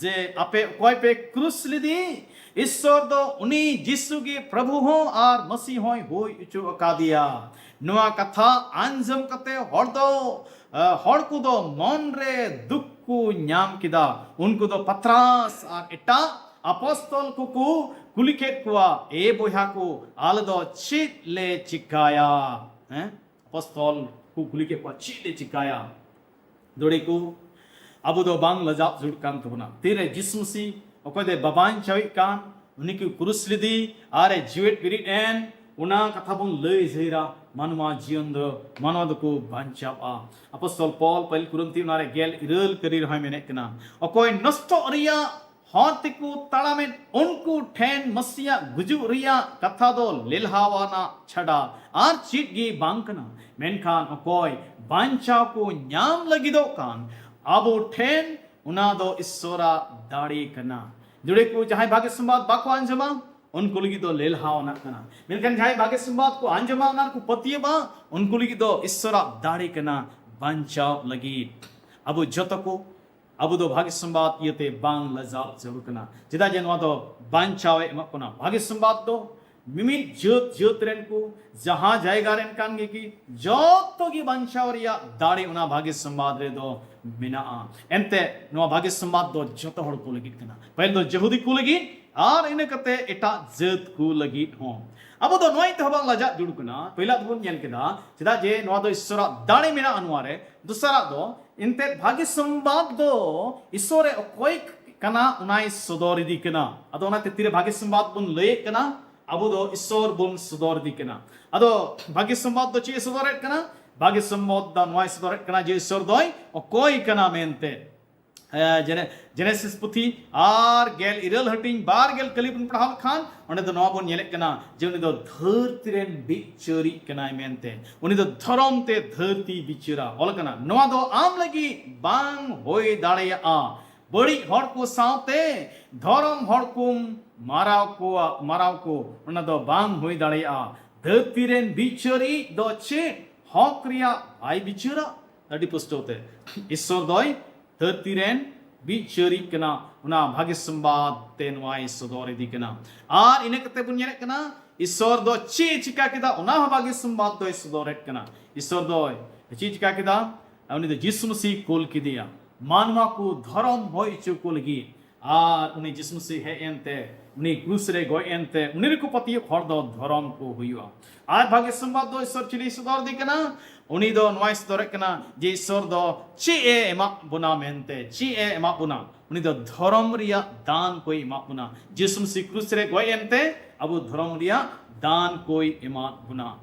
ᱡᱮ ᱟᱯᱮ ᱚᱠᱚᱭ ᱯᱮ ᱠᱨᱩᱥ ᱞᱮᱫᱮ, ᱤᱥᱥᱚᱨ ᱫᱚ ᱩᱱᱤ ᱡᱤᱥᱩ ᱜᱮ ᱯᱨᱚᱵᱷᱩ ᱦᱚᱸ ᱟᱨ ᱢᱟᱹᱥᱤ ᱦᱚᱸᱭ ᱦᱩᱭ ᱦᱚᱪᱚ ᱟᱠᱟᱫᱮᱭᱟ᱾ ᱱᱚᱣᱟ ᱠᱟᱛᱷᱟ ᱟᱸᱡᱚᱢ ᱠᱟᱛᱮ ᱦᱚᱲ ᱫᱚ, ᱮ, ᱦᱚᱲ ᱠᱚᱫᱚ ᱢᱚᱱ ᱨᱮ ᱫᱩᱠ ᱠᱚ ᱧᱟᱢ ᱠᱮᱫᱟ᱾ ᱩᱱᱠᱩ ᱫᱚ ᱯᱟᱛᱨᱟᱥ ᱟᱨ ᱮᱴᱟᱜ ᱟᱯᱚᱥᱛᱚᱞ ᱠᱚᱠᱚ ᱠᱩᱞᱤ ᱠᱮᱫ ᱠᱚᱣᱟ, "ᱮ ᱵᱚᱭᱦᱟ ᱠᱚ, ᱟᱞᱮ ᱫᱚ ᱪᱮᱫ ᱞᱮ ᱪᱤᱠᱟᱭᱟ?" ᱦᱮᱸ, ᱟᱯᱚᱥᱛᱚᱞ ᱠᱚ ᱠᱩᱞᱤ ᱠᱮᱫ ᱠᱚᱣᱟ, "ᱪᱮᱫ ᱞᱮ ᱪᱤᱠᱟᱭᱟ?" ᱫᱚᱲᱮ ᱠᱚ, ᱟᱵᱚ ᱫᱚ ᱵᱟᱝ ᱞᱟᱡᱟᱣ ᱡᱟᱹᱨᱩᱲ ᱠᱟᱱ ᱛᱟᱵᱚᱱᱟ᱾ ᱛᱤᱨᱮ ᱡᱤᱥᱩ ᱢᱟᱹᱥᱤ ᱚᱠᱚᱭ ᱫᱚᱭ ᱵᱟᱵᱟᱧᱪᱟᱣᱮᱫ ᱠᱟᱱ, ᱩᱱᱤ ᱠᱚ ᱠᱩᱨᱩᱥ ᱞᱮᱫᱮ ᱟᱨᱮ ᱡᱤᱣᱮᱫ ᱵᱮᱨᱮᱫ ᱮᱱ, ᱚᱱᱟ ᱠᱟᱛᱷᱟ ᱵᱚᱱ ᱞᱟᱹᱭ ᱡᱷᱟᱹᱭᱨᱟ ᱢᱟᱱᱣᱟ ᱡᱤᱭᱚᱱ ᱫᱚ, ᱢᱟᱱᱣᱟ ᱫᱚᱠᱚ ᱵᱟᱧᱪᱟᱣᱼᱟ᱾ ᱟᱯᱚᱥᱛᱚᱞ ᱯᱚᱞ ᱯᱟᱹᱦᱤᱞ ᱠᱩᱨᱤᱱᱛᱤ ᱚᱱᱟᱨᱮ ᱜᱮᱞ ᱤᱨᱟᱹᱞ ᱠᱟᱹᱨᱤ ᱨᱮᱦᱚᱸᱭ ᱢᱮᱱᱮᱫ ᱠᱟᱱᱟ, ᱚᱠᱚᱭ ᱱᱚᱥᱴᱚᱜ ᱨᱮᱭᱟᱜ ᱦᱚᱨ ᱛᱮᱠᱚ ᱛᱟᱲᱟᱢᱮᱫ, ᱩᱱᱠᱩ ᱴᱷᱮᱱ ᱢᱟᱹᱥᱤᱭᱟᱜ ᱜᱩᱡᱩᱜ ᱨᱮᱭᱟᱜ ᱠᱟᱛᱷᱟ ᱫᱚ ᱞᱮᱞᱦᱟᱣᱟᱱᱟᱜ ᱪᱷᱟᱰᱟ ᱟᱨ ᱪᱮᱫ ᱜᱮ ᱵᱟᱝ ᱠᱟᱱᱟ᱾ ᱢᱮᱱᱠᱷᱟᱱ ᱚᱠᱚᱭ ᱵᱟᱧᱪᱟᱣ ᱠᱚ ᱧᱟᱢ ᱞᱟᱹᱜᱤᱫᱚᱜ ᱠᱟᱱ, ᱟᱵᱚ ᱴᱷᱮᱱ ᱚᱱᱟ ᱫᱚ ᱤᱥᱥᱚᱨᱟᱜ ᱫᱟᱲᱮ ᱠᱟᱱᱟ᱾ ᱡᱩᱫᱤ ᱠᱚ ᱡᱟᱦᱟᱸᱭ ᱵᱷᱟᱜᱮ ᱥᱚᱢᱵᱟᱫ ᱵᱟᱠᱚ ᱟᱸᱡᱚᱢᱟ, ᱩᱱᱠᱩ ᱞᱟᱹᱜᱤᱫ ᱫᱚ ᱞᱮᱞᱦᱟᱣᱟᱱᱟᱜ ᱠᱟᱱᱟ᱾ ᱢᱮᱱᱠᱷᱟᱱ ᱡᱟᱦᱟᱸᱭ ᱵᱷᱟᱜᱮ ᱥᱚᱢᱵᱟᱫ ᱠᱚ ᱟᱸᱡᱚᱢᱟ, ᱚᱱᱟ ᱨᱮᱠᱚ ᱯᱟᱹᱛᱭᱟᱹᱣᱟ, ᱩᱱᱠᱩ ᱞᱟᱹᱜᱤᱫ ᱫᱚ ᱤᱥᱥᱚᱨᱟᱜ ᱫᱟᱲᱮ ᱠᱟᱱᱟ ᱵᱟᱧᱪᱟᱣ ᱞᱟᱹᱜᱤᱫ᱾ ᱟᱵᱚ ᱡᱚᱛᱚ ᱠᱚ, ᱟᱵᱚ ᱫᱚ ᱵᱷᱟᱜᱮ ᱥᱚᱢᱵᱟᱫ ᱤᱭᱟᱹᱛᱮ ᱵᱟᱝ ᱞᱟᱡᱟᱣ ᱡᱟᱹᱨᱩᱲ ᱠᱟᱱᱟ, ᱪᱮᱫᱟᱜ ᱡᱮ ᱱᱚᱣᱟ ᱫᱚ ᱵᱟᱧᱪᱟᱣ ᱮ ᱮᱢᱚᱜ ᱠᱟᱱᱟ᱾ ᱵᱷᱟᱜᱮ ᱥᱚᱢᱵᱟᱫ ᱫᱚ ᱢᱤᱢᱤᱫ ᱡᱟᱹᱛ ᱡᱟᱹᱛ ᱨᱮᱱ ᱠᱚ, ᱡᱟᱦᱟᱸ ᱡᱟᱭᱜᱟ ᱨᱮᱱ ᱠᱟᱱ ᱜᱮ ᱠᱤ, ᱡᱚᱛᱚ ᱜᱮ ᱵᱟᱧᱪᱟᱣ ᱨᱮᱭᱟᱜ ᱫᱟᱲᱮ ᱚᱱᱟ ᱵᱷᱟᱜᱮ ᱥᱚᱢᱵᱟᱫ ᱨᱮᱫᱚ ᱢᱮᱱᱟᱜᱼᱟ᱾ ᱮᱱᱛᱮ ᱱᱚᱣᱟ ᱵᱷᱟᱜᱮ ᱥᱚᱢᱵᱟᱫ ᱫᱚ ᱡᱚᱛᱚ ᱦᱚᱲ ᱠᱚ ᱞᱟᱹᱜᱤᱫ ᱠᱟᱱᱟ, ᱯᱟᱹᱦᱤᱞ ᱫᱚ ᱡᱟᱹᱦᱩᱫᱤ ᱠᱚ ᱞᱟᱹᱜᱤᱫ ᱟᱨ ᱤᱱᱟᱹ ᱠᱟᱛᱮ ᱮᱴᱟᱜ ᱡᱟᱹᱛ ᱠᱚ ᱞᱟᱹᱜᱤᱫ ᱦᱚᱸ᱾ ᱟᱵᱚ ᱫᱚ ᱱᱚᱣᱟ ᱤᱭᱟᱹᱛᱮ ᱦᱚᱸ ᱵᱟᱝ ᱞᱟᱡᱟᱜ ᱡᱟᱹᱨᱩᱲ ᱠᱟᱱᱟ᱾ ᱯᱳᱭᱞᱟ ᱫᱚᱵᱚᱱ ᱧᱮᱞ ᱠᱮᱫᱟ, ᱪᱮᱫᱟᱜ ᱡᱮ ᱱᱚᱣᱟ ᱫᱚ ᱤᱥᱥᱚᱨᱟᱜ ᱫᱟᱲᱮ ᱢᱮᱱᱟᱜᱼᱟ ᱱᱚᱣᱟ ᱨᱮ᱾ ᱫᱚᱥᱟᱨᱟᱜ ᱫᱚ ᱮᱱᱛᱮᱫ ᱵᱷᱟᱜᱮ ᱥᱚᱢᱵᱟᱫ ᱫᱚ ᱤᱥᱥᱚᱨ ᱮ ᱚᱠᱚᱭ ᱠᱟᱱᱟ ᱚᱱᱟᱭ ᱥᱚᱫᱚᱨ ᱤᱫᱤ ᱠᱟᱱᱟ᱾ ᱟᱫᱚ ᱚᱱᱟᱛᱮ ᱛᱤᱨᱮ ᱵᱷᱟᱜᱮ ᱥᱚᱢᱵᱟᱫ ᱵᱚᱱ ᱞᱟᱹᱭᱮᱫ ᱠᱟᱱᱟ, ᱟᱵᱚ ᱫᱚ ᱤᱥᱥᱚᱨ ᱵᱚᱱ ᱥᱚᱫᱚᱨ ᱤᱫᱤ ᱠᱟᱱᱟ᱾ ᱟᱫᱚ ᱵᱷᱟᱜᱮ ᱥᱚᱢᱵᱟᱫ ᱫᱚ ᱪᱮᱫ ᱮ ᱥᱚᱫᱚᱨᱮᱫ ᱠᱟᱱᱟ? ᱵᱷᱟᱜᱮ ᱥᱚᱢᱵᱟᱫ ᱫᱚ ᱱᱚᱣᱟᱭ ᱥᱚᱫᱚᱨᱮᱫ ᱠᱟᱱᱟ ᱡᱮ ᱤᱥᱥᱚᱨ ᱫᱚᱭ ᱚᱠᱚᱭ ᱠᱟᱱᱟ ᱢᱮᱱᱛᱮ᱾ ᱮ, ᱡᱮᱱᱮ-, ᱡᱮᱱᱮᱥᱤᱥ ᱯᱩᱛᱷᱤ ᱟᱨ ᱜᱮᱞ ᱤᱨᱟᱹᱞ ᱦᱟᱹᱴᱤᱧ ᱵᱟᱨ ᱜᱮᱞ ᱠᱟᱹᱞᱤ ᱵᱚᱱ ᱯᱟᱲᱦᱟᱣ ᱞᱮᱠᱷᱟᱱ, ᱚᱸᱰᱮ ᱫᱚ ᱱᱚᱣᱟ ᱵᱚᱱ ᱧᱮᱞᱮᱫ ᱠᱟᱱᱟ ᱡᱮ ᱩᱱᱤ ᱫᱚ ᱫᱷᱟᱹᱨᱛᱤ ᱨᱮᱱ ᱵᱤᱪᱟᱹᱨᱤᱡ ᱠᱟᱱᱟᱭ ᱢᱮᱱᱛᱮ᱾ ᱩᱱᱤ ᱫᱚ ᱫᱷᱚᱨᱚᱢ ᱛᱮ ᱫᱷᱟᱹᱨᱛᱤ ᱵᱤᱪᱟᱹᱨᱟ᱾ ᱚᱞ ᱠᱟᱱᱟ, ᱱᱚᱣᱟ ᱫᱚ ᱟᱢ ᱞᱟᱹᱜᱤᱫ ᱵᱟᱝ ᱦᱩᱭ ᱫᱟᱲᱮᱭᱟᱜᱼᱟ᱾ ᱵᱟᱹᱲᱤᱡ ᱦᱚᱲ ᱠᱚ ᱥᱟᱶᱛᱮ ᱫᱷᱚᱨᱚᱢ ᱦᱚᱲ ᱠᱚᱢ ᱢᱟᱨᱟᱣ ᱠᱚᱣᱟ, ᱢᱟᱨᱟᱣ ᱠᱚ, ᱚᱱᱟ ᱫᱚ ᱵᱟᱝ ᱦᱩᱭ ᱫᱟᱲᱮᱭᱟᱜᱼᱟ᱾ ᱫᱷᱟᱹᱨᱛᱤ ᱨᱮᱱ ᱵᱤᱪᱟᱹᱨᱤᱡ ᱫᱚ ᱪᱮᱫ ᱦᱚᱠ ᱨᱮᱭᱟᱜ ᱵᱟᱭ ᱵᱤᱪᱟᱹᱨᱟ? ᱟᱹᱰᱤ ᱯᱩᱥᱴᱟᱹᱣ ᱛᱮ ᱤᱥᱥᱚᱨ ᱫᱚᱭ ᱫᱷᱟᱹᱨᱛᱤ ᱨᱮᱱ ᱵᱤᱪᱟᱹᱨᱤᱡ ᱠᱟᱱᱟ, ᱚᱱᱟ ᱵᱷᱟᱜᱮ ᱥᱚᱢᱵᱟᱫ ᱛᱮ ᱱᱚᱣᱟᱭ ᱥᱚᱫᱚᱨ ᱤᱫᱤ ᱠᱟᱱᱟ᱾ ᱟᱨ ᱤᱱᱟᱹ ᱠᱟᱛᱮ ᱵᱚᱱ ᱧᱮᱞᱮᱫ ᱠᱟᱱᱟ, ᱤᱥᱥᱚᱨ ᱫᱚ ᱪᱮᱫ ᱮ ᱪᱤᱠᱟ ᱠᱮᱫᱟ, ᱚᱱᱟ ᱦᱚᱸ ᱵᱷᱟᱜᱮ ᱥᱚᱢᱵᱟᱫ ᱫᱚᱭ ᱥᱚᱫᱚᱨᱮᱫ ᱠᱟᱱᱟ᱾ ᱤᱥᱥᱚᱨ ᱫᱚᱭ ᱪᱮᱫ ᱮ ᱪᱤᱠᱟ ᱠᱮᱫᱟ? ᱩᱱᱤ ᱫᱚ ᱡᱤᱥᱩ ᱢᱟᱹᱥᱤ ᱠᱩᱞ ᱠᱮᱫᱮᱭᱟ ᱢᱟᱱᱣᱟ ᱠᱚ ᱫᱷᱚᱨᱚᱢ ᱦᱩᱭ ᱦᱚᱪᱚ ᱠᱚ ᱞᱟᱹᱜᱤᱫ᱾ ᱟᱨ ᱩᱱᱤ ᱡᱤᱥᱩ ᱢᱟᱹᱥᱤ ᱦᱮᱡ ᱮᱱᱛᱮ, ᱩᱱᱤ ᱠᱨᱩᱥ ᱨᱮ ᱜᱚᱡ ᱮᱱᱛᱮ, ᱩᱱᱤ ᱨᱮᱠᱚ ᱯᱟᱹᱛᱭᱟᱹᱣ ᱦᱚᱲ ᱫᱚ ᱫᱷᱚᱨᱚᱢ ᱠᱚ ᱦᱩᱭᱩᱜᱼᱟ᱾ ᱟᱨ ᱵᱷᱟᱜᱮ ᱥᱚᱢᱵᱟᱫ ᱫᱚ ᱤᱥᱚᱨ ᱪᱤᱞᱤᱭ ᱥᱚᱫᱚᱨ ᱫᱮ ᱠᱟᱱᱟ? ᱩᱱᱤ ᱫᱚ ᱱᱚᱣᱟᱭ ᱥᱚᱫᱚᱨᱮᱫ ᱠᱟᱱᱟ ᱡᱮ ᱤᱥᱚᱨ ᱫᱚ ᱪᱮᱫ ᱮ ᱮᱢᱟᱜ ᱵᱚᱱᱟ ᱢᱮᱱᱛᱮ, ᱪᱮᱫ ᱮ ᱮᱢᱟᱜ ᱵᱚᱱᱟ? ᱩᱱᱤ ᱫᱚ ᱫᱷᱚᱨᱚᱢ ᱨᱮᱭᱟᱜ ᱫᱟᱱ ᱠᱚᱭ ᱮᱢᱟᱜ ᱵᱚᱱᱟ᱾ ᱡᱤᱥᱩ ᱢᱟᱹᱥᱤ ᱠᱨᱩᱥ ᱨᱮ ᱜᱚᱡ ᱮᱱᱛᱮ ᱟᱵᱚ ᱫᱷᱚᱨᱚᱢ ᱨᱮᱭᱟᱜ ᱫᱟᱱ ᱠᱚᱭ ᱮᱢᱟᱜ ᱵᱚᱱᱟ᱾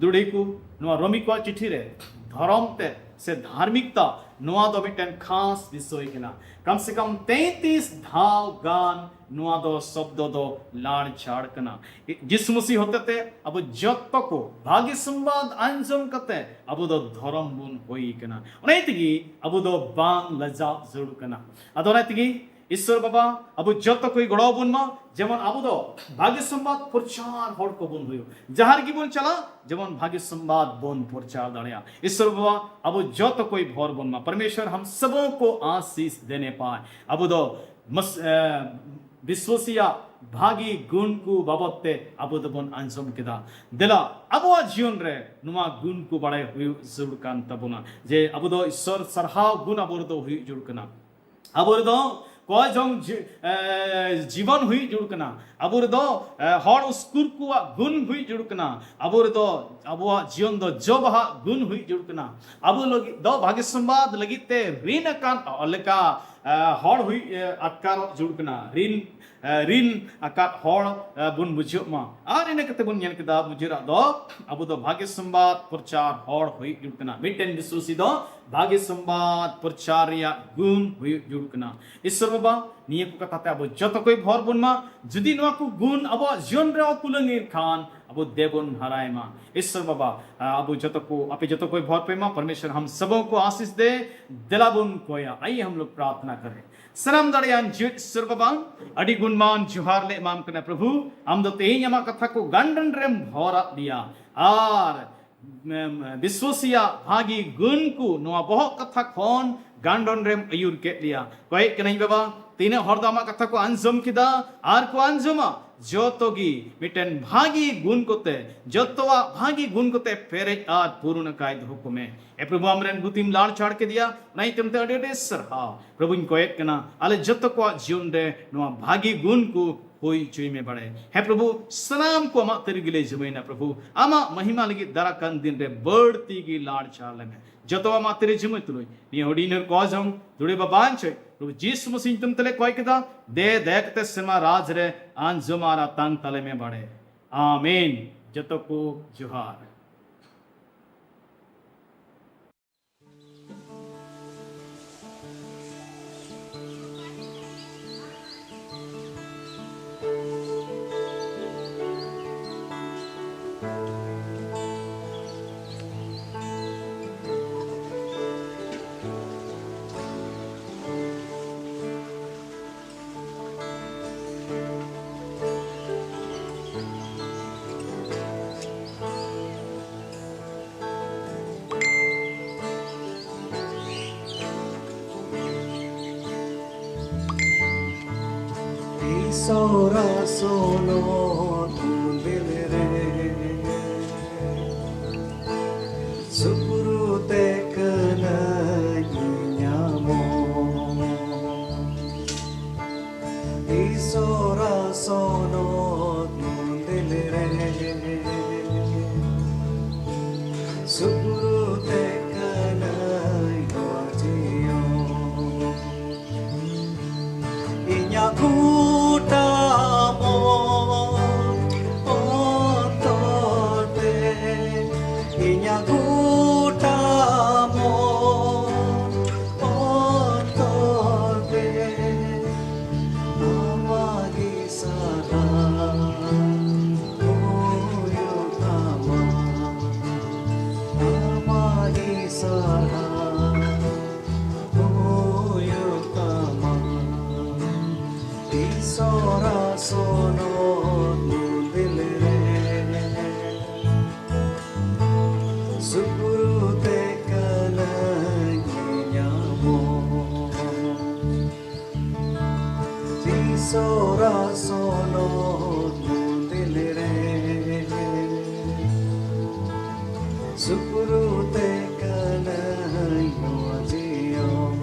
ᱫᱩᱲᱤ ᱠᱚ, ᱱᱚᱣᱟ ᱨᱳᱢᱤ ᱠᱚᱣᱟᱜ ᱪᱤᱴᱷᱤ ᱨᱮ ᱫᱷᱚᱨᱚᱢ ᱛᱮ ᱥᱮ ᱫᱷᱟᱨᱢᱤᱠᱛᱟ, ᱱᱚᱣᱟ ᱫᱚ ᱢᱤᱫᱴᱮᱱ ᱠᱷᱟᱥ ᱵᱤᱥᱚᱭ ᱠᱟᱱᱟ᱾ ᱠᱟᱢ ᱥᱮ ᱠᱟᱢ ᱛᱮᱭᱛᱤᱥ ᱫᱷᱟᱣ ᱜᱟᱱ ᱱᱚᱣᱟ ᱫᱚ ᱥᱚᱵᱫᱚ ᱫᱚ ᱞᱟᱲ ᱪᱷᱟᱲ ᱠᱟᱱᱟ᱾ ᱡᱤᱥᱩ ᱢᱟᱹᱥᱤ ᱦᱚᱛᱮᱛᱮ ᱟᱵᱚ ᱡᱚᱛᱚ ᱠᱚ ᱵᱷᱟᱹᱜᱤ ᱥᱚᱢᱵᱟᱫ ᱟᱸᱡᱚᱢ ᱠᱟᱛᱮ ᱟᱵᱚ ᱫᱚ ᱫᱷᱚᱨᱚᱢ ᱵᱚᱱ ᱦᱩᱭ ᱠᱟᱱᱟ᱾ ᱚᱱᱟ ᱛᱮᱜᱮ ᱟᱵᱚ ᱫᱚ ᱵᱟᱝ ᱞᱟᱡᱟᱣ ᱡᱟᱹᱨᱩᱲ ᱠᱟᱱᱟ᱾ ᱟᱫᱚ ᱚᱱᱟ ᱛᱮᱜᱮ ᱤᱥᱚᱨ ᱵᱟᱵᱟ ᱟᱵᱚ ᱡᱚᱛᱚ ᱠᱚᱭ ᱜᱚᱲᱚ ᱟᱵᱚᱱ ᱢᱟ, ᱡᱮᱢᱚᱱ ᱟᱵᱚ ᱫᱚ ᱵᱷᱟᱹᱜᱤ ᱥᱚᱢᱵᱟᱫ ᱯᱨᱚᱪᱟᱨ ᱦᱚᱲ ᱠᱚᱵᱚᱱ ᱦᱩᱭᱩᱜ, ᱡᱟᱦᱟᱸ ᱨᱮᱜᱮ ᱵᱚᱱ ᱪᱟᱞᱟᱜ, ᱡᱮᱢᱚᱱ ᱵᱷᱟᱹᱜᱤ ᱥᱚᱢᱵᱟᱫ ᱵᱚᱱ ᱯᱨᱚᱪᱟᱨ ᱫᱟᱲᱮᱭᱟᱜ᱾ ᱤᱥᱚᱨ ᱵᱟᱵᱟ ᱟᱵᱚ ᱡᱚᱛᱚ ᱠᱚᱭ ᱵᱷᱚᱨ ᱵᱚᱱ ᱢᱟ᱾ परमेश्वर हम सबों को आशीष देने पाए। ᱟᱵᱚ ᱫᱚ ᱢᱟᱥ-, ᱮ, ᱵᱤᱥᱣᱟᱥᱤᱭᱟᱜ ᱵᱷᱟᱹᱜᱤ ᱜᱩᱱ ᱠᱚ ᱵᱟᱵᱚᱫ ᱛᱮ ᱟᱵᱚ ᱫᱚᱵᱚᱱ ᱟᱸᱡᱚᱢ ᱠᱮᱫᱟ᱾ ᱫᱮᱞᱟ, ᱟᱵᱚᱣᱟᱜ ᱡᱤᱭᱚᱱ ᱨᱮ ᱱᱚᱣᱟ ᱜᱩᱱ ᱠᱚ ᱵᱟᱲᱟᱭ ᱦᱩᱭᱩᱜ ᱡᱟᱹᱨᱩᱲ ᱠᱟᱱ ᱛᱟᱵᱚᱱᱟ, ᱡᱮ ᱟᱵᱚ ᱫᱚ ᱤᱥᱚᱨ ᱥᱟᱨᱦᱟᱣ ᱜᱩᱱ ᱟᱵᱚ ᱨᱮᱫᱚ ᱦᱩᱭᱩᱜ ᱡᱟᱹᱨᱩᱲ ᱠᱟᱱᱟ᱾ ᱟᱵᱚ ᱨᱮᱫᱚ ᱠᱚᱭ ᱡᱚᱝ ᱡᱤ-, ᱮ, ᱡᱤᱵᱚᱱ ᱦᱩᱭᱩᱜ ᱡᱟᱹᱨᱩᱲ ᱠᱟᱱᱟ᱾ ᱟᱵᱚ ᱨᱮᱫᱚ, ᱮ, ᱦᱚᱲ ᱩᱥᱠᱩᱨ ᱠᱚᱣᱟᱜ ᱜᱩᱱ ᱦᱩᱭᱩᱜ ᱡᱟᱹᱨᱩᱲ ᱠᱟᱱᱟ᱾ ᱟᱵᱚ ᱨᱮᱫᱚ ᱟᱵᱚᱣᱟᱜ ᱡᱤᱭᱚᱱ ᱫᱚ ᱡᱚ ᱵᱟᱦᱟ ᱜᱩᱱ ᱦᱩᱭᱩᱜ ᱡᱟᱹᱨᱩᱲ ᱠᱟᱱᱟ᱾ ᱟᱵᱚ ᱞᱟᱹᱜᱤᱫ ᱫᱚ ᱵᱷᱟᱜᱮ ᱥᱚᱢᱵᱟᱫ ᱞᱟᱹᱜᱤᱫ ᱛᱮ ᱨᱤᱱ ᱟᱠᱟᱱ ᱞᱮᱠᱟ, ᱮ, ᱦᱚᱲ ᱦᱩᱭ, ᱮ, ᱟᱴᱠᱟᱨᱚᱜ ᱡᱟᱹᱨᱩᱲ ᱠᱟᱱᱟ᱾ ᱨᱤᱱ, ᱮ, ᱨᱤᱱ ᱟᱠᱟᱫ ᱦᱚᱲ, ᱮ, ᱵᱚᱱ ᱵᱩᱡᱷᱟᱹᱜ ᱢᱟ᱾ ᱟᱨ ᱤᱱᱟᱹ ᱠᱟᱛᱮ ᱵᱚᱱ ᱧᱮᱞ ᱠᱮᱫᱟ, ᱢᱩᱡᱟᱹᱨᱟᱜ ᱫᱚ ᱟᱵᱚ ᱫᱚ ᱵᱷᱟᱜᱮ ᱥᱚᱢᱵᱟᱫ ᱯᱨᱚᱪᱟᱨ ᱦᱚᱲ ᱦᱩᱭᱩᱜ ᱡᱟᱹᱨᱩᱲ ᱠᱟᱱᱟ᱾ ᱢᱤᱫᱴᱮᱱ ᱵᱤᱥᱣᱟᱥᱤ ᱫᱚ ᱵᱷᱟᱜᱮ ᱥᱚᱢᱵᱟᱫ ᱯᱨᱚᱪᱟᱨ ᱨᱮᱭᱟᱜ ᱜᱩᱱ ᱦᱩᱭᱩᱜ ᱡᱟᱹᱨᱩᱲ ᱠᱟᱱᱟ᱾ ᱤᱥᱚᱨ ᱵᱟᱵᱟ, ᱱᱤᱭᱟᱹ ᱠᱚ ᱠᱟᱛᱷᱟ ᱛᱮ ᱟᱵᱚ ᱡᱚᱛᱚ ᱠᱚᱭ ᱵᱷᱚᱨ ᱵᱚᱱ ᱢᱟ᱾ ᱡᱩᱫᱤ ᱱᱚᱣᱟ ᱠᱚ ᱜᱩᱱ ᱟᱵᱚᱣᱟᱜ ᱡᱤᱭᱚᱱ ᱨᱮ ᱠᱩᱞᱟᱹᱝ ᱮᱱ ᱠᱷᱟᱱ, ᱟᱵᱚ ᱫᱮᱵᱚᱱ ᱦᱟᱨᱟᱭ ᱢᱟ᱾ ᱤᱥᱚᱨ ᱵᱟᱵᱟ, ᱟᱵᱚ ᱡᱚᱛᱚ ᱠᱚ, ᱟᱯᱮ ᱡᱚᱛᱚ ᱠᱚᱭ ᱵᱷᱚᱨ ᱯᱮ ᱢᱟ᱾ परमेश्वर हम सबों को आशीष दे। ᱫᱮᱞᱟ ᱵᱚᱱ ᱠᱚᱭᱟ᱾ आइए हम लोग प्रार्थना करें। ᱥᱟᱱᱟᱢ ᱫᱟᱲᱮᱭᱟᱱ ᱡᱤᱣᱮᱫ ᱤᱥᱚᱨ ᱵᱟᱵᱟ, ᱟᱹᱰᱤ ᱜᱩᱱᱢᱟᱱ ᱡᱚᱦᱟᱨ ᱞᱮ ᱮᱢᱟᱢ ᱠᱟᱱᱟ ᱯᱨᱚᱵᱷᱩ᱾ ᱟᱢ ᱫᱚ ᱛᱮᱦᱮᱧ ᱟᱢᱟᱜ ᱠᱟᱛᱷᱟ ᱠᱚ ᱜᱟᱱᱰᱟᱱ ᱨᱮᱢ ᱵᱷᱚᱨᱟᱫ ᱞᱮᱭᱟ᱾ ᱟᱨ ᱮᱢ, ᱵᱤᱥᱣᱟᱥᱤᱭᱟᱜ ᱵᱷᱟᱹᱜᱤ ᱜᱩᱱ ᱠᱚ ᱱᱚᱣᱟ ᱵᱚᱦᱚᱜ ᱠᱟᱛᱷᱟ ᱠᱷᱚᱱ ᱜᱟᱱᱰᱚᱱ ᱨᱮᱢ ᱟᱹᱭᱩᱨ ᱠᱮᱫ ᱞᱮᱭᱟ᱾ ᱠᱚᱭᱮᱜ ᱠᱟᱹᱱᱟᱹᱧ ᱵᱟᱵᱟ, ᱛᱤᱱᱟᱹᱜ ᱦᱚᱲ ᱫᱚ ᱟᱢᱟᱜ ᱠᱟᱛᱷᱟ ᱠᱚ ᱟᱸᱡᱚᱢ ᱠᱮᱫᱟ ᱟᱨ ᱠᱚ ᱟᱸᱡᱚᱢᱟ, ᱡᱚᱛᱚ ᱜᱮ ᱢᱤᱫᱴᱮᱱ ᱵᱷᱟᱹᱜᱤ ᱜᱩᱱ ᱠᱚᱛᱮ, ᱡᱚᱛᱚᱣᱟᱜ ᱵᱷᱟᱹᱜᱤ ᱜᱩᱱ ᱠᱚᱛᱮ ᱯᱮᱨᱮᱡ ᱟᱨ ᱯᱩᱨᱩᱱ ᱟᱠᱟᱭ ᱫᱚᱦᱚ ᱠᱚᱢᱮ᱾ ᱮ ᱯᱨᱚᱵᱷᱩ, ᱟᱢᱨᱮᱱ ᱜᱩᱛᱤᱢ ᱞᱟᱲ ᱪᱷᱟᱲ ᱠᱮᱫᱮᱭᱟ, ᱚᱱᱟ ᱤᱭᱟᱹᱛᱮ ᱟᱹᱰᱤ ᱟᱹᱰᱤ ᱥᱟᱨᱦᱟᱣ᱾ ᱯᱨᱚᱵᱷᱩᱧ ᱠᱚᱭᱮᱫ ᱠᱟᱱᱟ, ᱟᱞᱮ ᱡᱚᱛᱚ ᱠᱚᱣᱟᱜ ᱡᱤᱭᱚᱱ ᱨᱮ ᱱᱚᱣᱟ ᱵᱷᱟᱹᱜᱤ ᱜᱩᱱ ᱠᱚ ᱦᱩᱭ ᱦᱚᱪᱚᱭ ᱢᱮ ᱵᱟᱲᱮ᱾ ᱦᱮᱸ ᱯᱨᱚᱵᱷᱩ, ᱥᱟᱱᱟᱢ ᱠᱚ ᱟᱢᱟᱜ ᱛᱤ ᱨᱮᱜᱮ ᱞᱮ ᱡᱤᱢᱟᱹᱭᱮᱱᱟ ᱯᱨᱚᱵᱷᱩ᱾ ᱟᱢᱟᱜ ᱢᱚᱦᱤᱢᱟ ᱞᱟᱹᱜᱤᱫ ᱫᱟᱨᱟ ᱠᱟᱱ ᱫᱤᱱ ᱨᱮ ᱵᱟᱹᱲᱛᱤ ᱜᱮ ᱞᱟᱲ ᱪᱷᱟᱲ ᱞᱮᱢᱮ᱾ ᱡᱚᱛᱚ ᱟᱢᱟᱜ ᱛᱤ ᱨᱮ ᱡᱤᱢᱟᱹᱭ ᱛᱩᱞᱩᱡ ᱱᱤᱭᱟᱹ ᱦᱩᱰᱤᱧ ᱦᱚᱲ ᱠᱚ ᱡᱚᱢ ᱫᱩᱲᱩᱵ ᱵᱟᱵᱟᱧ ᱪᱚᱭ ᱯᱨᱚᱵᱷᱩ ᱡᱤᱥᱩ ᱢᱟᱥᱤ ᱧᱩᱛᱩᱢ ᱛᱮᱞᱮ ᱠᱚᱭ ᱠᱮᱫᱟ᱾ ᱫᱮ ᱫᱮ ᱠᱟᱛᱮ ᱥᱮᱨᱢᱟ ᱨᱟᱡᱽ ᱨᱮ ᱟᱸᱡᱚᱢᱟᱨ ᱟᱛᱟᱝ ᱛᱟᱞᱮ ᱢᱮ ᱵᱟᱲᱮ᱾ ᱟᱢᱮᱱ᱾ ᱡᱚᱛᱚ ᱠᱚ ᱡᱚᱦᱟᱨ᱾ ᱤᱥᱚᱨᱟ ᱥᱚᱱᱚᱛ ᱢᱚᱱᱫᱤᱨ ᱨᱮ ᱥᱩᱯᱨᱩ ᱛᱮ ᱠᱟᱹᱱᱟᱹᱧ ᱧᱟᱢᱚᱜ᱾ ᱤᱥᱚᱨᱟ ᱥᱚᱱᱚᱛ ᱢᱚᱱᱫᱤᱨ ᱨᱮ ᱥᱩᱯᱨᱩ ᱛᱮ ᱠᱟᱹᱱᱟᱹᱧ ᱱᱚᱣᱟ ᱡᱤᱭᱚᱱ᱾ ᱤᱧᱟᱜ ᱜᱚᱴᱟ ᱢᱚᱱ ᱚᱱᱛᱚᱨ ᱛᱮ, ᱤᱧᱟᱜ ᱜᱚᱴᱟ ᱢᱚᱱ ᱚᱱᱛᱚᱨ ᱛᱮ, ᱟᱢᱟᱜ ᱜᱮ ᱥᱟᱨᱦᱟᱣ ᱦᱩᱭᱩᱜ ᱛᱟᱢᱟ, ᱟᱢᱟᱜ ᱜᱮ ᱥᱟᱨᱦᱟᱣ ᱦᱩᱭᱩᱜ ᱛᱟᱢᱟ᱾ ᱤᱥᱚᱨᱟ ᱥᱚᱱᱚᱛ ᱢᱚᱱᱫᱤᱨ ᱨᱮ ᱥᱩᱯᱨᱩ ᱛᱮ ᱠᱟᱹᱱᱟᱹᱧ ᱧᱟᱢᱚᱜ᱾ ᱤᱥᱚᱨᱟ ᱥᱚᱱᱚᱛ ᱥᱩᱯᱨᱩ ᱛᱮ ᱠᱟᱹᱱᱟᱹᱧ ᱱᱚᱣᱟ ᱡᱤᱭᱚᱱ᱾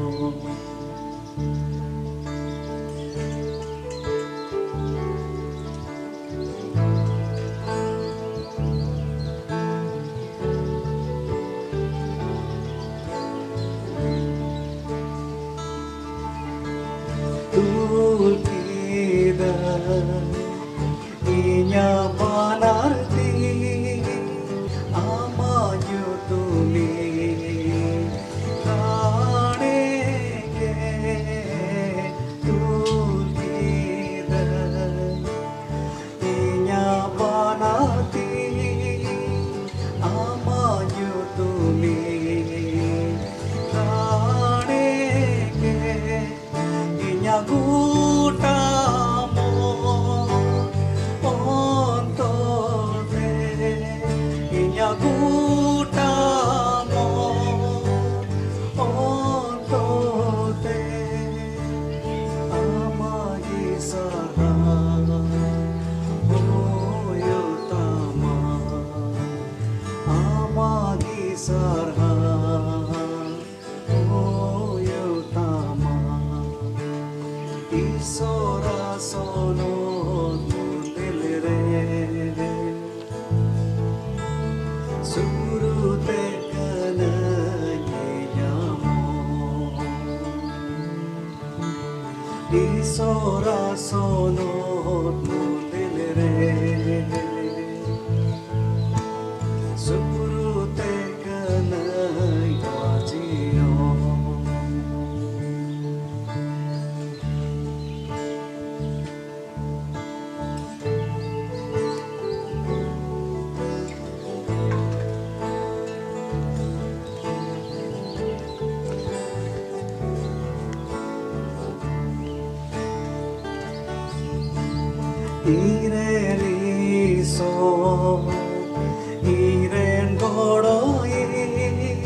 ᱛᱩᱞ ᱠᱮᱫᱟ ᱤᱧᱟᱜ ᱵᱟᱱᱟᱨ ᱛᱤ ᱟᱢᱟᱜ ᱧᱩᱛᱩᱢᱤᱧ ᱨᱟᱲᱮ ᱜᱮ᱾ ᱛᱩᱞ ᱠᱮᱫᱟ ᱤᱧᱟᱜ ᱵᱟᱱᱟᱨ ᱛᱤ ᱟᱢᱟᱜ ᱧᱩᱛᱩᱢᱤᱧ ᱨᱟᱲᱮ ᱜᱮ᱾ ᱤᱧᱟᱜ ᱜᱚᱴᱟ ᱢᱚᱱ ᱚᱱᱛᱚᱨ ᱛᱮ, ᱤᱧᱟᱜ ᱜᱚᱴᱟ ᱢᱚᱱ ᱚᱱᱛᱚᱨ ᱛᱮ ᱟᱢᱟᱜ ᱜᱮ ᱥᱟᱨᱦᱟᱣ ᱦᱩᱭᱩᱜ ᱛᱟᱢᱟ, ᱟᱢᱟᱜ ᱜᱮ ᱥᱟᱨᱦᱟᱣ ᱦᱩᱭᱩᱜ ᱛᱟᱢᱟ᱾ ᱤᱥᱚᱨᱟᱜ ᱥᱚᱱᱚᱛ ᱢᱚᱱᱫᱤᱨ ᱨᱮ ᱥᱩᱨᱩ ᱛᱮ ᱠᱟᱹᱱᱟᱹᱧ ᱧᱟᱢᱚᱜ᱾ ᱤᱥᱚᱨᱟᱜ ᱥᱚᱱᱚᱛ ᱢᱚᱱᱫᱤᱨ ᱨᱮ ᱥᱩᱯᱨᱩ ᱛᱮ ᱠᱟᱹᱱᱟᱹᱧ ᱱᱚᱣᱟ ᱡᱤᱭᱚᱱ᱾ ᱤᱧᱨᱮᱱ ᱤᱥᱚᱨ, ᱤᱧᱨᱮᱱ ᱜᱚᱲᱚᱭᱤᱡ,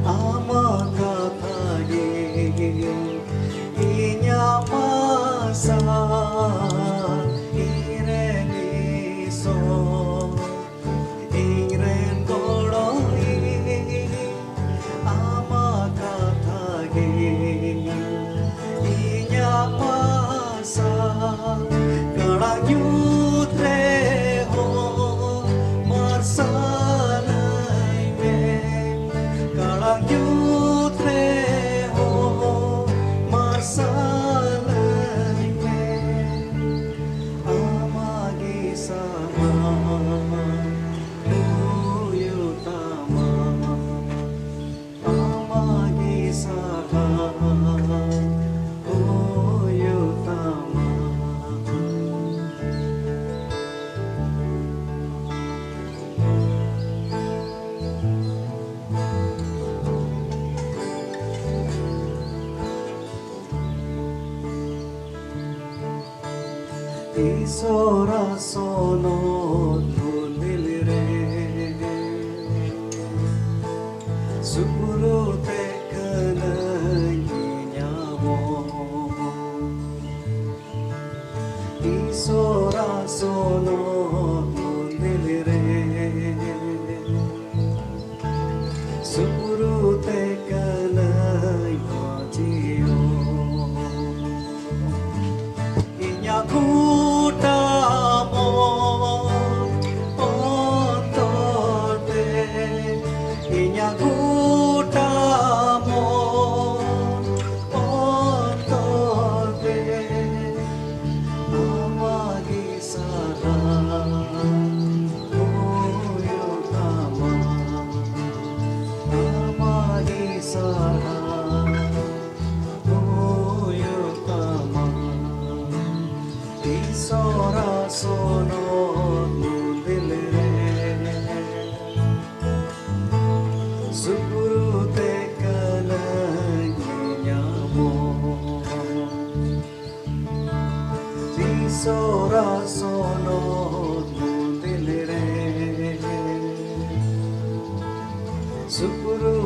ᱟᱢᱟᱜ ᱠᱟᱛᱷᱟ ᱜᱮ ᱤᱧᱟᱜ ᱟᱥᱟ᱾ ᱤᱧᱨᱮᱱ ᱤᱥᱚᱨ, ᱤᱧᱨᱮᱱ ᱜᱚᱲᱚᱭᱤᱡ, ᱤᱥᱚᱨᱟ ᱥᱚᱱᱚᱛ ᱢᱚᱱᱫᱤᱞ ᱨᱮ ᱥᱩᱯᱩᱨᱩ ᱛᱮ ᱠᱟᱹᱱᱟᱹᱧ ᱧᱟᱢᱚᱜ᱾ ᱤᱥᱚᱨᱟ ᱥᱚᱱᱚᱛ ᱢᱚᱱᱫᱤᱞ ᱨᱮ ᱥᱩᱯᱩᱨᱩ ᱛᱮ ᱠᱟᱹᱱᱟᱹᱧ ᱢᱟᱹᱡᱷᱤᱭᱚ᱾ ᱤᱧᱟᱹᱜ ᱜᱚᱴᱟ ᱢᱚᱱ ᱚᱱᱛᱚᱨ ᱛᱮ, ᱤᱧᱟᱹᱜ ᱜᱚᱴᱟ ᱢᱚᱱ ᱚᱱᱛᱚᱨ ᱛᱮ ᱟᱢᱟᱜ ᱜᱮ ᱥᱟᱨᱦᱟᱣ ᱦᱩᱭᱩᱜ ᱛᱟᱢᱟ, ᱟᱢᱟᱜ ᱜᱮ ᱥᱟᱨᱦᱟᱣ ᱦᱩᱭᱩᱜ ᱛᱟᱢᱟ᱾ ᱤᱥᱚᱨᱟ ᱥᱚᱱᱚᱛ ᱢᱚᱱᱫᱤᱞ ᱨᱮ ᱥᱩᱯᱩᱨᱩ ᱛᱮ ᱠᱟᱹᱱᱟᱹᱧ ᱧᱟᱢᱚᱜ᱾ ᱤᱥᱚᱨᱟ ᱥᱚᱱᱚᱛ ᱢᱚᱱᱫᱤᱞ ᱨᱮ ᱥᱩᱯᱩᱨᱩ